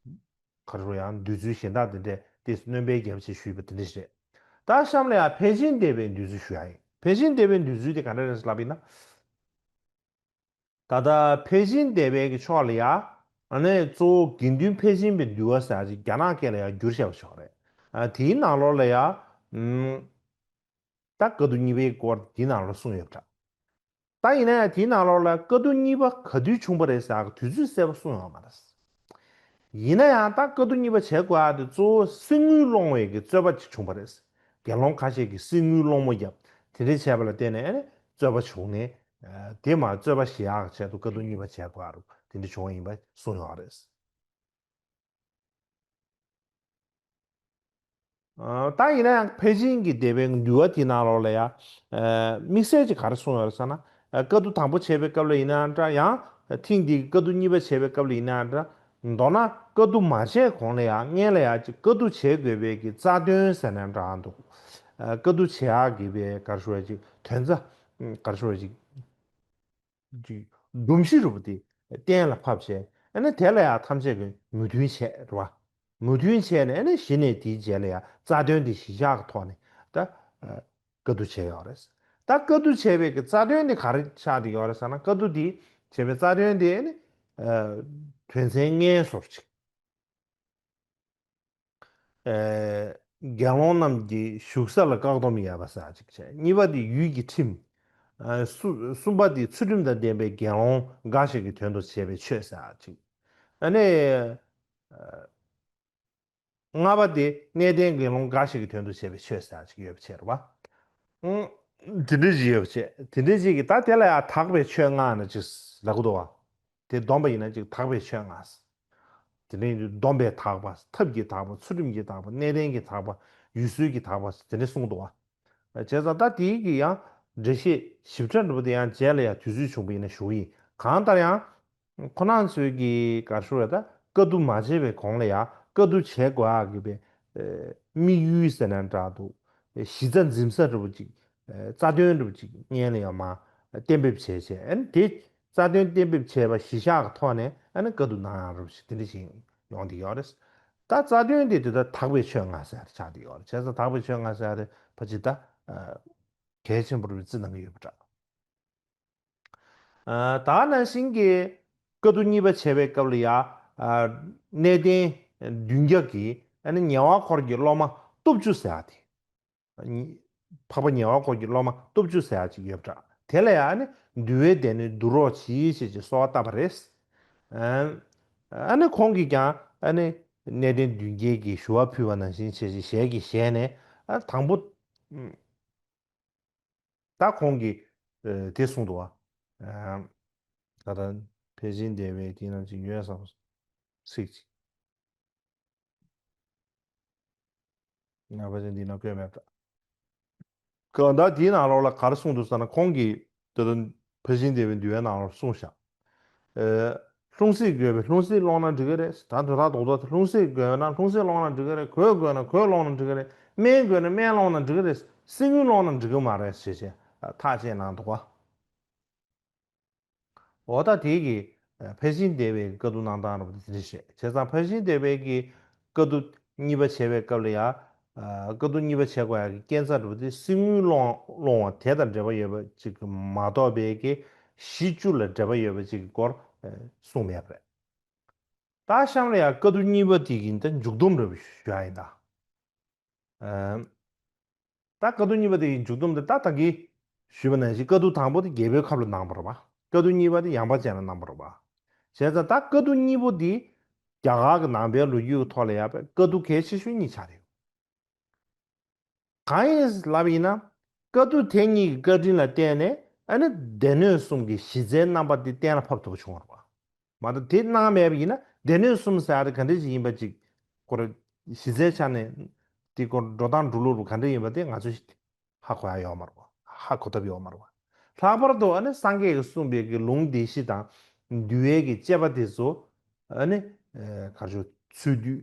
ག་རེ་ཡང་འདོད་ཚུལ་གཞན་དག་དེ་འདྲས་ཏོག་ཙམ་སྣོན་པའི་རྒྱབ་ཆེ་ཞུས་པ་དེ་འདྲ་ཞིག་རེད། ད་གཤམ་ལ་ཡང་ཕལ་ཆེར་འདས་པའི་འདོད་ཚུལ་ཞུ་ཡ་ཡིན། ཕལ་ཆེར་འདས་པའི་འདོད་ཚུལ་དེ་ག་འདྲ་རེད་ལབ་ཡིན་ན། ད་ལྟ་ཕལ་ཆེར་འདས་པའི་གི་ཕྱོགས་ལ་ཡ། ཨ་ནི་གཙོ་བོ་དགེ་འདུན་ཕལ་ཆེར་པའི་འདུལ་བ་ཟེར་ཡ་ཅིག་རྒྱ་ནག་སྐད་ལ་ཡ་བསྒྱུར་བྱས་པ་ཞིག་རེད། ཨ་དེའི་ནང་ལོགས་ལ་ཡ། ཨུམ། ད་བཀའ་བསྡུ་གཉིས་པའི་སྐོར་དེའི་ནང་ལ་གསུངས་ཡོད་པ་འདྲ། ད་ཡིན་ན་ཡང་དེའི་ནང་ལོགས་ལ་བཀའ་བསྡུ་གཉིས་པ་ག་དུས་བྱུང་བ་རེད་ཟེར་གི་དུས་ཚོད་གསལ་པོ་གསུངས་ཡོད་མ་རེད། ཡིན་ན་ཡང་ད་བཀའ་བསྡུ་གཉིས་པ་བྱེད་དགོས་ཡ་དེ་གཙོ་བོ་གསེར་དངུལ་སློང་བའི་གི་རྩོད་པ་ཅིག་བྱུང་བ་རེད། དགེ་སློང་ཁ་ཤས་ཀྱིས་གསེར་དངུལ་སློང་མོ་བརྒྱབ། དེ་འདྲ་བྱས་པ་ལ་བརྟེན་ནས་ཨ་ནི་རྩོད་པ་བྱུང་ནས། ཨ་དེ་མ་རྩོད་པ་ཞི་ཡག་གི་ཆེད་དུ་བཀའ་བསྡུ་གཉིས་པ་བྱེད་དགོས་ཡ་རུ་དེ་འདྲ་བྱུང་བ་ཡིན་པ་གསུངས་ཡོད་རེད། ཨ་ད་ཡིན་ན་ཡང་ཕལ་ཆེར་གྱི་འདས་པའི་འདུལ་བ་དེའི་ནང་ལོགས་ལ་ཡང་། ཨ་དམིགས་བསལ་གྱི་ག་རེ་གསུངས་ཡོད་རེད་ཟེར་ན། ཨ་བཀའ་བསྡུ་དང་པོ་བྱས་པའི་སྐབས་ལ་ཡིན་ན་འདྲ། ཡང་ཐེངས་འདིའི་བཀའ་བསྡུ་གཉིས་པ་བྱས་པའི་སྐབས་ལ་ཡིན་ན་འདྲ། མདོར་ན་བཀའ་བསྡུ་མ་བྱས་གོང་ལ་ཡང་སྔོན་ལ་ཡང་ཅིག་བཀའ་བསྡུ་བྱེད་དགོས་པའི་གི་རྩ་དོན་ཟེར་ན་འདྲ་འདུག་ཨ་བཀའ་བསྡུ་བྱེད་ཡག་གི་པའི་ག་རེ་ཞུ་བ་ཅིག་དོན་རྩ། ག་རེ་ཞུ་བ་ཅིག་ཅིག་སྒྲོམ་གཞི་རུ་དེ་གཏན་ལ་ཕབ་བྱས། ཨ་ནི་དེ་ལ་ཡང་ཐམས་ཅད་ཀྱིས་མོས་མཐུན་བྱས་རེད་བ། མོས་མཐུན་བྱས་ནས་ཨ་ནི་གཞི་ནས་དེའི་རྗེས་ལ་ཡང་རྩ་དོན་དེ་གཞི་བཞག་གི་ཐོག་ནས་ད་ཨ་བཀའ་བསྡུ་བྱས་ཡོད་རེད། ད་བཀའ་བསྡུ་བྱས་པའི་གི་རྩ་དོན་དེ་ག་རེ་ཆགས་བསྡད་ཡོད་རེད་ཟེར་ན། བཀའ་བསྡུ་དེ་བྱས་པའི་རྩ་དོན་དེ་ཨ་ནི་ཨ་དོན་ཚན་ལྔའི་བཟོ་འདྲ་ཅིག་ཨེ། དགེ་སློང་རྣམས་ཀྱི་བཞུགས་ས་ལ་བཀག་སྡོམ་ཡོད་པ་ཟེར་ཅིག་བྱས། གཉིས་པ་དེ་ཡུལ་གྱི་ཁྲིམས། ཨ་གསུ་གསུམ་པ་དེ་ཚུལ་ཁྲིམས་དང་ལྡན་པའི་དགེ་སློང་འགའ་ཞིག་གི་དོན་དུ་བྱས་པའི་ཆོས་ཟེར་ཅིག་ཨ་ནི། ཨ་ལྔ་པ་དེ་གནས་བརྟན་དགེ་སློང་འགའ་ཞིག་གི་དོན་དུ་བྱས་པའི་ཆོས་ཟེར་ཅིག་ཡོད་པ་བྱས་རེད་བ། ཨང་། དེ་འདྲ་ཞིག་ཡོད་པ་བྱས། དེ་འདྲ་ཞིག་གིས་ད་དེ་ལ་ཡང་དག་པའི་ཆོས་ལྔ་ནི་ཅིག་ལབ་གི་འདུག་བ། དེ་བསྡོམས་པ་ཡིན་ན་ཅིག་དག་པའི་ཆོས་ལྔ། དེ་ནས་སྡོམ་པས་དག་པ། ཐབས་ཀྱིས་དག་པ། ཚུལ་ཁྲིམས་ཀྱིས་དག་པ། གནས་བརྟན་གྱིས་དག་པ། ཡུལ་སྲོལ་གྱིས་དག་པ། དེ་འདྲ་གསུངས་འདུག་བ། བྱས་ཙང་ད་དེའི་གི་ཡང་འགྲེལ་བཤད་ཞིབ་ཕྲ་འདྲ་པོ་དེ་ཡང་རྗེས་ལ་ཡང་དུས་ཚོད་བྱུང་བ་ཡིན་ན་ཞུ་གི་ཡིན། གང་ལྟར་ཡང་ཁོ་རང་ཚོའི་གི་ག་རེ་ཞུ་རེད། ད་བཀའ་བསྡུ་མ་བྱས་པའི་གོང་ལ་ཡང་བཀའ་བསྡུ་བྱེད་དགོས་ཡག་གི་པའི་དམིགས་ཡུལ་ཟེར་ན་འདྲ་འདུག་གཞི་རྩ་འཛིན་ས་འདྲ་པོ་ཅིག་རྩ་དོན་འདྲ་པོ་ཅིག་སྔོན་ལ་ཡང་མ་གཏན་འབེབས་བྱས་བྱས། ཨ་ནི་དེ་རྩ་དོན་གཏན་འབེབས་བྱས་པ་གཞི་བཞག་གི་ཐོག་ནས་ཨ་ནི་བཀའ་བསྡུ་གནང་ཡག་འདྲ་པོ་ཅིག་དེ་འདྲ་ཞིག་ཡོང་བསྡད་ཡོད་རེད། ད་རྩ་དོན་དེ་དེ་ལྟར་དག་པའི་ཆོས་ལྔ་ཟེར་ཆགས་བསྡད་ཡོད་རེད། བྱས་ཙང་དག་པའི་ཆོས་ལྔ་ཟེར་དེ་ཕལ་ཆེར་ད་གལ་ཆེན་པོ་རེད་པའི་རྩི་གནང་གི་ཡོད་པ་འདྲ། ད་ནང་བཞིན་གྱི་བཀའ་བསྡུ་གཉིས་པ་བྱས་པའི་སྐབས་ལ་ཡ། གནས་བརྟན་བདུན་བརྒྱ་གིས་ཨ་ནི་ཉེ་བར་འཁོར་གྱི་སློབ་མ་སྟོབས་བཅུ་ཟེར་ཡག་དེ། འཕགས་པ་ཉེ་བར་འཁོར་གྱི་སློབ་མ་སྟོབས་བཅུ་ཟེར་ཡག་ཅིག་ཡོད་པ་འདྲ། དེ་ལ་ཡ་ཨ་ནི་འདུལ་བའི་སྡེ་སྣོད་བསྡུ་རོགས་གྱིས་ཞེས་ཀྱི་གསོལ་བ་བཏབ་པ་རེད། ཨ་ནི་ཁོང་གིས་ཀྱང་ཨ་ནི་གནས་བརྟན་བདུན་བརྒྱ་གིས་ཞུ་བ་ཕུལ་བ་ནང་བཞིན་བྱས་ཞེས་ཞལ་གྱིས་བཞེས་ནས། ཨ་དང་པོ། ད་ཁོང་གིས་ཨ་དེ་གསུངས་འདུག་བ། ཨ་ད་ལྟ་ཕལ་ཆེར་འདས་པའི་དེ་ནང་ཅིག་ཡོད་བསམ། ཚིག་ཅིག་ང་ཕལ་ཆེར་འདི་ནང་བཀོད་མེད་པ་འདྲ། གང་ལྟར་དེའི་ནང་ལོགས་ལ་ག་རེ་གསུངས་འདུག་ཟེར་ན། ཁོང་གིས་ད་ལྟ་ཕལ་ཆེར་འདས་པའི་འདུལ་བའི་ནང་ལོགས་གསུངས་བཞག་ཨ་ལྷུང་བཟེད་དགོས་པས་ལྷུང་བཟེད་སློང་ན་འགྲིག་གི་རེད། ད་དོན་དག་རྡོག་རྡོག་དེ་ལྷུང་བཟེད་དགོས་ན་ལྷུང་བཟེད་སློང་ན་འགྲིག་གི་རེད། གོས་དགོས་ན་གོས་སློང་ན་འགྲིག་གི་རེད། སྨན་དགོས་ན་སྨན་སློང་ན་འགྲིག་གི་རེད། གསེར་དངུལ་སློང་ན་འགྲིག་གི་མ་རེད་ཞེས་བྱས་ཐག་བཅད་གནང་འདུག་བ། འོ་ད་དེ་གི་ཕལ་ཆེར་འདས་པའི་བཀའ་བསྡུ་གནང་སྟངས་རབ་དེ་འདྲ་རེད། བྱས་ཙང་ཕལ་ཆེར་འདས་པའི་གི་བཀའ་བསྡུ་གཉིས་པ་བྱས་པའི་སྐབས་ལ་ཡ། ཨ་བཀའ་བསྡུ་གཉིས་པ་བྱེད་དགོས་ཡག་གི་རྐྱེན་རྩ་འདྲ་པོ་དེ་གསེར་དངུལ་སློང་སློང་བ་དེ་དང་འབྲེལ་བ་ཡོད་པ་ཅིག་མ་གཏོགས་པའི་གི་གཞི་བཅུ་ལ་འབྲེལ་བ་ཡོད་པ་ཅིག་གི་སྐོར་ཨ་གསུངས་མེད་པ་རེད། ད་གཤམ་ལ་ཡང་བཀའ་བསྡུ་གཉིས་པ་དེ་གི་ད་མཇུག་སྡོམ་འདྲ་པོ་ཞུ་ཡག་ཡིན་ད། ཨ་ད་བཀའ་བསྡུ་གཉིས་པ་དེ་གི་མཇུག་སྡོམ་དེ་ད་ད་གིན་ཞུས་པ་ནང་བཞིན་བཀའ་བསྡུ་དང་པོ་དེ་རྒྱལ་པོའི་ཁབ་ལ་གནང་བ་རེད་པ། བཀའ་བསྡུ་གཉིས་པ་དེ་ཡངས་པ་ཅན་ལ་གནང་བ་རེད་པ། བྱས་ཙང་ད་བཀའ་བསྡུ་གཉིས་པོ་དེ་རྒྱ་གར་གྱི་ནང་པའི་ལོ་རྒྱུས་ཀྱི་ཐོག་ལ་ཡ་པའི་བཀའ་བསྡུ་གལ་ཆེ་ཤོས་གཉིས་ཆགས་རེད། གང་ཡིན་ལབ་ཡིན་ན། བཀའ་བསྡུ་དེ་གཉིས་ཀྱི་བཀའ་དྲིན་ལ་བརྟེན་ནས་ཨ་ནི་སྡེ་སྣོད་གསུམ་གྱི་གཞི་རྩའི་རྣམ་པ་དེ་གཏན་ལ་ཕབ་ཐུབ་པ་བྱུང་བ་རེད་པ། མ་གཏོགས་དེ་གནང་མེད་པ་ཡིན་ན་སྡེ་སྣོད་གསུམ་ཟེར་ཡ་དེ་ག་འདྲ་ཞིག་ཡིན་པ་ཅིག་སྐོར་གཞི་རྩའི་ཆ་ནས་དེ་སྐོར་འགྲོ་སྟངས་འགྲོ་ལུགས་རུ་ག་འདྲ་ཡིན་པ་དེ་ང་ཚོས་ཧ་གོ་ཡ་ཡོད་མ་རེད་བ། ཧ་གོ་ཐབས་ཡོད་མ་རེད་བ། ལྷག་པར་དུ་ཨ་ནི་སངས་རྒྱས་ཀྱིས་གསུངས་པའི་གི་ལུང་སྡེ་བཞི་དང་འདུལ་བའི་གི་བཅས་པ་དེ་ཚོ་ཨ་ནི་ག་རེ་ཞུ་ཚུལ་བསྡུས་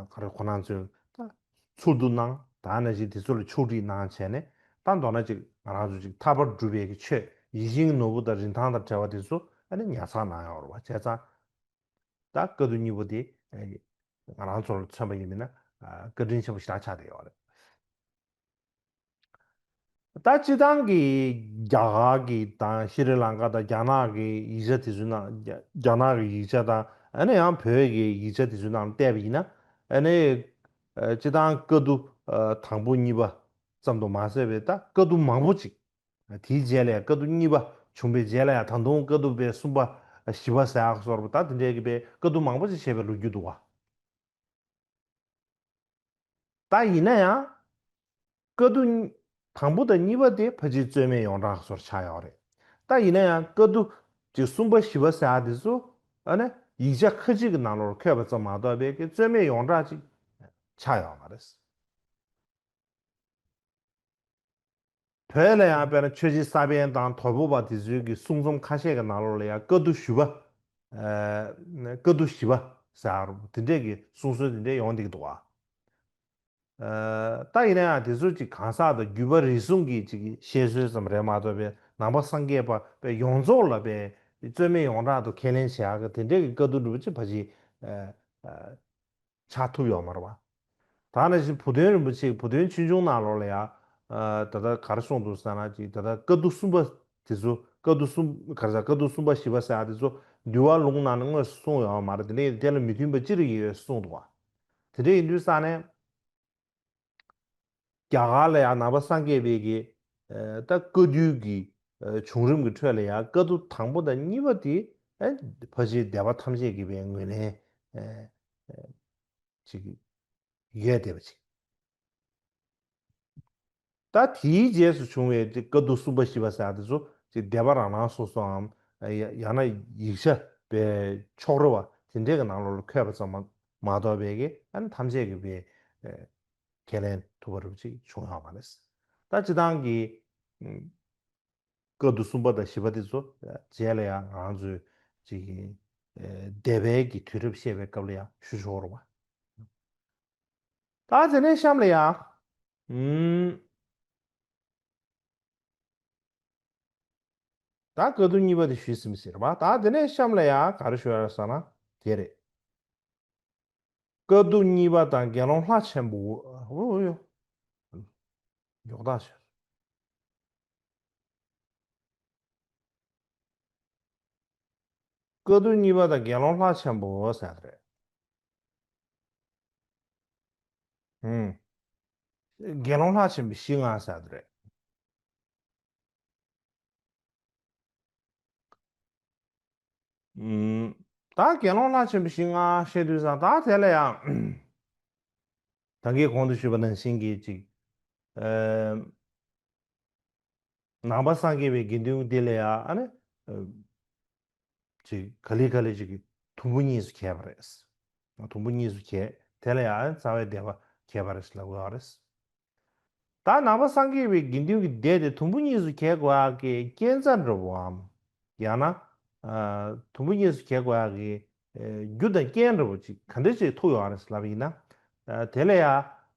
ག་རེ་ཁོ་རང་ཚོས་ད་ཚུལ་བསྡུ་གནང་ད་ནང་བཞིན་དེ་ཚོ་ལ་ཕྱོགས་སྒྲིག་གནང་བྱས་ནས་ད་མདོར་ན་ཅིག་ང་རང་ཚོ་ཅིག་ཐར་པར་སྒྲུབ་པའི་གི་ཆོས་ཡིད་བཞིན་གྱི་ནོར་བུ་དང་རིན་ཐང་དང་བྲལ་བ་དེ་ཚོ་ཨ་ནི་ཉར་ཚགས་གནང་ཡོད་རེད་བ། བྱས་ཙང་ད་བཀའ་བསྡུ་གཉིས་པོ་དེ་ང་རང་ཚོ་ལ་མཚོན་པ་ཡིན་མིན་ན་བཀའ་དྲིན་ཆེན་པོ་ཞེ་དྲག་ཆགས་བསྡད་ཡོད་རེད། ད་སྤྱི་བཏང་གི་རྒྱ་གར་གྱི་དང་ཤྲི་ལང་ཀ་དང་རྒྱ་ནག་གི་ཡིག་ཆ་དེ་ཚོའི་ནང་རྒྱ་རྒྱ་ནག་གི་ཡིག་ཆ་དང་ཨ་ནི་ཡང་བོད་ཀྱི་ཡིག་ཆ་དེ་ཚོའི་ནང་བལྟས་པ་ཡིན་ན་ཨ་ནི་སྤྱི་བཏང་བཀའ་བསྡུ་དང་པོ་གཉིས་པ་ཙམ་དུ་མ་ཟད་པའི་ད་བཀའ་བསྡུ་མང་པོ་ཅིག་དེའི་རྗེས་ལ་ཡང་བཀའ་བསྡུ་གཉིས་པ་བྱུང་བའི་རྗེས་ལ་ཡང་ད་དུང་བཀའ་བསྡུ་པའི་གསུམ་པ་བཞི་པ་ཟེར་ཡག་སོགས་པ་ད་དེ་འདྲའི་གི་པའི་བཀའ་བསྡུ་མང་པོ་ཅིག་བྱས་པའི་ལོ་རྒྱུས་འདུག་བ། ད་ཡིན་ན་ཡང་། བཀའ་བསྡུ་གཉིས་དང་པོ་དང་གཉིས་པ་དེ་ཕལ་ཆེར་རྩོད་མེད་ཡོངས་གྲགས་སོར་ཆགས་ཡོད་རེད། ད་ཡིན་ན་ཡང་བཀའ་བསྡུ་ཅིག་གསུམ་པ་བཞི་པ་ཟེར་ཡག་དེ་ཚོ་ཨ་ནི་ཡིག་ཆ་ཁ་ཅིག་གི་ནང་ལོགས་འཁོད་པ་ཙམ་མ་གཏོགས་པའི་གི་རྩོད་མེད་ཡོངས་གྲགས་ཅིག་ཆགས་ཡོད་མ་རེད། བོད་ལ་ཡང་དཔེར་ན་ཆོས་རྗེ་ས་པཎ་དང་དོལ་པོ་པ་དེ་ཚོའི་གི་གསུང་རྩོམ་ཁ་ཤས་ཀྱི་ནང་ལོགས་ལ་ཡང་བཀའ་བསྡུ་བཞི་པ། ཨ་བཀའ་བསྡུ་བཞི་པ་ཟེར་དེ་འདྲས་ཀྱི་གསུང་སྲོལ་དེ་འདྲས་ཡོང་བསྡད་ཀྱི་འདུག་ཨ། ཨ་ད་ཡིན་ན་ཡང་དེ་ཚོ་ཅིག་གང་ཟག་དང་བརྒྱུད་པ་རིགས་གསུམ་གྱི་ཅིག་བཤད་སྲོལ་ཙམ་རེད་མ་གཏོགས་པའི་ནང་པ་སངས་རྒྱས་པ་པའི་ཡོངས་རྫོགས་ལ་པའི་རྩོད་མེད་ཡོངས་གྲགས་དུ་ཁས་ལེན་བྱེད་ཡག་གི་དེ་འདྲས་ཀྱི་བཀའ་བསྡུ་འདྲ་པོ་ཅིག་ཕལ་ཆེར་ཨ་ཨ། ཆགས་ཐུབ་ཡོད་མ་རེད་བ། ད་ནང་བཞིན་བུ་སྟོན་རིན་པོ་ཆེ་བུ་སྟོན་ཆོས་འབྱུང་ནང་ལོགས་ལ་ཡང་ད་ལྟ་ག་རེ་གསུངས་འདུག་ཟེར་ན་ཅིག་ད་ལྟ་བཀའ་བསྡུ་གསུམ་པ་དེ་ཚོ་བཀའ་བསྡུ་གསུམ་ག་རེ་ཟེར་བཀའ་བསྡུ་གསུམ་པ་བཞི་པ་ཟེར་ཡག་དེ་ཚོ་འདུལ་བ་ལུང་ནང་ནས་དངོས་སུ་གསུངས་ཡོད་མ་རེད། དེ་འདྲ་ཡིན་དེ་ལ་མི་མཐུན་པ་ཅི་རིགས་ཡོད་གསུངས་འདུག་བ། དེ་འདྲ་ཡིན་དུས་ཙང་ནས། རྒྱ་གར་ལ་ཡང་ནང་པ་སངས་རྒྱས་པའི་གི་ད་བཀའ་བརྒྱུད་ཀྱི་བྱུང་རིམ་གྱི་ཁྲོད་ལ་ཡང་བཀའ་བསྡུ་དང་པོ་དང་གཉིས་པ་དེ་ཕལ་ཆེར་སྡེ་པ་ཐམས་ཅད་ཀྱི་པའི་ངོས་ལེན་ཅིག་ཡོད་བསྡད་པ་ཅིག་ད་དེའི་རྗེས་སུ་བྱུང་བའི་བཀའ་བསྡུ་གསུམ་པ་བཞི་པ་ཟེར་ཡག་དེ་ཚོ་ཅིག་སྡེ་པ་རང་རང་སོ་སོའམ་ཡང་ན་ཡིག་ཆ་པའི་ཕྱོགས་རེ་བ་དེ་འདྲས་ཀྱི་ནང་ལོགས་ལ་འཁོད་པ་ཙམ་མ་གཏོགས་པའི་གི་ཐམས་ཅད་ཀྱི་པའི་ཁས་ལེན་ཐུབ་པ་རུ་ཅིག་བྱུང་ཡོད་མ་རེད། ད་སྤྱི་བཏང་གི་བཀའ་བསྡུ་གསུམ་པ་དང་བཞི་པ་དེ་ཚོ་རྗེས་ལ་ཡང་ང་ཚོས་ཅིག་སྡེ་པའི་གི་དུས་རབས་བཤད་པའི་སྐབས་ལ་ཡང་ཞུ་ཆོག་རུང་བ། ད་དེ་ནས་གཤམ་ལ་ཡང་ད་བཀའ་བསྡུ་གཉིས་པ་དེ་ཞུས་ཟིན་པ་ཟེར་བ། ད་དེ་ནས་གཤམ་ལ་ཡང་ག་རེ་ཞུ་ཡ་རེད་ཟེར་ན་དེ་རེད། བཀའ་བསྡུ་གཉིས་པ་དང་དགེ་སློང་ལྷ་ཆེན་པོ། འོ་ཡོ། མགྱོགས་དག་བྱས། བཀའ་བསྡུ་གཉིས་པ་དང་དགེ་སློང་ལྷ་ཆེན་པོ་ཟེར་རེད། ཧུམ། དགེ་སློང་ལྷ་ཆེན་པོ་བཞི་ལྔ་ཟེར་རེད། ད་དགེ་སློང་ལྷ་ཆེན་པོ་བཞི་ལྔ་བཤད་དུས་ཙང་ད་དེ་ལ་ཡང་ད་གིན་གོང་དུ་ཞུས་པ་ནང་བཞིན་གྱི་ཅིག་ནང་པ་སངས་རྒྱས་པའི་དགེ་འདུན་འདི་ལ་ཡང་ཨ་ནི་ཅིག་ག་ལེ་ག་ལེ་ཅིག་དུམ་བུ་གཉིས་སུ་གྱེས་པ་རེད། དུམ་བུ་གཉིས་སུ་གྱེས། དེ་ལ་ཡང་རྩ་བའི་སྡེ་པ་གྱེས་པ་རེད་ལབ་དགོས་པ་རེད། ད་ནང་པ་སངས་རྒྱས་པའི་དགེ་འདུན་གྱི་སྡེ་དེ་དུམ་བུ་གཉིས་སུ་གྱེས་དགོས་ཡག་གི་རྐྱེན་རྩ་འདྲ་བོའམ། ཡང་ན། ཨ་དུམ་བུ་གཉིས་སུ་གྱེས་དགོས་ཡག་གི་ཨ་རྒྱུ་དང་རྐྱེན་འདྲ་བོ་ཅིག་ག་འདྲ་ཅིག་ཐུག་ཡོད་རེད་ལབ་ཡིན་ན། ཨ་དེ་ལ་ཡང་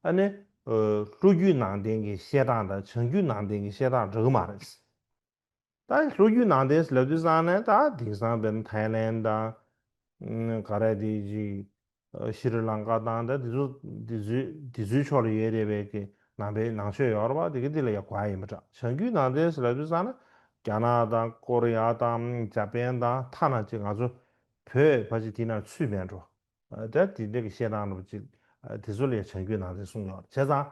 ཨ་ནི་ཨ་ལྷོ་རྒྱུད་ནང་བསྟན་གྱི་བཤད་སྟངས་དང་བྱང་རྒྱུད་ནང་བསྟན་གྱི་བཤད་སྟངས་འདྲ་གི་མ་རེད། ད་ལྷོ་རྒྱུད་ནང་བསྟན་ལབ་དུས་ཙང་ནས་ད་དེང་སང་བས་ན་ཐའི་ལན་དང་། ག་རེ་དེ་ཅིག་ཤྲི་ལང་ཀ་དང་ད་དེ་ཚོ་དེ་ཚོའི་དེ་ཚོའི་ཕྱོགས་ལ་ཡོད་རེད་པའི་གི་ནང་པའི་ནང་ཆོས་ཡོད་རེད་པ། དེ་གི་དེ་ལ་ཡ་གོ་ཡ་ཡིན་པ་འདྲ། བྱང་རྒྱུད་ནང་བསྟན་ལབ་དུས་ཙང་ན་རྒྱ་ནག་དང་ཀོ་རི་ཡ་དང་ཇ་པན་དང་ཐ་ན་ཅིག་ང་ཚོ་བོད་ཕལ་ཆེར་དེ་ནང་ཚུད་མེད་འགྲོ། ད་དེ་འདྲ་གི་བཤད་སྟངས་འདྲ་པོ་ཅིག་དེ་ཚོ་ལ་ཡ་བྱང་རྒྱུད་ནང་བསྟན་གསུངས་ཡོད་རེད། བྱས་ཙང་།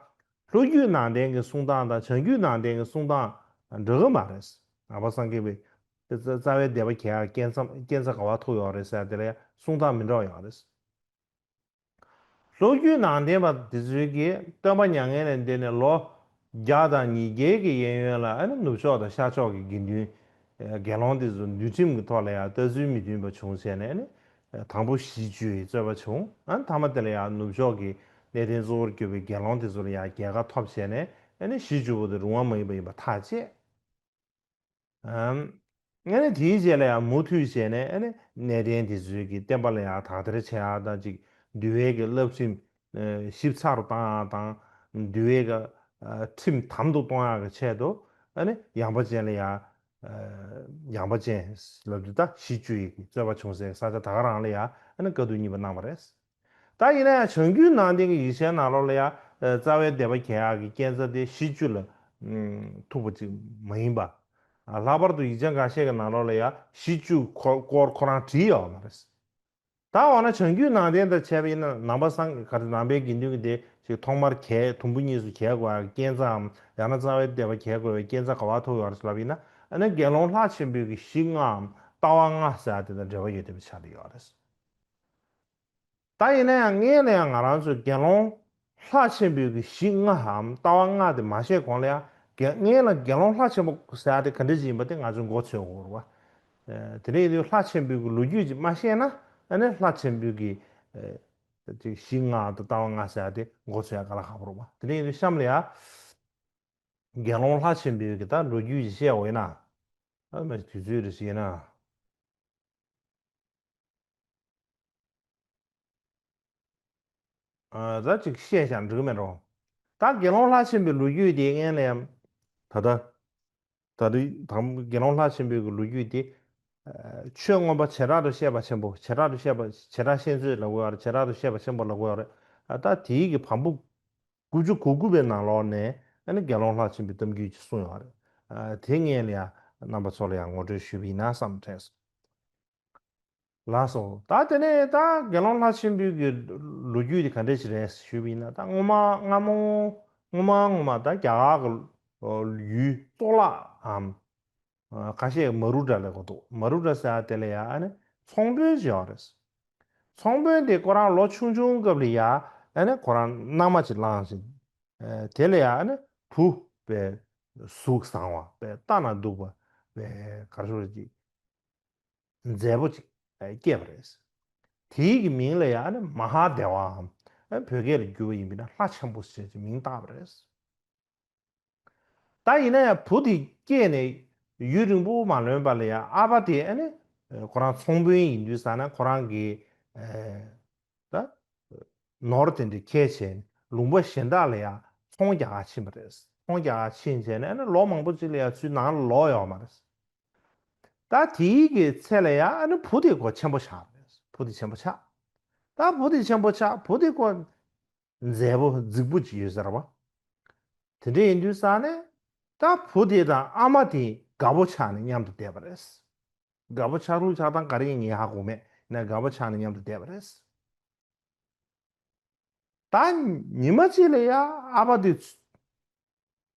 ལྷོ་རྒྱུད་ནང་བསྟན་གྱི་གསུང་སྟངས་དང་བྱང་རྒྱུད་ནང་བསྟན་གྱི་གསུང་སྟངས་འདྲ་གི་མ་རེད། ནང་པ་སངས་རྒྱས་པའི་རྩ་རྩ་བའི་སྡེ་པ་གྱེས་ཡག་རྐྱེན་རྩ་རྐྱེན་རྩ་ག་བ་ཐུག་ཡོད་རེད་ཟེར་དེ་ལ་གསུང་སྟངས་མི་འདྲ་བ་ཡོད་རེད། ལྷོ་རྒྱུད་ནང་བསྟན་པ་དེ་ཚོའི་གིས་སྟོན་པ་མྱ་ངན་ལས་འདས་ནས་ལོ་བརྒྱ་དང་ཉིས་བརྒྱའི་གི་གཡས་གཡོན་ལ་ཨ་ནི་ནུབ་ཕྱོགས་དང་ཤར་ཕྱོགས་ཀྱི་དགེ་འདུན་ དགེ་སློང་དེ་ཚོ་འདུལ་ཁྲིམས་ཀྱི་ཐོག་ལ་ཡང་ལྟ་ཚུལ་མི་མཐུན་པ་བྱུང་བྱས་ནས་ཨ་ནི། དང་པོ་གཞི་བཅོལ་བའི་རྩོད་པ་བྱུང་། ཨ་ནི་མཐའ་མ་དེ་ལ་ཡང་ནུབ་ཕྱོགས་ཀྱི་གནས་བརྟན་གཙོ་བོར་གྱུར་པའི་དགེ་སློང་དེ་ཚོ་ལ་ཡང་རྒྱལ་ཁ་ཐོབ་བྱས་ནས་ཨ་ནི་གཞི་བཅོལ་བ་དེ་རུང་བ་མ་ཡིན་པ་ཡིན་པ་ཐག་བཅད། ཨ་ནི་དེའི་རྗེས་ལ་ཡང་མུ་མཐུད་བྱས་ནས་ཨ་ནི་གནས་བརྟན་དེ་ཚོའི་གི་བསྟན་པ་ལ་ཡང་དག་ཐེར་བྱེད་ཡག་དང་ཅིག་འདུལ་བའི་གི་བསླབ་ཁྲིམས་ཞིབ་ཚགས་རུ་བཏང་ཡག་དང་། འདུལ་བའི་གི་ཁྲིམས་དམ་དུ་གཏོང་ཡག་གི་ཆེད་དུ་ཨ་ནི་ཡངས་པ་ཅན་ལ་ཡང་ཡངས་པ་ཅན་ལབ་དུས་ད་གཞི་བཅོལ་ཡག་གི་རྩོད་པ་བྱུང་སའི་ས་ཆ་ད་ག་རང་ལ་ཡང་ཨ་ནི་བཀའ་བསྡུ་གཉིས་པ་གནང་བ་རེད། ད་ཡིན་ན་ཡང་བྱང་རྒྱུད་ནང་བསྟན་གྱི་ཡིག་ཆའི་ནང་ལོགས་ལ་ཡང་རྩ་བའི་སྡེ་པ་གྱེས་ཡག་གི་རྐྱེན་རྩ་དེ་གཞི་བཅོལ་ལ་ཐུག་པ་ཅིག་མ་ཡིན་པ། ལྷག་པར་དུ་ཡིག་ཆ་འགའ་ཤས་ཀྱི་ནང་ལོགས་ལ་ཡང་གཞི་བཅོལ་སྐོར་ཁོ་རང་བྲིས་ཡོད་མ་རེད། ད་འོ་ན་བྱང་རྒྱུད་ནང་བསྟན་དང་བྱས་པ་ཡིན་ན་ནང་པ་སངས་ག་རེ་ནང་པའི་དགེ་འདུན་གྱི་སྡེ་ཞིག་ཐོག་མར་གྱེས་དུམ་བུ་གཉིས་སུ་གྱེས་དགོས་ཡག་གི་རྐྱེན་རྩའམ། ཡང་ན་རྩ་བའི་སྡེ་པ་གྱེས་དགོས་པའི་རྐྱེན་རྩ་ག་པར་ཐུག་ཡོད་རེད་ལབ་ཡིན་ན། ཨ་ནི་དགེ་སློང་ལྷ་ཆེན་པོའི་གི་གཞི་ལྔའམ་ལྟ་བ་ལྔ་ཟེར་ཡག་དེ་དང་འབྲེལ་བ་ཡོད་བསྡད་པ་ཆགས་བསྡད་ཡོད་རེད། ད་ཡིན་ན་ཡང་སྔོན་ལ་ཡང་ང་རང་ཚོས་དགེ་སློང་ལྷ་ཆེན་པོའི་གི་གཞི་ལྔའམ་ལྟ་བ་ལྔ་དེ་མ་བཤད་གོང་ལ་ཡང་། དགེ་སྔོན་ལ་དགེ་སློང་ལྷ་ཆེན་པོ་ཟེར་ཡག་དེ་ག་འདྲ་ཅིག་ཡིན་པ་དེ་ང་ཚོས་མགོ་ཚོས་དགོས་རེད་བ། དེ་འདྲ་ཡིན་དུས་ལྷ་ཆེན་པོའི་གི་ལོ་རྒྱུས་ཅིག་མ་ཤེས་ན། ཨ་ནི་ལྷ་ཆེན་པོའི་གི་ཅིག་གཞི་ལྔ་དང་ལྟ་བ་ལྔ་ཟེར་ཡག་དེ་མགོ་ཚོས་ཡག་དཀའ་ལས་ཁག་པོ་རེད་བ། དེ་འདྲ་ཡིན་དུས་གཤམ་ལ་ཡང་དགེ་སློང་ལྷ་ཆེན་པོའི་གི་ད་ལོ་རྒྱུས་ཅིག་བཤད་དགོས་ཡིན་ན། ཨ་མ་དུས་ཚོད་རེ་ཞིག་ཡིན་ན། ཨ་ད་ཅིག་བཤད་བཞག་འགྲིག་གི་མེད་འགྲོ། ད་དགེ་སློང་ལྷ་ཆེན་པོའི་ལོ་རྒྱུས་དེ་སྔོན་ལ་ཡང་། ད་ལྟ། ད་ལྟ་དང་དགེ་སློང་ལྷ་ཆེན་པོའི་གི་ལོ་རྒྱུས་དེ། ཨ་ཆོས་མངོན་པ་བྱེ་བྲག་ཏུ་བཤད་པ་ཆེན་པོ། བྱེ་བྲག་ཏུ་བཤད་པ། བྱེ་བྲག་བཤད་མཛོད་ལབ་དགོས་ཡོད་རེད། བྱེ་བྲག་ཏུ་བཤད་པ་ཆེན་པོ་ལབ་དགོས་ཡོད་རེད། ཨ་ད་དེའི་གི་བམ་པོ་དགུ་བཅུ་གོ་དགུ་པའི་ནང་ལོགས་ནས་ཨ་ནི་དགེ་སློང་ལྷ་ཆེན་པོའི་གཏམ་རྒྱུད་ཅིག་གསུངས་ཡོད་རེད། ཨ་དེ་སྔོན་ལ་ཡང་རྣམ་པ་ཚོ་ལ་ཡང་ངོ་སྤྲོད་ཞུས་པ་ཡིན་ན་བསམ་དྲན་སོང་། ལགས་སོ། ད་དེ་ནས་ད་དགེ་སློང་ལྷ་ཆེན་པོའི་གི་ལོ་རྒྱུས་དེ་ག་འདྲ་ཞིག་རེད་ཞུས་པ་ཡིན་ན། ད་སྔོན་མ་སྔ་མོ། སྔོན་མ་སྔོན་མ་ད་རྒྱ་གར་གི་ཡུལ་གཙུག་ལག་གམ། ཁ་ཤས་མ་རུ་ཏྲ་ལབ་ཀྱི་འདུག་མ་རུ་ཏྲ་ཟེར་ཡག་དེ་ལ་ཡང་ཨ་ནི་ཚོང་དཔོན་ཅིག་ཡོད་རེད། ཚོང་དཔོན་དེ་ཁོ་རང་ལོ་ཆུང་ཆུང་སྐབས་ལ་ཡང་ཨ་ནི་ཁོ་རང་མནའ་མ་ཅིག་བླངས་ཤིང་། དེ་ལ་ཡང་ཨ་ནི་བུ་དཔེ་གཟུགས་བཟང་བ། དཔེ་ལྟ་ན་སྡུག་པ། དཔེ་ག་རེ་ཟེར་ཅིག་མཛེས་པོ་ཅིག་སྐྱེས་པ་རེད། དེའི་གི་མིང་ལ་ཡང་ཨ་ནི་མ་ཧཱ་དེ་བའམ། བོད་སྐད་ལ་བསྒྱུར་བ་ཡིན་པ་ཡིན་ན་ལྷ་ཆེན་པོ་ཞེས་ཀྱི་མིང་བཏགས་པ་རེད། ད་ཡིན་ན་ཡང་བུ་དེ་སྐྱེས་ནས་ཡུན་རིང་པོ་མ་ལོན་པ་ལ་ཡང་ཨ་ཕ་དེ་ཨ་ནི་ཁོ་རང་ཚོང་དཔོན་ཡིན་དུས་ཙ་ན་ཁོ་རང་གི་ད་ནོར་དེ་འདྲ་ཁྱེར་བྱས་ནས་ལུང་པ་གཞན་དག་ལ་ཡང་ཚོང་རྒྱག་ག་ཕྱིན་པ་རེད། ཚོང་རྒྱག་ག་ཕྱིན་བྱས་ནས་ཨ་ནི་ལོ་མང་པོ་ཅིག་ལ་ཡང་ཚུར་ནང་ལ་ལོག་ཡོད་མ་རེད། ད་དེའི་གི་ཚེ་ལ་ཡང་ཨ་ནི་བུ་དེ་ཁོ་ཆེན་པོ་ཆགས་རེད། བུ་དེ་ཆེན་པོ་ཆགས། ད་བུ་དེ་ཆེན་པོ་ཆགས། བུ་དེ་ཁོ་མཛེས་པོ་རྫིག་པོ་ཅིག་ཡོད་ཟེར་བ། དེ་འདྲ་ཡིན་དུས་ཙ་ནས་ད་བུ་དེ་དང་ཨ་མ་དེ་དགའ་པོ་ཆགས་ནས་མཉམ་དུ་བསྡད་པ་རེད། དགའ་པོ་ཆགས་ལུགས་ཆགས་སྟངས་ག་རེ་ཡིན་ངས་ཧ་གོ་མེད། ཡིན་ན་དགའ་པོ་ཆགས་ནས་མཉམ་དུ་བསྡད་པ་རེད། ད་ཉི་མ་གཅིག་ལ་ཡ་ཨ་ཕ་དེ་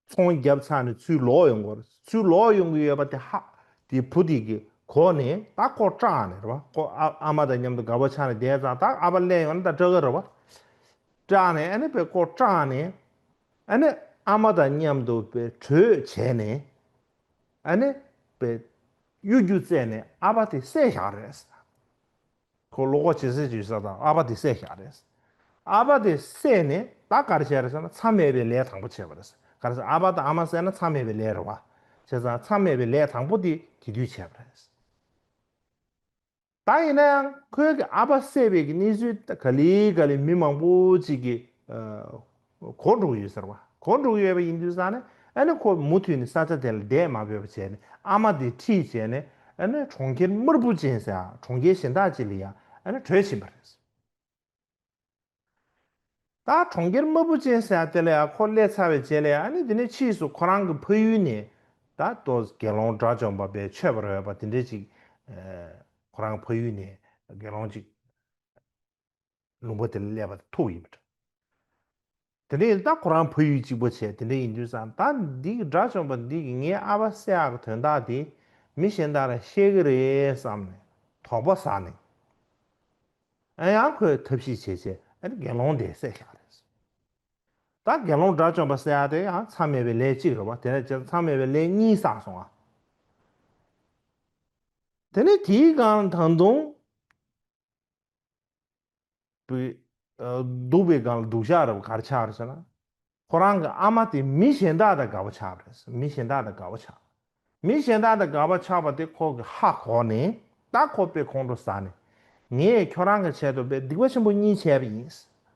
ཚོང་བརྒྱབ་ཚར་ནས་ཚུར་ལོག་ཡོང་གི་ཡོད་རེད། ཚུར་ལོག་ཡོང་གི་ཡོད་པ་དེ་ཧ། དེ་བུ་དེ་གི་གོ་ནས་ད་ཁོ་སྐྲག་ནས་རེད་བ། ཁོ་ཨ་ཨ་མ་དང་མཉམ་དུ་དགའ་པོ་ཆགས་ནས་བསྡད་ཙང་ད་ཨ་ཕ་སླེབས་ཡོང་ན་ད་སྐྲག་གི་རེད་བ། སྐྲག་ནས་ཨ་ནི་དཔེ་ཁོ་སྐྲག་ནས་ཨ་ནི་ཨ་མ་དང་མཉམ་དུ་དཔེ་གྲོས་བྱས་ནས་ཨ་ནི་དཔེ་གཡོ་སྒྱུ་བཙལ་ནས་ཨ་ཕ་དེ་བསད་བཞག་རེད། ཁོ་བློ་ཁོག་ཇེ་གསལ་ཇེ་གསལ་དང་ཨ་ཕ་དེ་བསད་བཞག་རེད། ཨ་ཕ་དེ་བསད་ནས་ད་ག་རེ་བྱས་རེད་ཟེར་ན་མཚམས་མེད་པའི་ལས་དང་པོ་བྱས་པ་རེད། ག་རེ་ཟེར་ཨ་ཕ་དང་ཨ་མ་བསད་ན་མཚམས་མེད་པའི་ལས་རེད་བ། བྱས་ཙང་མཚམས་མེད་པའི་ལས་དང་པོ་དེ་དེ་དུས་བྱས་པ་རེད། ད་ཡིན་ན་ཡང་ཁོའི་གི་ཨ་ཕ་བསད་པའི་གི་གནས་ཚུལ་ག་ལེ་ག་ལེ་མི་མང་པོ་ཅིག་གིས་གོ་འགྲོ་གི་ཡོད་ཟེར་བ། གོ་འགྲོ་གི་ཡོད་པ་ཡིན་དུས་ཙང་ནས་ཨ་ནི་ཁོ་མུ་མཐུད་ནས་ས་ཆ་དེ་ལ་བསྡད་མ་ཕོད་པ་བྱས་ནས་ཨ་མ་དེ་ཁྲིད་བྱས་ནས་ཨ་ནི་གྲོང་ཁྱེར་དམར་པོ་ཅན་ཟེར་ཡ་གྲོང་ཁྱེར་གཞན་དག་ཅིག་ལ་ཡ་ཨ་ནི་བྲོས་ཕྱིན་པ་རེད། ད་གྲོང་ཁྱེར་དམར་པོ་ཅན་ཟེར་ཡ་དེ་ལ་ཡ་ཁོ་སླེབས་ཚར་བའི་རྗེས་ལ་ཡ་ཨ་ནི་དེ་ནས་ཕྱིས་སུ་ཁོ་རང་གི་ཕ་ཡུལ་ནས་ད་ལྟོ་དགེ་སློང་དགྲ་བཅོམ་པ་པའི་ཆོས་པ་རེད་པ་དེ་འདྲས་ཅིག་ཁོ་རང་ཕ་ཡུལ་ནས་དགེ་སློང་ཅིག་ལུང་པ་དེ་ལ་སླེབས་པ་དེ་ཐུག་ཡིན་པ་འདྲ། དེ་ནས་ད་ཁོ་རང་ཕ་ཡུལ་གཅིག་པ་བྱས་དེ་འདྲ་ཡིན་དུས་ཙང་ད་འདི་གི་དགྲ་བཅོམ་པ་འདི་གི་ངའི་ཨ་ཕ་བསད་ཡག་གི་དོན་དག་དེ་མི་གཞན་དག་ལ་བཤད་གི་རེད་བསམ་ནས་དོགས་པ་ཟ་ནས་ཨ་ཡང་ཁོས་ཐབས་ཤེས་བྱས་བྱས་ཨ་ནི་དགེ་སློང་དེ་བསད་བཞག་རེད། ད་དགེ་སློང་དགྲ་བཅོམ་པ་ཟེར་ཡག་དེ་ཡང་མཚམས་མེད་པའི་ལས་གཅིག་རེད་བ། དེ་ནས་ཅི་མཚམས་མེད་པའི་ལས་གཉིས་བསགས་སོང་ཨ། དེ་ནས་དེའི་སྒང་ད་དུང་བུ་ཨ་འདུག་པའི་སྒང་ལ་སྡུག་ཤག་རེད་པ། ག་རེ་ཆགས་རེད་ཟེར་ན། ཁོ་རང་གི་ཨ་མ་དེ་མི་གཞན་དག་དང་དགའ་པོ་ཆགས་པ་རེད། མི་གཞན་དག་དང་དགའ་པོ་ཆགས། མི་གཞན་དག་དང་དགའ་པོ་ཆགས་པ་དེ་ཁོ་གི་ཧ་གོ་ནས། ད་ཁོ་དཔེ་ཁོང་ཁྲོ་ཟ་ནས། ངས་ཁྱོད་རང་གི་ཆེད་དུ་དཔེ་སྡིག་པ་ཆེན་པོ་གཉིས་བྱས་པ་ཡིན།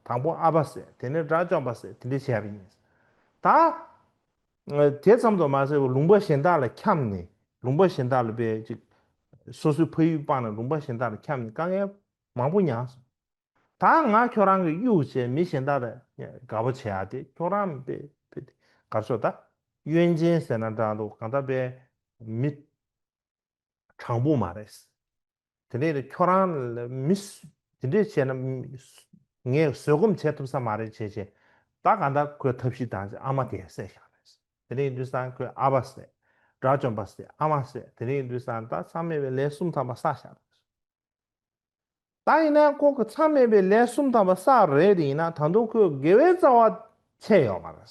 དང་པོ་ཨ་ཕ་བསད། དེ་ནས་དགྲ་བཅོམ་པ་བསད། དེ་འདྲ་བྱས་པ་ཡིན། ད་དེ་ཙམ་དུ་མ་ཟད་པར་ལུང་པ་གཞན་དག་ལ་འཁྱམས་ནས། ལུང་པ་གཞན་དག་ལ་དཔེ་ཅིག་སོ་སོའི་ཕ་ཡུལ་སྤངས་ནས་ལུང་པ་གཞན་དག་ལ་འཁྱམས་ནས་དཀའ་ངལ་མང་པོ་མྱངས་སོང་། ད་ང་ཁྱོད་རང་གི་གཡུག་བྱས་མི་གཞན་དག་དང་དགའ་པོ་བྱེད་ཡ་དེ། ཁྱོད་རང་དཔེ་དཔེ་ག་རེ་ཟེར། ད་གཡོན་ཅན་ཟེར་ན་འདྲ་འདུག། གང་ལྟར་དཔེ་མི་དྲང་པོ་མ་རེད། དེ་འདྲས་ཁྱོད་རང་ལ་མི་སུ་དེ་འདྲས་བྱས་ན། ངས་བཟོད་སྒོམ་བྱེད་ཐུབ་ས་མ་རེད་བྱས་བྱས། ད་གང་ལྟར་ཁོས་ཐབས་ཤེས་བཏང་བྱས་ཨ་མ་དེ་བསད་བཞག་རེད། དེ་འདྲ་ཡིན་དུས་ཙང་ཁོས་ཨ་ཕ་བསད། དགྲ་བཅོམ་པ་བསད། ཨ་མ་བསད། དེ་འདྲ་ཡིན་དུས་ཙང་ད་མཚམས་མེད་པའི་ལས་གསུམ་ཐམ་པ་བསགས་བཞག་རེད། ད་ཡིན་ན་ཁོ་གི་མཚམས་མེད་པའི་ལས་གསུམ་ཐམ་པ་བསགས་རེད། དེ་ཡིན་ན་ད་དུང་ཁོས་དགེ་བའི་རྩ་བ་ཆད་ཡོད་མ་རེད།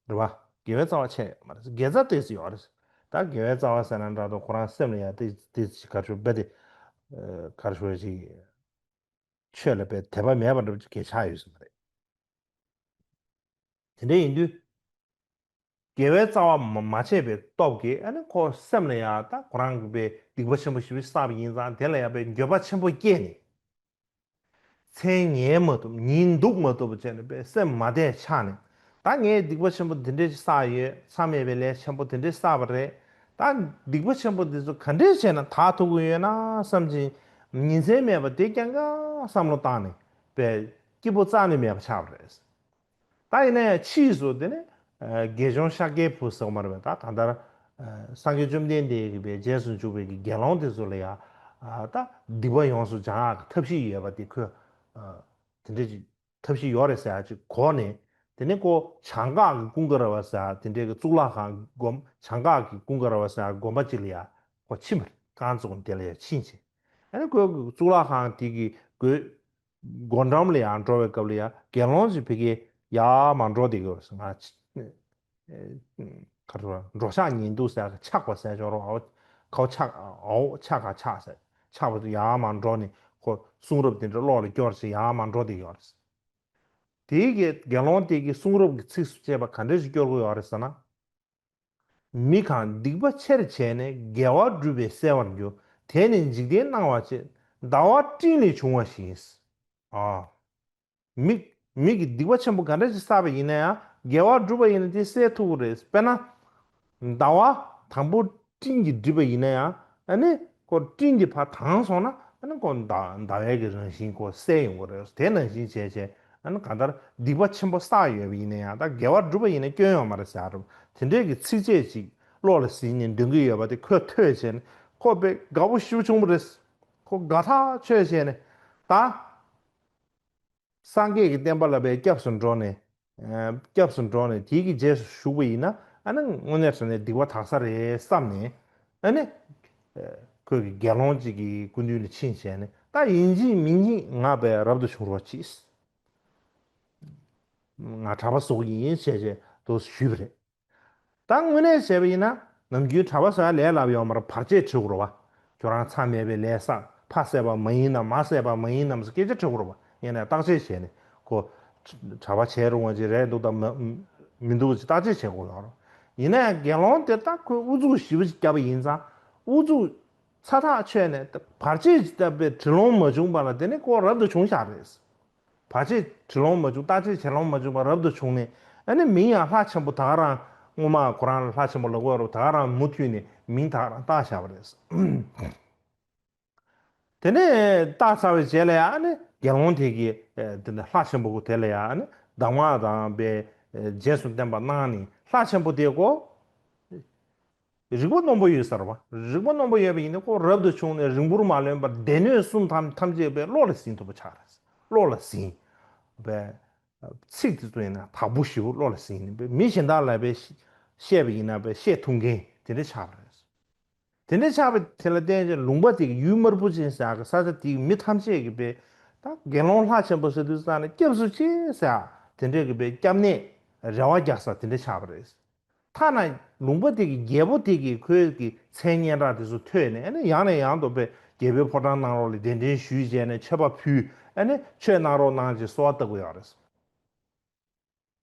རེད་པ། དགེ་བའི་རྩ་བ་ཆད་ཡོད་མ་རེད། དགེ་རྩ་ཏོག་ཙམ་ཡོད་རེད། ད་དགེ་བའི་རྩ་བ་ཟེར་ན་འདྲ་འདུག། ཁོ་རང་སེམས་ལ་ཡ་ཏོག་ཙམ་ག་རེ་ཞུ་དཔེ་དེ། ག་རེ་ཞུ་ཅིག། ཆོས་ལ་དཔེ་དད་པ་མེད་པ་འདྲ་པོ་ཅིག་གས་ཆགས་ཡོད་ས་མ་རེད། དེ་འདྲ་ཡིན་དུས། དགེ་བའི་རྩ་བ་མ་མ་ཆད་པའི་སྟོབས་ཀྱིས་ཨ་ནི་ཁོ་སེམས་ལ་ཡང་ད་ཁོ་རང་གི་དཔེ་སྡིག་པ་ཆེན་པོ་ཞེ་པོ་བསགས་པ་ཡིན་ཙང་། དེ་ལ་ཡང་དཔེ་འགྱོད་པ་ཆེན་པོ་སྐྱེས་ནས། མཚན་ཉལ་མ་ཐུབ། ཉིན་འདུག་མ་ཐུབ་པ་བྱས་ནས་དཔེ་སེམས་མ་བདེ་ཆགས་ནས། ད་ངས་སྡིག་པ་ཆེན་པོ་འདི་འདྲས་བསགས་ཡོད། མཚམས་མེད་པའི་ལས་ཆེན་པོ་འདི་འདྲས་བསགས་པ་རེད། ད་སྡིག་པ་ཆེན་པོ་འདི་ཚོ་ག་འདྲས་བྱས་ན་དག་ཐུབ་ཀྱི་ཡོད་ན་བསམ་གྱིན། ཉིན་མཚན་མེད་པར་དེ་རྐྱང་རྐྱང་བསམ་བློ་བཏང་ནས་དཔེ་སྐྱིད་པོ་རྩ་ནས་མེད་པ་ཆགས་པ་རེད། ད་ཡིན་ན་ཡང་ཕྱིས་སུ་དེ་ནི་དགེ་སྦྱོང་ཤཱཀྱའི་བུ་ཟེར་བ་མ་རེད་པས། ད་གང་ལྟར་སངས་རྒྱས་བཅོམ་ལྡན་འདས་ཀྱི་དཔེ་རྗེས་སུ་འཇུག་པའི་གི་དགེ་སློང་དེ་ཚོ་ལ་ཡང་ད་སྡིག་པ་ཡོངས་སུ་སྦྱང་ཡག་གི་ཐབས་ཤེས་ཡོད་པ་དེ་ཁོས་དེ་འདྲ་ཅིག་ཐབས་ཤེས་ཡོད་རེད་ཟེར་ཡག་ཅིག་གོ་ནས། དེ་ནས་ཁོ་བྱང་འགག་གི་ཀུན་དགའ་ར་བ་ཟེར་ཡག་དེ་འདྲའི་གི་གཙུག་ལག་ཁང་སྒོམ། བྱང་འགག་གི་ཀུན་དགའ་ར་བ་ཟེར་ཡག་དགོན་པ་ཅིག་ལ་ཡང་ཁོ་ཕྱིན་པ་རེད། རྐང་བཙུགས་ནས་དེ་ལ་ཡང་ཕྱིན་བྱས། ཨ་ནི་ཁོས་གཙུག་ལག་ཁང་དེ་གི་སྒོ་སྒོ་འགྲམ་ལ་ཡང་འགྲོ་བའི་སྐབས་ལ་ཡང་དགེ་སློང་ཅིག་ཕ་གིར་ཡར་མར་འགྲོ་བསྡད་ཀྱི་ཡོད་རེད། ང་ཨེ་ག་རེ་ཟེར། འགྲོ་འཆག་ཉལ་འདུག་ཟེར་ཡག་གི་འཆག་པ་ཟེར་ཆོག་རོགས། ཨའོ་ཁའོ་འཆག། ཨའོ་འཆག་ག་འཆག་ཟེར། འཆག་པ་དེ་ཡར་མར་འགྲོ་ནས་ཁོ་གསུང་རབ་དེ་འདྲ་བློ་ལ་སྐྱོར་བྱས་ཡར་མར་འགྲོ་བསྡད་ཀྱི་ཡོད་རེད། དེའི་གི་དགེ་སློང་དེ་གི་གསུང་རབ་ཀྱི་ཚིགས་སུ་བཅད་པ་ག་འདྲ་ཞིག་སྐྱོར་གྱི་ཡོད་རེད་ཟེར་ན། མི་གང་སྡིག་པ་ཆེར་བྱས་ནས། དགེ་བ་སྒྲུབ་པས་གསལ་བར་འགྱུར། དེ་ནི་འཇིག་རྟེན་སྣང་བ་ཆེ། ཟླ་བ་སྤྲིན་ལས་བྱུང་བ་བཞིན། ཨ། མི་མི་གིས་སྡིག་པ་ཆེན་པོ་ག་འདྲ་ཞིག་བསགས་པ་ཡིན་ན་ཡང་། དགེ་བ་བསྒྲུབས་པ་ཡིན་ན་དེ་སེལ་ཐུབ་ཀྱི་རེད། དཔེར་ན། ཟླ་བ་དང་པོ་སྤྲིན་གྱིས་བསྒྲིབས་པ་ཡིན་ན་ཡང་། ཨ་ནི་ཁོ་སྤྲིན་དེ་ཕར་དྭངས་སོང་ན། ཨ་ནི་ཁོ་ཟླ་ཟླ་བའི་གི་རང་བཞིན་ཁོ་གསལ་ཡོང་གི་རེད། དེ་ནང་བཞིན་བྱས་བྱས། ཨ་ནི་གང་ལྟར་སྡིག་པ་ཆེན་པོ་བསགས་ཡོད་པ་ཡིན་ན་ཡང་། ད་དགེ་བ་བསྒྲུབས་པ་ཡིན་ན་སྐྱོན་ཡོད་མ་རེད་ཟེར་ཡག་རེད། དེ་འདྲའི་གི་ཚིགས་བཅད་ཅིག་བློ་ལ་ཟིན་ནས་འདོན་གྱི་ཡོད་པ་དེ་ཁོས་ཐོས་བྱས་ནས་ཁོ་དཔེ་དགའ་པོ་ཞེ་པོ་བྱུང་བ་རེད། ཁོ་དགའ་ཐག་ཆོད་བྱས་ནས་ད། སངས་རྒྱས་ཀྱི་བསྟན་པ་ལ་དཔེ་སྐྱབས་སུ་འགྲོ་ནས། ཨ། སྐྱབས་སུ་འགྲོ་ནས་དེའི་གི་རྗེས་སུ་ཞུགས་པ་ཡིན་ན། ཨ་ནི་དངོས་གནས་དྲང་གནས་སྡིག་པ་དག་ས་རེད་བསམ་ནས། ཨ་ནི་ཁོས་གི་དགེ་སློང་གཅིག་གི་སྐུ་མདུན་ལ་ཕྱིན་བྱས་ནས། ད་ཡིན་གཅིག་མིན་གཉིས་ང་དཔེ་རབ་ཏུ་བྱུང་རོགས་གྱིས། ང་གྲྭ་པ་བཟོ་གི་ཡིན་བྱས་བྱས་དུ་ཞུས་པ་རེད། ད་དངོས་གནས་བྱས་པ་ཡིན་ན། ནམ་རྒྱུན་གྲྭ་པ་བཟོ་ཡག་ལས་སླ་པོ་ཡོད་མ་རེད། བར་ཆད་བྱེད་དགོས་རེད་པ། ཁྱོད་རང་མཚམས་མེད་པའི་ལས་བསགས། ཕ་བསད་པ་མ་ཡིན་ནམ། མ་བསད་པ་མ་ཡིན་ནམ་ཟེར་སྐད་ཆ་དྲི་དགོས་རེད་པ། ཡིན་ནའི་བརྟག་དཔྱད་བྱས་ནས་ཁོ་གྲྭ་པ་བྱས་རུང་བ་ཅིག་རེད་འདུག་དང་མ་མི་འདུག་ཅིག་བརྟག་དཔྱད་བྱེད་དགོས་ཡོད་རེད། ཡིན་ན་ཡང་དགེ་སློང་དེ་ད་ཁོས་ཨུ་ཚུགས་ཞེ་པོ་ཅིག་བརྒྱབ་པ་ཡིན་ཙང་། ཨུ་ཚུགས་ཚ་ཐག་ཆོད་ནས་བར་ཆད་ཅིག་བཏབ་པའི་དྲི་ལོང་མ་བྱུང་བ་ལ། དེ་ནི་ཁོ་རབ་ཏུ་བྱུང་བཞག་རེད། བར་ཆད་དྲི་ལོང་མ་བྱུང་། བརྟག་དཔྱད་བྱེད་ལོང་མ་བྱུང་བར་རབ་ཏུ་བྱུང་ནས། ཨ་ནི་མིང་ཡང་ལྷ་ཆེན་པོ། ད་ག་རང་སྔོན་མ་ཁོ་རང་ལ་ལྷ་ཆེན་པོ་ལབ་ཀྱི་ཡོད་རེད། ད་ག་རང་མུ་མཐུད་ནས་མིང་ད་ག་རང་བཏགས་བཞག་པ་རེད། དེ་ནས་བཏགས་ཚར་བའི་རྗེས་ལ་ཡང་ཨ་ནི་དགེ་སློང་དེ་གིས་དེ་ནས་ལྷ་ཆེན་པོ་དེ་ལ་ཡང་ཨ་ནི་གདམས་ངག་དང་དཔེ་རྗེས་སུ་བསྟན་པ་གནང་ནས། ལྷ་ཆེན་པོ་དེ་ཁོ་རིག་པ་རྣོན་པོ་ཡོད་ས་རེད་པ། རིག་པ་རྣོན་པོ་ཡོད་པ་ཡིན་ན་ཁོ་རབ་ཏུ་བྱུང་ནས་རིང་པོར་མ་ལོན་པར་སྡེ་སྣོད་གསུམ་ཐམས་ཐམས་ཅད་པའི་བློ་ལ་ཟིན་ཐུབ་པ་ཆགས་རེད། བློ་ལ་ཟིན། པའི་ཚིག་དེ་ཚོ་ཡིན་ན་དག་པོ་ཞེ་པོ་བློ་ལ་ཟིན་ནས། པའི་མི་གཞན་དག་ལ་པའི་བཤད་པ་ཡིན་ན་པའི་བཤད་ཐུབ་མཁན་དེ་འདྲ་ཆགས་པ་རེད། དེ་འདྲ་ཆགས་པ་དེ་ལ་བརྟེན་ཅིང་ལུང་པ་དེ་གི་ཡུལ་དམར་པོ་ཅན་ཟེར་གི་ས་ཆ་དེ་གི་མི་ཐམས་ཅད་ཀྱིས་པའི་ད་དགེ་སློང་ལྷ་ཆེན་པོ་ཟེར་དུས་ཙང་ནས་སྐྱབས་སུ་མཆི་ཟེར་དེ་འདྲ་གི་པའི་སྐྱབས་གནས་རེ་བ་རྒྱག་ས་དེ་འདྲ་ཆགས་པ་རེད། ཐ་ན་ལུང་པ་དེ་གི་རྒྱལ་པོ་དེ་གི་ཁོའི་གི་མཚན་སྙན་གྲགས་དེ་ཚོ་ཐོས་ནས། ཨ་ནི་ཡང་ནས་ཡང་དུ་དཔེ་རྒྱལ་པོའི་ཕོ་བྲང་གནང་རོགས་ལ་གདན་འདྲེན་ཞུས་བྱས་ནས་མཆོད་པ་ཕུལ། ཨ་ནི་ཆོས་གནང་རོགས་གནང་ཅེས་གསོལ་བ་བཏབ་ཀྱི་ཡོད་རེད།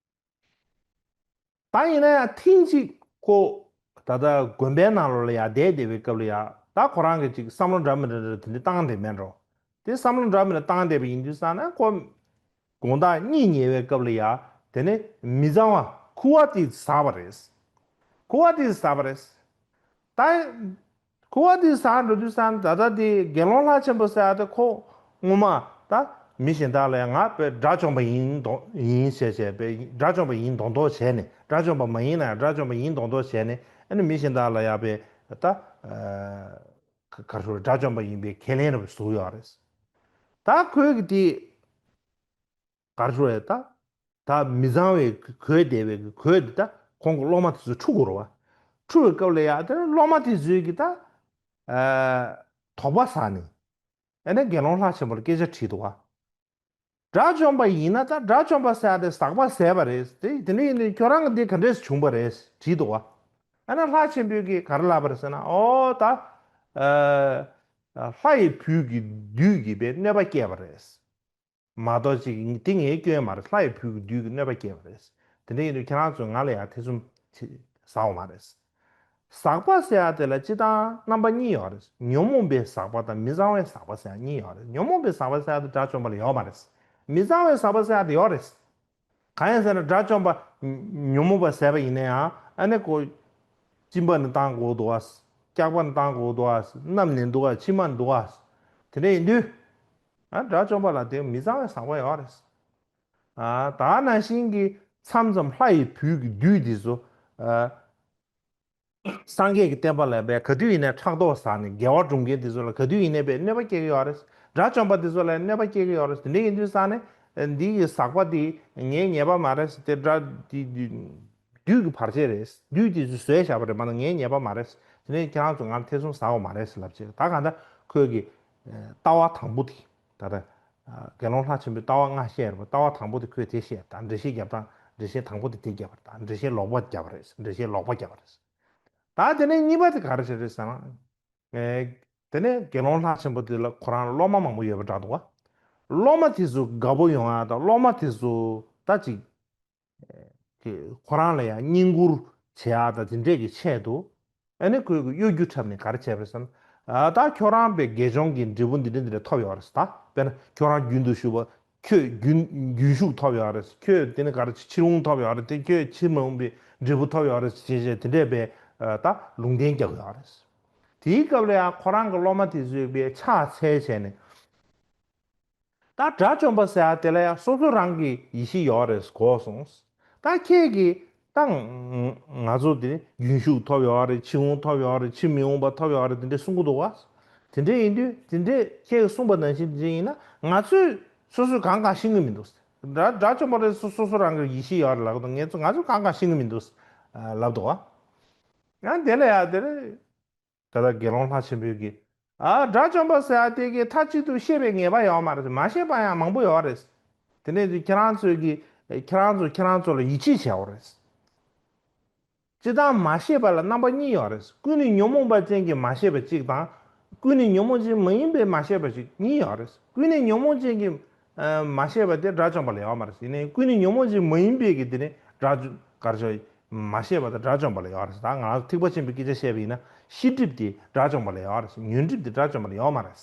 ད་ཡིན་ན་ཡང་ཐེངས་གཅིག་ཁོ་ད་ལྟ་དགོན་པའི་ནང་ལོགས་ལ་ཡར་བསྡད་བསྡད་པའི་སྐབས་ལ་ཡ། ད་ཁོ་རང་གིས་ཅིག་བསམ་བློ་འདྲ་མི་འདྲ་འདྲ་དེ་འདྲ་བཏང་བསྡད་མེད་འགྲོ། དེ་བསམ་བློ་འདྲ་མི་འདྲ་བཏང་བསྡད་པ་ཡིན་དུས་ཙང་ན། ཁོ་དགོང་དག་གཉིད་ཉལ་བའི་སྐབས་ལ་ཡ། དེ་ནས་མི་གཙང་བ་ཁུ་བ་དེ་ཟགས་པ་རེད། ཁུ་བ་དེ་ཟགས་པ་རེད། ད་ཁུ་བ་དེ་ཟགས་འགྲོ་དུས་ཙང་ད་ལྟ་དེ་དགེ་སློང་ལྷ་ཆེན་པོ་ཟེར་ཡ་དེ་ཁོ་སྔོན་མ་ད་མི་གཞན་དག་ལ་ཡང་ང་དཔེ་དགྲ་བཅོམ་པ་ཡིན་མདོག་ཡིན་ཞེས་བྱས། དཔེ་དགྲ་བཅོམ་པ་ཡིན་མདོག་མདོག་བྱས་ནས། དགྲ་བཅོམ་པ་མ་ཡིན་ན་ཡང་དགྲ་བཅོམ་པ་ཡིན་མདོག་མདོག་བྱས་ནས། ཨ་ནི་མི་གཞན་དག་ལ་ཡང་དཔེ་ད་ཨ་ག་རེ་ཞུ་རེད། དགྲ་བཅོམ་པ་ཡིན་པའི་ཁས་ལེན་རེ་བཟོ་ཡོད་རེད། ད་ཁོས་གི་དེ་ག་རེ་ཞུ་རེད། ད་ད་མི་གཙང་བའི་གོས་བསྡད་པའི་གོས་དེ་ད་ཁོང་གི་སློབ་མ་དེ་ཚོས་འཁྲུ་དགོས་རེད་བ། འཁྲུ་བའི་སྐབས་ལ་ཡ་དེ་སློབ་མ་དེ་ཚོས་གི་ད་ཨ་དོགས་པ་ཟ་ནས། ཨ་ནི་དགེ་སློང་ལྷ་ཆེན་པོ་ལ་སྐད་ཆ་དྲིས་འདུག་བ། དགྲ་བཅོམ་པ་ཡིན་ན་ད་དགྲ་བཅོམ་པ་ཟེར་ཡ་དེ་ཟགས་པ་ཟད་པ་རེད། དེ་དེ་འདྲ་ཡིན་དུས་ཁྱོད་རང་གི་འདི་ག་འདྲས་བྱུང་བ་རེད་དྲིས་འདུག་བ། ཨ་ནི་ལྷ་ཆེན་པོས་གི་ག་རེ་ལབ་པ་རེད་ཟེར་ན། ཨོ་ད་ཨ་ལྷ་ཡི་བུ་གི་བདུད་ཀྱིས་དཔེ་གནོད་པ་བསྐྱལ་བ་རེད། མ་གཏོགས་ཅིག་དེ་ངའི་སྐྱོན་མ་རེད། ལྷ་ཡི་བུ་གི་བདུད་ཀྱིས་གནོད་པ་བསྐྱལ་བ་རེད། དེ་འདྲ་ཡིན་དུས་ཁྱེད་རང་ཚོས་ང་ལ་ཡང་ཐེ་ཚོམ་ཟ་འོ་མ་རེད། ཟགས་པ་ཟེར་ཡ་དེ་ལ་སྤྱིར་བཏང་རྣམ་པ་གཉིས་ཡོད་རེད། ཉོན་མོངས་པའི་ཟགས་པ་དང་མི་གཙང་བའི་ཟགས་པ་ཟེར་ཡ་གཉིས་ཡོད་རེད། ཉོན་མོངས་པའི་ཟགས་པ་ཟེར་ཡ་དེ་དགྲ་བཅོམ་པ་ལ་ཡོད་མ་རེད། མི་གཙང་བའི་ཟགས་པ་ཟེར་ཡ་དེ་ཡོད་རེད། གང་ཡིན་ཟེར་ན་དགྲ་བཅོམ་པ་ཉོན་མོངས་པ་ཟད་པ་ཡིན་ན་ཡང་། ཨ་ནི་ཁོ་གཅིན་པ་ནི་བཏང་དགོས་འདུག་བ། སྐྱག་པ་ནི་བཏང་དགོས་འདུག་བ། མནམ་ནི་འདུག་བ། མཆིལ་མ་ནི་འདུག་བ། དེ་འདྲ་ཡིན་དུས། ཨ་དགྲ་བཅོམ་པ་ལ་དེ་མི་གཙང་བའི་ཟགས་པ་ཡོད་རེད། ཨ་ད་ནང་བཞིན་གྱི་མཚམས་མཚམས་ལྷ་ཡི་བུ་གི་བདུད་འདི་ཚོ། ཨ་སངས་རྒྱས་ཀྱི་བསྟན་པ་ལ་དཔེ་ག་དུས་ཡིན་ནའི་ཕྲག་དོག་ཟ་ནས། དགེ་བ་སྒྲུབ་མཁན་འདི་ཚོ་ལ་ག་དུས་ཡིན་ནའི་དཔེ་གནོད་པ་སྐྱེལ་གྱི་ཡོད་རེད། དགྲ་བཅོམ་པ་འདི་ཚོ་ལ་གནོད་པ་སྐྱེལ་གྱི་ཡོད་རེད། དེ་འདྲ་ཡིན་དུས་ཙང་ནས་འདི་ཡི་ཟགས་པ་འདི་ངའི་ཉེས་པ་མ་རེད། དེ་དགྲ་འདི་འདི་བདུད་ཀྱི་བར་ཆད་རེད། བདུད་འདི་ཚོས་བཟོས་བཞག་པ་རེད་མ་གཏོགས་ངའི་ཉེས་པ་མ་རེད། དེ་ནས་ཁྱེད་རང་ཚོ་ང་ལ་ཐེ་ཚོམ་ཟ་འོ་མ་རེད་ཟེར་ལབ་བྱས། ད་གང་ལྟར་ཁོས་ཀྱི་ལྟ་བ་དང་པོ་དེ། ད་ལྟ་དགེ་སློང་ལྷ་ཆེན་པོའི་ལྟ་བ་ལྔ་བཤད་རེད་པ། ལྟ་བ་དང་པོ་དེ་ཁོས་དེ་བཤད། ད་འགྲེལ་བཤད་རྒྱབ་སྟངས། འགྲེལ་བཤད་དང་པོ་དེ་དེ་རྒྱབ་པ་རེད། ད་འགྲེལ་བཤད་ལོག་པ་རྒྱབ་པ་རེད། འགྲེལ་བཤད་ལོག་པ་རྒྱབ་པ་རེད། ད་དེ་ནས་གཉིས་པ་དེ་ག་རེ་བྱས་རེད་ཟེར་ན། ཨེ། དེ་ནས་དགེ་སློང་ལྷ་ཆེན་པོ་དེ་ལ་ཁོ་རང་སློབ་མ་མང་པོ་ཡོད་པ་འདྲ་འདུག་བ། སློབ་མ་དེ་ཚོ་དགའ་པོ་ཡོང་ཡ་དང་། སློབ་མ་དེ་ཚོ་ད་ཅིག་ཁོ་རང་ལ་ཡང་བསྙེན་བཀུར་བྱེད་ཡ་དང་དེ་འདྲས་ཀྱི་ཆེད་དུ། ཨ་ནི་ཁོས་གི་གཡོ་སྒྱུ་འཁྲབ་ནས་ག་རེ་བྱས་པ་རེད་ཟེར་ན། ཨ་ད་ཁྱོད་རང་དཔེ་དགེ་སྦྱོང་གི་འབྲས་བུ་འདི་འདྲ་འདི་འདྲ་ཐོབ་ཡོད་རེད། ད་དཔེར་ན་ཁྱོད་རང་རྒྱུན་དུ་ཞུགས་པ། ཁྱོད་རྒྱུན་རྒྱུན་ཞུགས་ཐོབ་ཡོད་རེད། ཁྱོད་དེ་ནི་ག་རེ་ཕྱིར་འོང་ཐོབ་ཡོད་རེད། དེ་ཁྱོད་ཕྱིར་མི་འོང་པའི་འབྲས་བུ་ཐོབ་ཡོད་རེད་ཅེས་བྱས་དེ་འདྲས་པའི་ཨ་ད་ལུང་བསྟན་རྒྱག་ཡོད་རེད། དེའི་སྐབས་ལ་ཡང་ཁོ་རང་གི་སློབ་མ་དེ་ཚོས་པའི་ཕྱག་འཚལ་བྱས་ནས། ད་དགྲ་བཅོམ་པ་ཟེར་ཡ་དེ་ལ་ཡང་སོ་སོ་རང་གི་ཡེ་ཤེས་ཡོད་རེད་གོ་སོང་། ད་ཁྱེད་ཀྱིས་ད་ང་ང་ཚོ་དེ་རྒྱུན་ཞུགས་ཐོབ་ཡོད་རེད། ཕྱིར་འོང་ཐོབ་ཡོད་རེད། ཕྱིར་མི་འོང་པ་ཐོབ་ཡོད་རེད། དེ་འདྲས་གསུང་གི་འདུག་བ། དེ་འདྲས་ཡིན་དུས་དེ་འདྲས་ཁྱེད་ཀྱིས་གསུངས་པ་ནང་བཞིན་དེ་འདྲས་ཡིན་ན། ང་ཚོས་སོ་སོས་གང་གང་ཤེས་ཀྱི་མི་འདུག་དགྲ་དགྲ་བཅོམ་པ་རེད། སོ་སོ་སོ་རང་གི་ཡེ་ཤེས་ཡོད་རེད་ལབ་གི་འདུག་ངས་ཚོ་ང་ཚོས་གང་གང་ཤེས་ཀྱི་མི་འདུག་ལབ་འདུག་བ། ཡང་དེ་ལ་ཡང་དེ་རེད། ད་ལྟ་དགེ་སློང་ལྷ་ཆེན་པོས་ཀྱིས། ཨ་དགྲ་བཅོམ་པ་ཟེར་ཡ་དེ་གིས་མཐའ་གཅིག་ཏུ་ཤེས་པའི་ངེས་པ་ཡོད་མ་རེད། མ་ཤེས་པ་ཡང་མང་པོ་ཡོད་རེད། དེ་ནས་ཁྱེད་རང་ཚོས་ཀྱིས་ཁྱེད་རང་ཚོ་ཁྱེད་རང་ཚོ་ལ་ཡིད་ཆེས་བྱས་པ་རེད། སྤྱིར་བཏང་མ་ཤེས་པ་ལ་རྣམ་པ་གཉིས་ཡོད་རེད། ཀུན་ནས་ཉོན་མོངས་པ་ཅན་གྱི་མ་ཤེས་པ་གཅིག་དང་། ཀུན་ནས་ཉོན་མོངས་ཅན་མ་ཡིན་པའི་མ་ཤེས་པ་ཅིག་གཉིས་ཡོད་རེད། ཀུན་ནས་ཉོན་མོངས་ཅན་གྱི་ཨ་མ་ཤེས་པ་དེ་དགྲ་བཅོམ་པ་ལ་ཡོད་མ་རེད། ཡིན་ནའི་ཀུན་ནས་ཉོན་མོངས་ཅན་མ་ཡིན་པའི་གི་དེ་ནི་དགྲ་བཅོམ་གར་ཆོག་མ་ཤེས་པ་དེ་དགྲ་བཅོམ་པ་ལ་ཡོད་རེད། ད་ང་རང་ཚོ་ཐེག་པ་ཆེན་པོའི་སྐད་ཆ་བཤད་པ་ཡིན་ན། ཤེས་སྒྲིབ་དེ་དགྲ་བཅོམ་པ་ལ་ཡོད་རེད། ཉོན་སྒྲིབ་དེ་དགྲ་བཅོམ་པ་ལ་ཡོད་མ་རེད།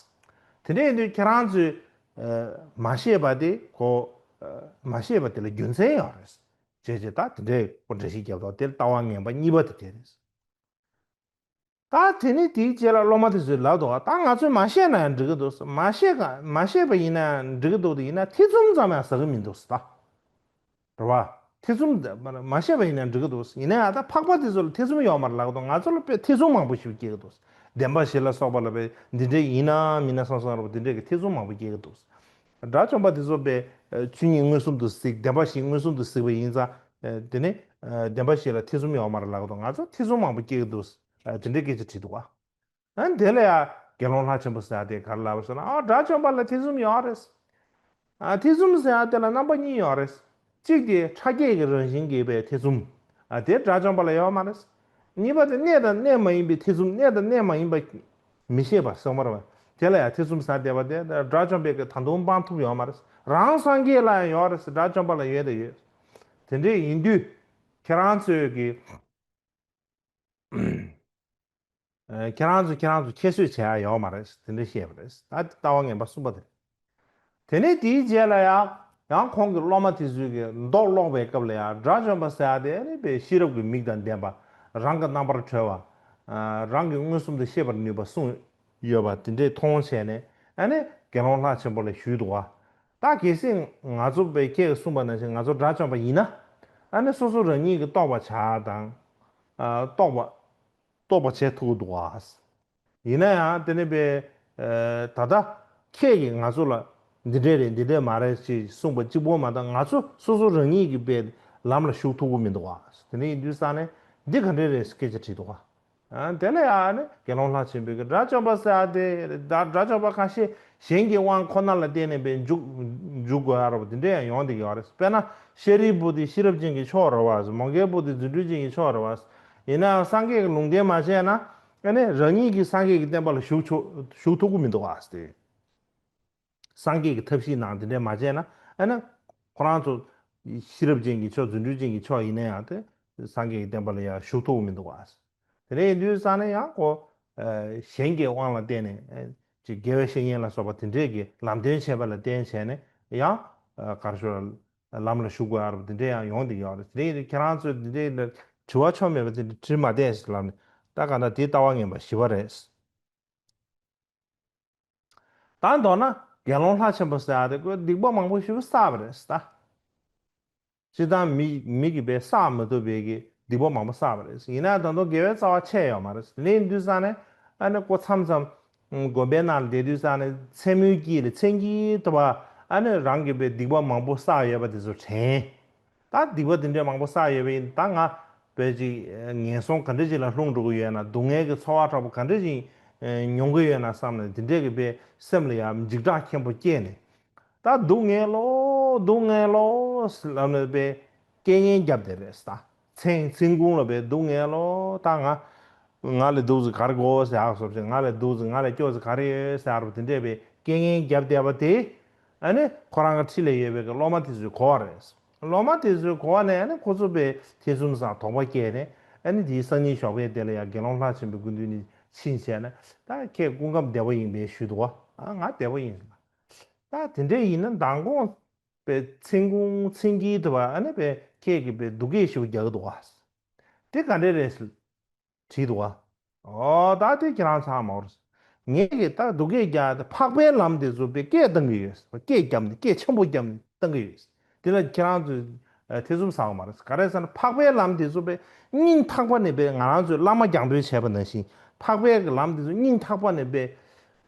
དེ་འདྲ་ཡིན་དུས་ཁྱེད་རང་ཚོས་ཨ་མ་ཤེས་པ་དེ་གོ་ཨ་མ་ཤེས་པ་དེ་ལ་རྒྱུ་མཚན་ཡོད་རེད། བྱས་བྱས་ད་དེ་འདྲའི་གོ་འགྲེལ་བཤད་རྒྱབ་དོགས་དེ་ལྟ་བ་ངན་པ་གཉིས་པ་དེ་དེ་རེད། ད་དེ་ནི་དེའི་རྗེས་ལ་སློབ་མ་དེ་ཚོས་ལབ་འདུག་ད་ང་ཚོས་མ་བཤད་ན་ཡང་འགྲིག་གི་འདུག་མ་བཤད་ག་མ་བཤད་པ་ཡིན་ན་ཡང་འགྲིག་གི་འདུག་དེ་ཡིན་ན་ཐེ་ཚོམ་ཙམ་ཡང་ཟ་གི་མི་འདུག་ད། རེད་བ། ཐེ་ཚོམ་མ་བཤད་པ་ཡིན་ན་འགྲིག་གི་འདུག་ཡིན་ན་ཡང་ད་འཕགས་པ་དེ་ཚོ་ལ་ཐེ་ཚོམ་ཡོད་མ་རེད་ལབ་གི་འདུག་ང་ཚོ་ལ་དཔེ་ཐེ་ཚོམ་མང་པོ་ཞིག་སྐྱེ་གི་འདུག་བདེན་པ་བཞི་ལ་སོགས་པ་ལ་དཔེ་འདི་འདྲས་ཡིན་ན་མིན་ན་བསམ་བསམ་རེད་བ། འདི་འདྲས་ཀྱི་ཐེ་ཚོམ་མང་པོ་སྐྱེ་གི་འདུག་དགྲ་བཅོམ་པ་དེ་ཚོ་དཔེ་ཆོས་ཉིད་མངོན་སུམ་དུ་གཟིགས། བདེན་པ་བཞི་མངོན་སུམ་དུ་གཟིགས་པ་ཡིན་ཙང་། དེ་ནི་བདེན་པ་བཞི་ལ་ཐེ་ཚོམ་ཡོད་མ་རེད་ལབ་གི་འདུག་ང་ཚོ་ཐེ་ཚོམ་མང་པོ་སྐྱེ་གི་འདུག་དེ་འདྲའི་སྐད་ཆ་དྲིས་འདུག་བ། ཨ་ནི་དེ་ལ་ཡང་དགེ་སློང་ལྷ་ཆེན་པོ་ཟེར་ཡ་དེ་ག་རེ་ལབ་པ་ཟེར་ན། ཨ་དགྲ་བཅོམ་པ་ལ་ཐེ་ཚོམ་ཡོད་རེད། ཨ་ཐེ་ཚོམ་ཟེར་ཡ་དེ་ལ་རྣམ་པ་གཉིས་ཡོད་རེད། གཅིག་དེ་ཕྲ་རྒྱས་ཀྱི་རང་བཞིན་གྱིས་པའི་ཐེ་ཚོམ། ཨ་དེ་དགྲ་བཅོམ་པ་ལ་ཡོད་མ་རེད། གཉིས་པ་དེ་གནས་དང་གནས་མ་ཡིན་པའི་ཐེ་ཚོམ། གནས་དང་གནས་མ་ཡིན་པ་མི་ཤེས་པ་སོགས་མ་རེད་པ། དེ་ལ་ཡང་ཐེ་ཚོམ་ཟ་བསྡད་པ་དེ་དགྲ་བཅོམ་པའི་གི་ད་དུང་སྤང་ཐུབ་ཡོད་མ་རེད། རང་སངས་རྒྱས་ལ་ཡང་ཡོད་རེད། དགྲ་བཅོམ་པ་ལ་ཡོད་དང་ཡོད། དེ་འདྲས་ཡིན་དུས་ཁྱེད་རང་ཚོས་ཀྱི་ཨ་ཁྱེད་རང་ཚོ་ཁྱེད་རང་ཚོ་ཁྱད་གསོད་བྱེད་ཡ་ཡོད་མ་རེད། དེ་འདྲ་བཤད་པ་རེད། ད་ལྟ་བ་ངན་པ་གསུམ་པ་དེ་རེད། དེ་ནས་དེའི་རྗེས་ལ་ཡང་ཡང་ཁོང་གི་སློབ་མ་དེ་ཚོས་ཀྱི་མདོ་ཀློག་པའི་སྐབས་ལ་ཡང་དགྲ་བཅོམ་པ་ཟེར་ཡ་དེ་ཨ་ནི་དཔེ་ཤེས་རབ་ཀྱི་མིག་དང་ལྡན་པ། རང་གི་རྣམ་པར་གྲོལ་བ། ཨ་རང་གི་མངོན་སུམ་དུ་ཤེས་པར་ནུས་པ་གསུངས་ཡོད་པ་དེ་འདྲས་མཐོང་བྱས་ནས་ཨ་ནི་དགེ་སློང་ལྷ་ཆེན་པོ་ལ་ཞུས་འདུག་བ། ད་གལ་སྲིད་ང་ཚོ་དཔེ་ཁྱེད་ཀྱིས་གསུངས་པ་ནང་བཞིན་ང་ཚོ་དགྲ་བཅོམ་པ་ཡིན་ན། ཨ་ནི་སོ་སོ་རང་ཉིད་ཀྱིས་རྟོགས་པ་བྱ་དང་། ཨ་རྟོགས་པ། རྟོགས་པ་བྱེད་ཐུབ་ཀྱི་འདུག་ག་ཡིན་ན་ཡང་དེ་ནི་དཔེ་ཨ་ད་ལྟ་ཁྱེད་ཀྱིས་ང་ཚོ་ལ་འདི་འདྲས་རེད་འདི་འདྲས་མ་རེད་ཅེས་གསུངས་པ་གཅིག་པོ་མ་གཏོགས་ང་ཚོ་སོ་སོ་རང་ཉིད་ཀྱིས་དཔེ་ལམ་ལ་ཞུགས་ཐུབ་ཀྱི་མི་འདུག་ག་དེ་ནི་ཡིན་དུས་ཙང་ནས་འདི་ག་འདྲས་རེད་སྐད་ཆ་དྲིས་འདུག་ག་ཨ་དེ་ལ་ཡང་ནི་དགེ་སློང་ལྷ་ཆེན་པོས་ཀྱི་དགྲ་བཅོམ་པ་ཟེར་ཡ་དེ་དགྲ་བཅོམ་པ་ཁ་ཤས་གཞན་གྱི་དབང་ཁོ་ན་ལ་བརྟེན་ནས་དཔེ་འཇུག་འཇུག་དགོས་ཡ་རེད་པ། དེ་འདྲས་ཡང་ཡོང་བསྡད་ཀྱི་ཡོད་རེད། དཔེར་ན་ཤཱ་རིའི་བུ་དེ་ཤེས་རབ་ཅན་གྱི་མཆོག་རེད་བ། མོའུ་འགལ་བུ་དེ་རྫུ་འཕྲུལ་ཅན་གྱི་མཆོག་རེད་བ། ཡིན་ནའང་སངས་རྒྱས་ཀྱི་ལུང་བསྟན་མ་བྱས་ན་ཨ་ནི་རང་ཉིད་ཀྱིས་སངས་རྒྱས་ཀྱི་བསྟན་པ་ལ་ཞུགས་ཆོག་ཞུགས་ཐུབ་ཀྱི་མི་འདུག་བ། དེ་སངས་རྒྱས་ཀྱི་ཐབས་ཤེས་ནང་དེ་འདྲས་མ་བྱས་ན་ཨ་ནི་ཁོ་རང་ཚོ་ཤེས་རབ་ཅན་གྱི་མཆོག་རྫུ་འཕྲུལ་ཅན་གྱི་མཆོག་ཡིན་ན་ཡང་དེ་སངས་རྒྱས་ཀྱི་བསྟན་པ་ལ་ཡང་ཞུགས་ཐུབ་ཀྱི་མི་འདུག་བ། དེ་འདྲ་ཡིན་དུས་ཙང་ནས་ཡང་ཁོ་ཨ་གཞན་གྱི་དབང་ལ་བརྟེན་ནས་ཨ་ཅིག་དགེ་བའི་བཤེས་གཉེན་ལ་སོགས་པ་དེ་འདྲས་ཀྱི་ལམ་སྟོན་བྱས་པ་ལ་བརྟེན་བྱས་ནས་ཡང་ཨ་ག་རེ་ཞུ་ལམ་ལ་ཞུགས་དགོས་ཡ་རེད་པ། དེ་འདྲས་ཡང་ཡོང་བསྡད་ཡོད་རེད། དེ་འདྲ་ཡིན་དུས་ཁྱེད་རང་ཚོས་དེ་འདྲས་དྲི་བ་ཆོ་མེད་པ་དེ་འདྲ་དྲིས་མ་བསྡད་ཟེར་ལབ་ནས་ད་ག་ན་དེ་ལྟ་བ་ངན་པ་བཞི་པ་རེད། ད་མདོར་ན་དགེ་སློང་ལྷ་ཆེན་པོ་ཟེར་ཡ་དེ་ཁོས་སྡིག་པ་མང་པོ་ཞེ་པོ་བསགས་པ་རེད་ད། སྤྱིར་བཏང་མི་མི་གིས་དཔེ་བསགས་མ་ཐུབ་པའི་གི་སྡིག་པ་མང་པོ་བསགས་པ་རེད། ཡིན་ན་ད་དུང་དགེ་བའི་རྩ་བ་ཆད་ཡོད་མ་རེད། དེ་ཡིན་དུས་ཙང་ནས་ཨ་ནི་ཁོ་མཚམས་མཚམས་དགོན་པའི་ནང་ལ་བསྡད་དུས་ཙང་ནས་མཚན་མོའི་དཀྱིལ་ལ་མཚན་དཀྱིལ་དུ་བ་ཨ་ནི་རང་གི་དཔེ་སྡིག་པ་མང་པོ་བསགས་ཡོད་པ་དེ་ཚོ་དྲན། ད་སྡིག་པ་དེ་འདྲས་མང་པོ་བསགས་ཡོད་པ་ཡིན་ད་ང་དཔེ་ཅིག་ངན་སོང་ག་འདྲ་ཅིག་ལ་ལྷུང་འགྲོ་གི་ཡོད་ན། སྡུག་བསྔལ་གྱི་ཚོར་བ་དྲག་པོ་ག་འདྲ་ཅིག་མྱོང་གི་ཡོད་ན་བསམ་ནས་དེ་འདྲས་ཀྱི་དཔེ་སེམས་ལ་ཡང་འཇིགས་སྐྲག་ཆེན་པོ་སྐྱེས་ནས། ད་སྡུག་བསྔལ་ལོ་སྡུག་བསྔལ་ལོ་ལབ་ནས་དཔེ་སྐད་ངན་བརྒྱབ་བསྡད་རེད་ད། མཚན་མཚན་གུང་ལ་དཔེ་སྡུག་བསྔལ་ལོ་ད་ང་ང་ལས་སྡུག་ཙམ་ག་རེ་དགོས་ཟེར་ཡག་སོབ་ཅིག་ང་ལས་སྡུག་ཙམ་ང་ལས་སྐྱོ་ཙམ་ག་རེ་ཡོད་ཟེར་ཡག་རུ་དེ་འདྲས་དཔེ་སྐད་ངན་བརྒྱབ་བསྡད་པ་དེ་ཨ་ནི་ཁོ་རང་གི་འཁྲིས་ལ་ཡོད་པའི་གི་སློབ་མ་དེ་ཚོས་གོ་བ་རེད། སློབ་མ་དེ་ཚོས་གོ་བ་ནས་ཨ་ནི་ཁོ་ཚོ་དཔེ་ཐེ་ཚོམ་ཟ་དོགས་པ་སྐྱེས་ནས་ཨ་ནི་དེའི་སང་ཉིན་ཞོགས་པའི་དེ་ལ་ཡང་དགེ་སློང་ལྷ་ཆེན་པོའི་སྐུ་མདུན་ནས་ཕྱིན་བྱས་ནས་ད་ཁྱེད་སྐུ་ཁམས་བདེ་པོ་ཡིན་པས་ཞུས་འདུག་བ། ཨ་ང་བདེ་པོ་ཡིན་ཟེར། ད་དེ་འདྲས་ཡིན་ན་མདང་དགོང་པའི་མཚན་གུང་མཚན་དཀྱིལ་དུ་བ་ཨ་ནི་པའི་ཁྱེད་ཀྱིས་པའི་སྡུག་སྐད་ཞེ་པོ་རྒྱག་གི་འདུག་བ། དེ་ག་འདྲས་རེད་ཟེར་དྲིས་འདུག་བ། ཨོ་ད་དེ་ཁྱེད་རང་ཚང་མ་བར་ངས་ཀྱིས་ད་སྡུག་སྐད་རྒྱག་དེ་འཕགས་པའི་ལམ་དེ་ཚོ་པའི་སྐད་བཏང་གི་ཡོད། སྐད་བརྒྱབ་ནས་སྐད་ཆེན་པོ་བརྒྱབ་ནས་བཏང་གི་ཡོད། དེ་ལ་ཁྱེད་རང་ཚོས་ཨ་ཐེ་ཚོམ་ཟ་བ་མ་རེད། ག་རེ་ཟེར་ན་འཕགས་པའི་ལམ་དེ་ཚོ་པའི་སྙིང་ཐག་པ་ནས་པའི་ང་རང་ཚོས་བླ་མ་རྒྱང་འབོད་བྱས་པ་ནང་བཞིན་འཕགས་པའི་གི་ལམ་དེ་ཚོ་སྙིང་ཐག་པ་ནས་པའི་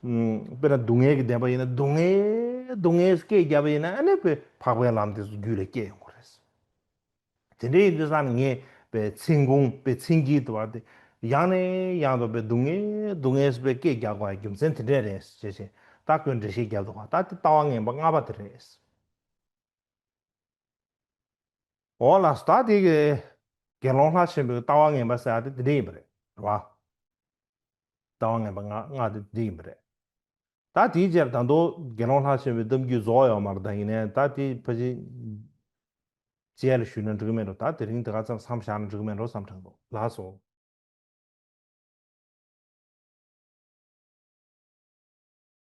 ཨུམ། དཔེར་ན་སྡུག་བསྔལ་གྱི་བདེན་པ་ཡིན་ན་སྡུག་བསྔལ་སྡུག་བསྔལ་སྐད་བརྒྱབ་པ་ཡིན་ན་ཨ་ནི་པའི་འཕགས་པའི་ལམ་དེ་ཚོ་རྒྱུད་ལ་སྐྱེ་ཡོང་གི་རེད། དེ་འདྲ་ཡིན་དུས་ཙང་ནས་ངས་པའི་མཚན་གུང་པའི་མཚན་དཀྱིལ་དུ་བ་དེ་ཡང་ནས་ཡང་དུ་པའི་སྡུག་བསྔལ་སྡུག་བསྔལ་པའི་སྐད་རྒྱག་དགོས་པའི་རྒྱུ་མཚན་དེ་འདྲས་རེད་ཅེས་བྱས་ད་ཁོས་འགྲེལ་བཤད་བརྒྱབ་འདུག་ག་ད་དེ་ལྟ་བ་ངན་པ་ལྔ་པ་དེ་རེད། འོ་ལགས་སོ། ད་དེ་གི་དགེ་སློང་ལྷ་ཆེན་པོའི་ལྟ་བ་ངན་པ་ཟེར་ཡ་དེ་དེ་འདྲ་ཡིན་པ་རེད། རེད་བ། ལྟ་བ་ངན་པ་ལྔ་ལྔ་དེ་དེ་ཡིན་པ་རེད། ད་དེའི་རྗེས་ད་དུང་དགེ་སློང་ལྷ་ཆེན་པོའི་གཏམ་རྒྱུད་རྫོགས་ཡོད་མ་རེད། ད་ཡིན་ནའི་ད་དེ་ཕལ་ཆེར་རྗེས་ལ་ཞུས་ན་འགྲིག་གི་མེད་འགྲོ། ད་དེ་རིང་དེ་ག་ཙམ་མཚམས་བཞག་ན་འགྲིག་གི་མེད་འགྲོ་བསམ་དྲན་འདུག་ལགས་སོ།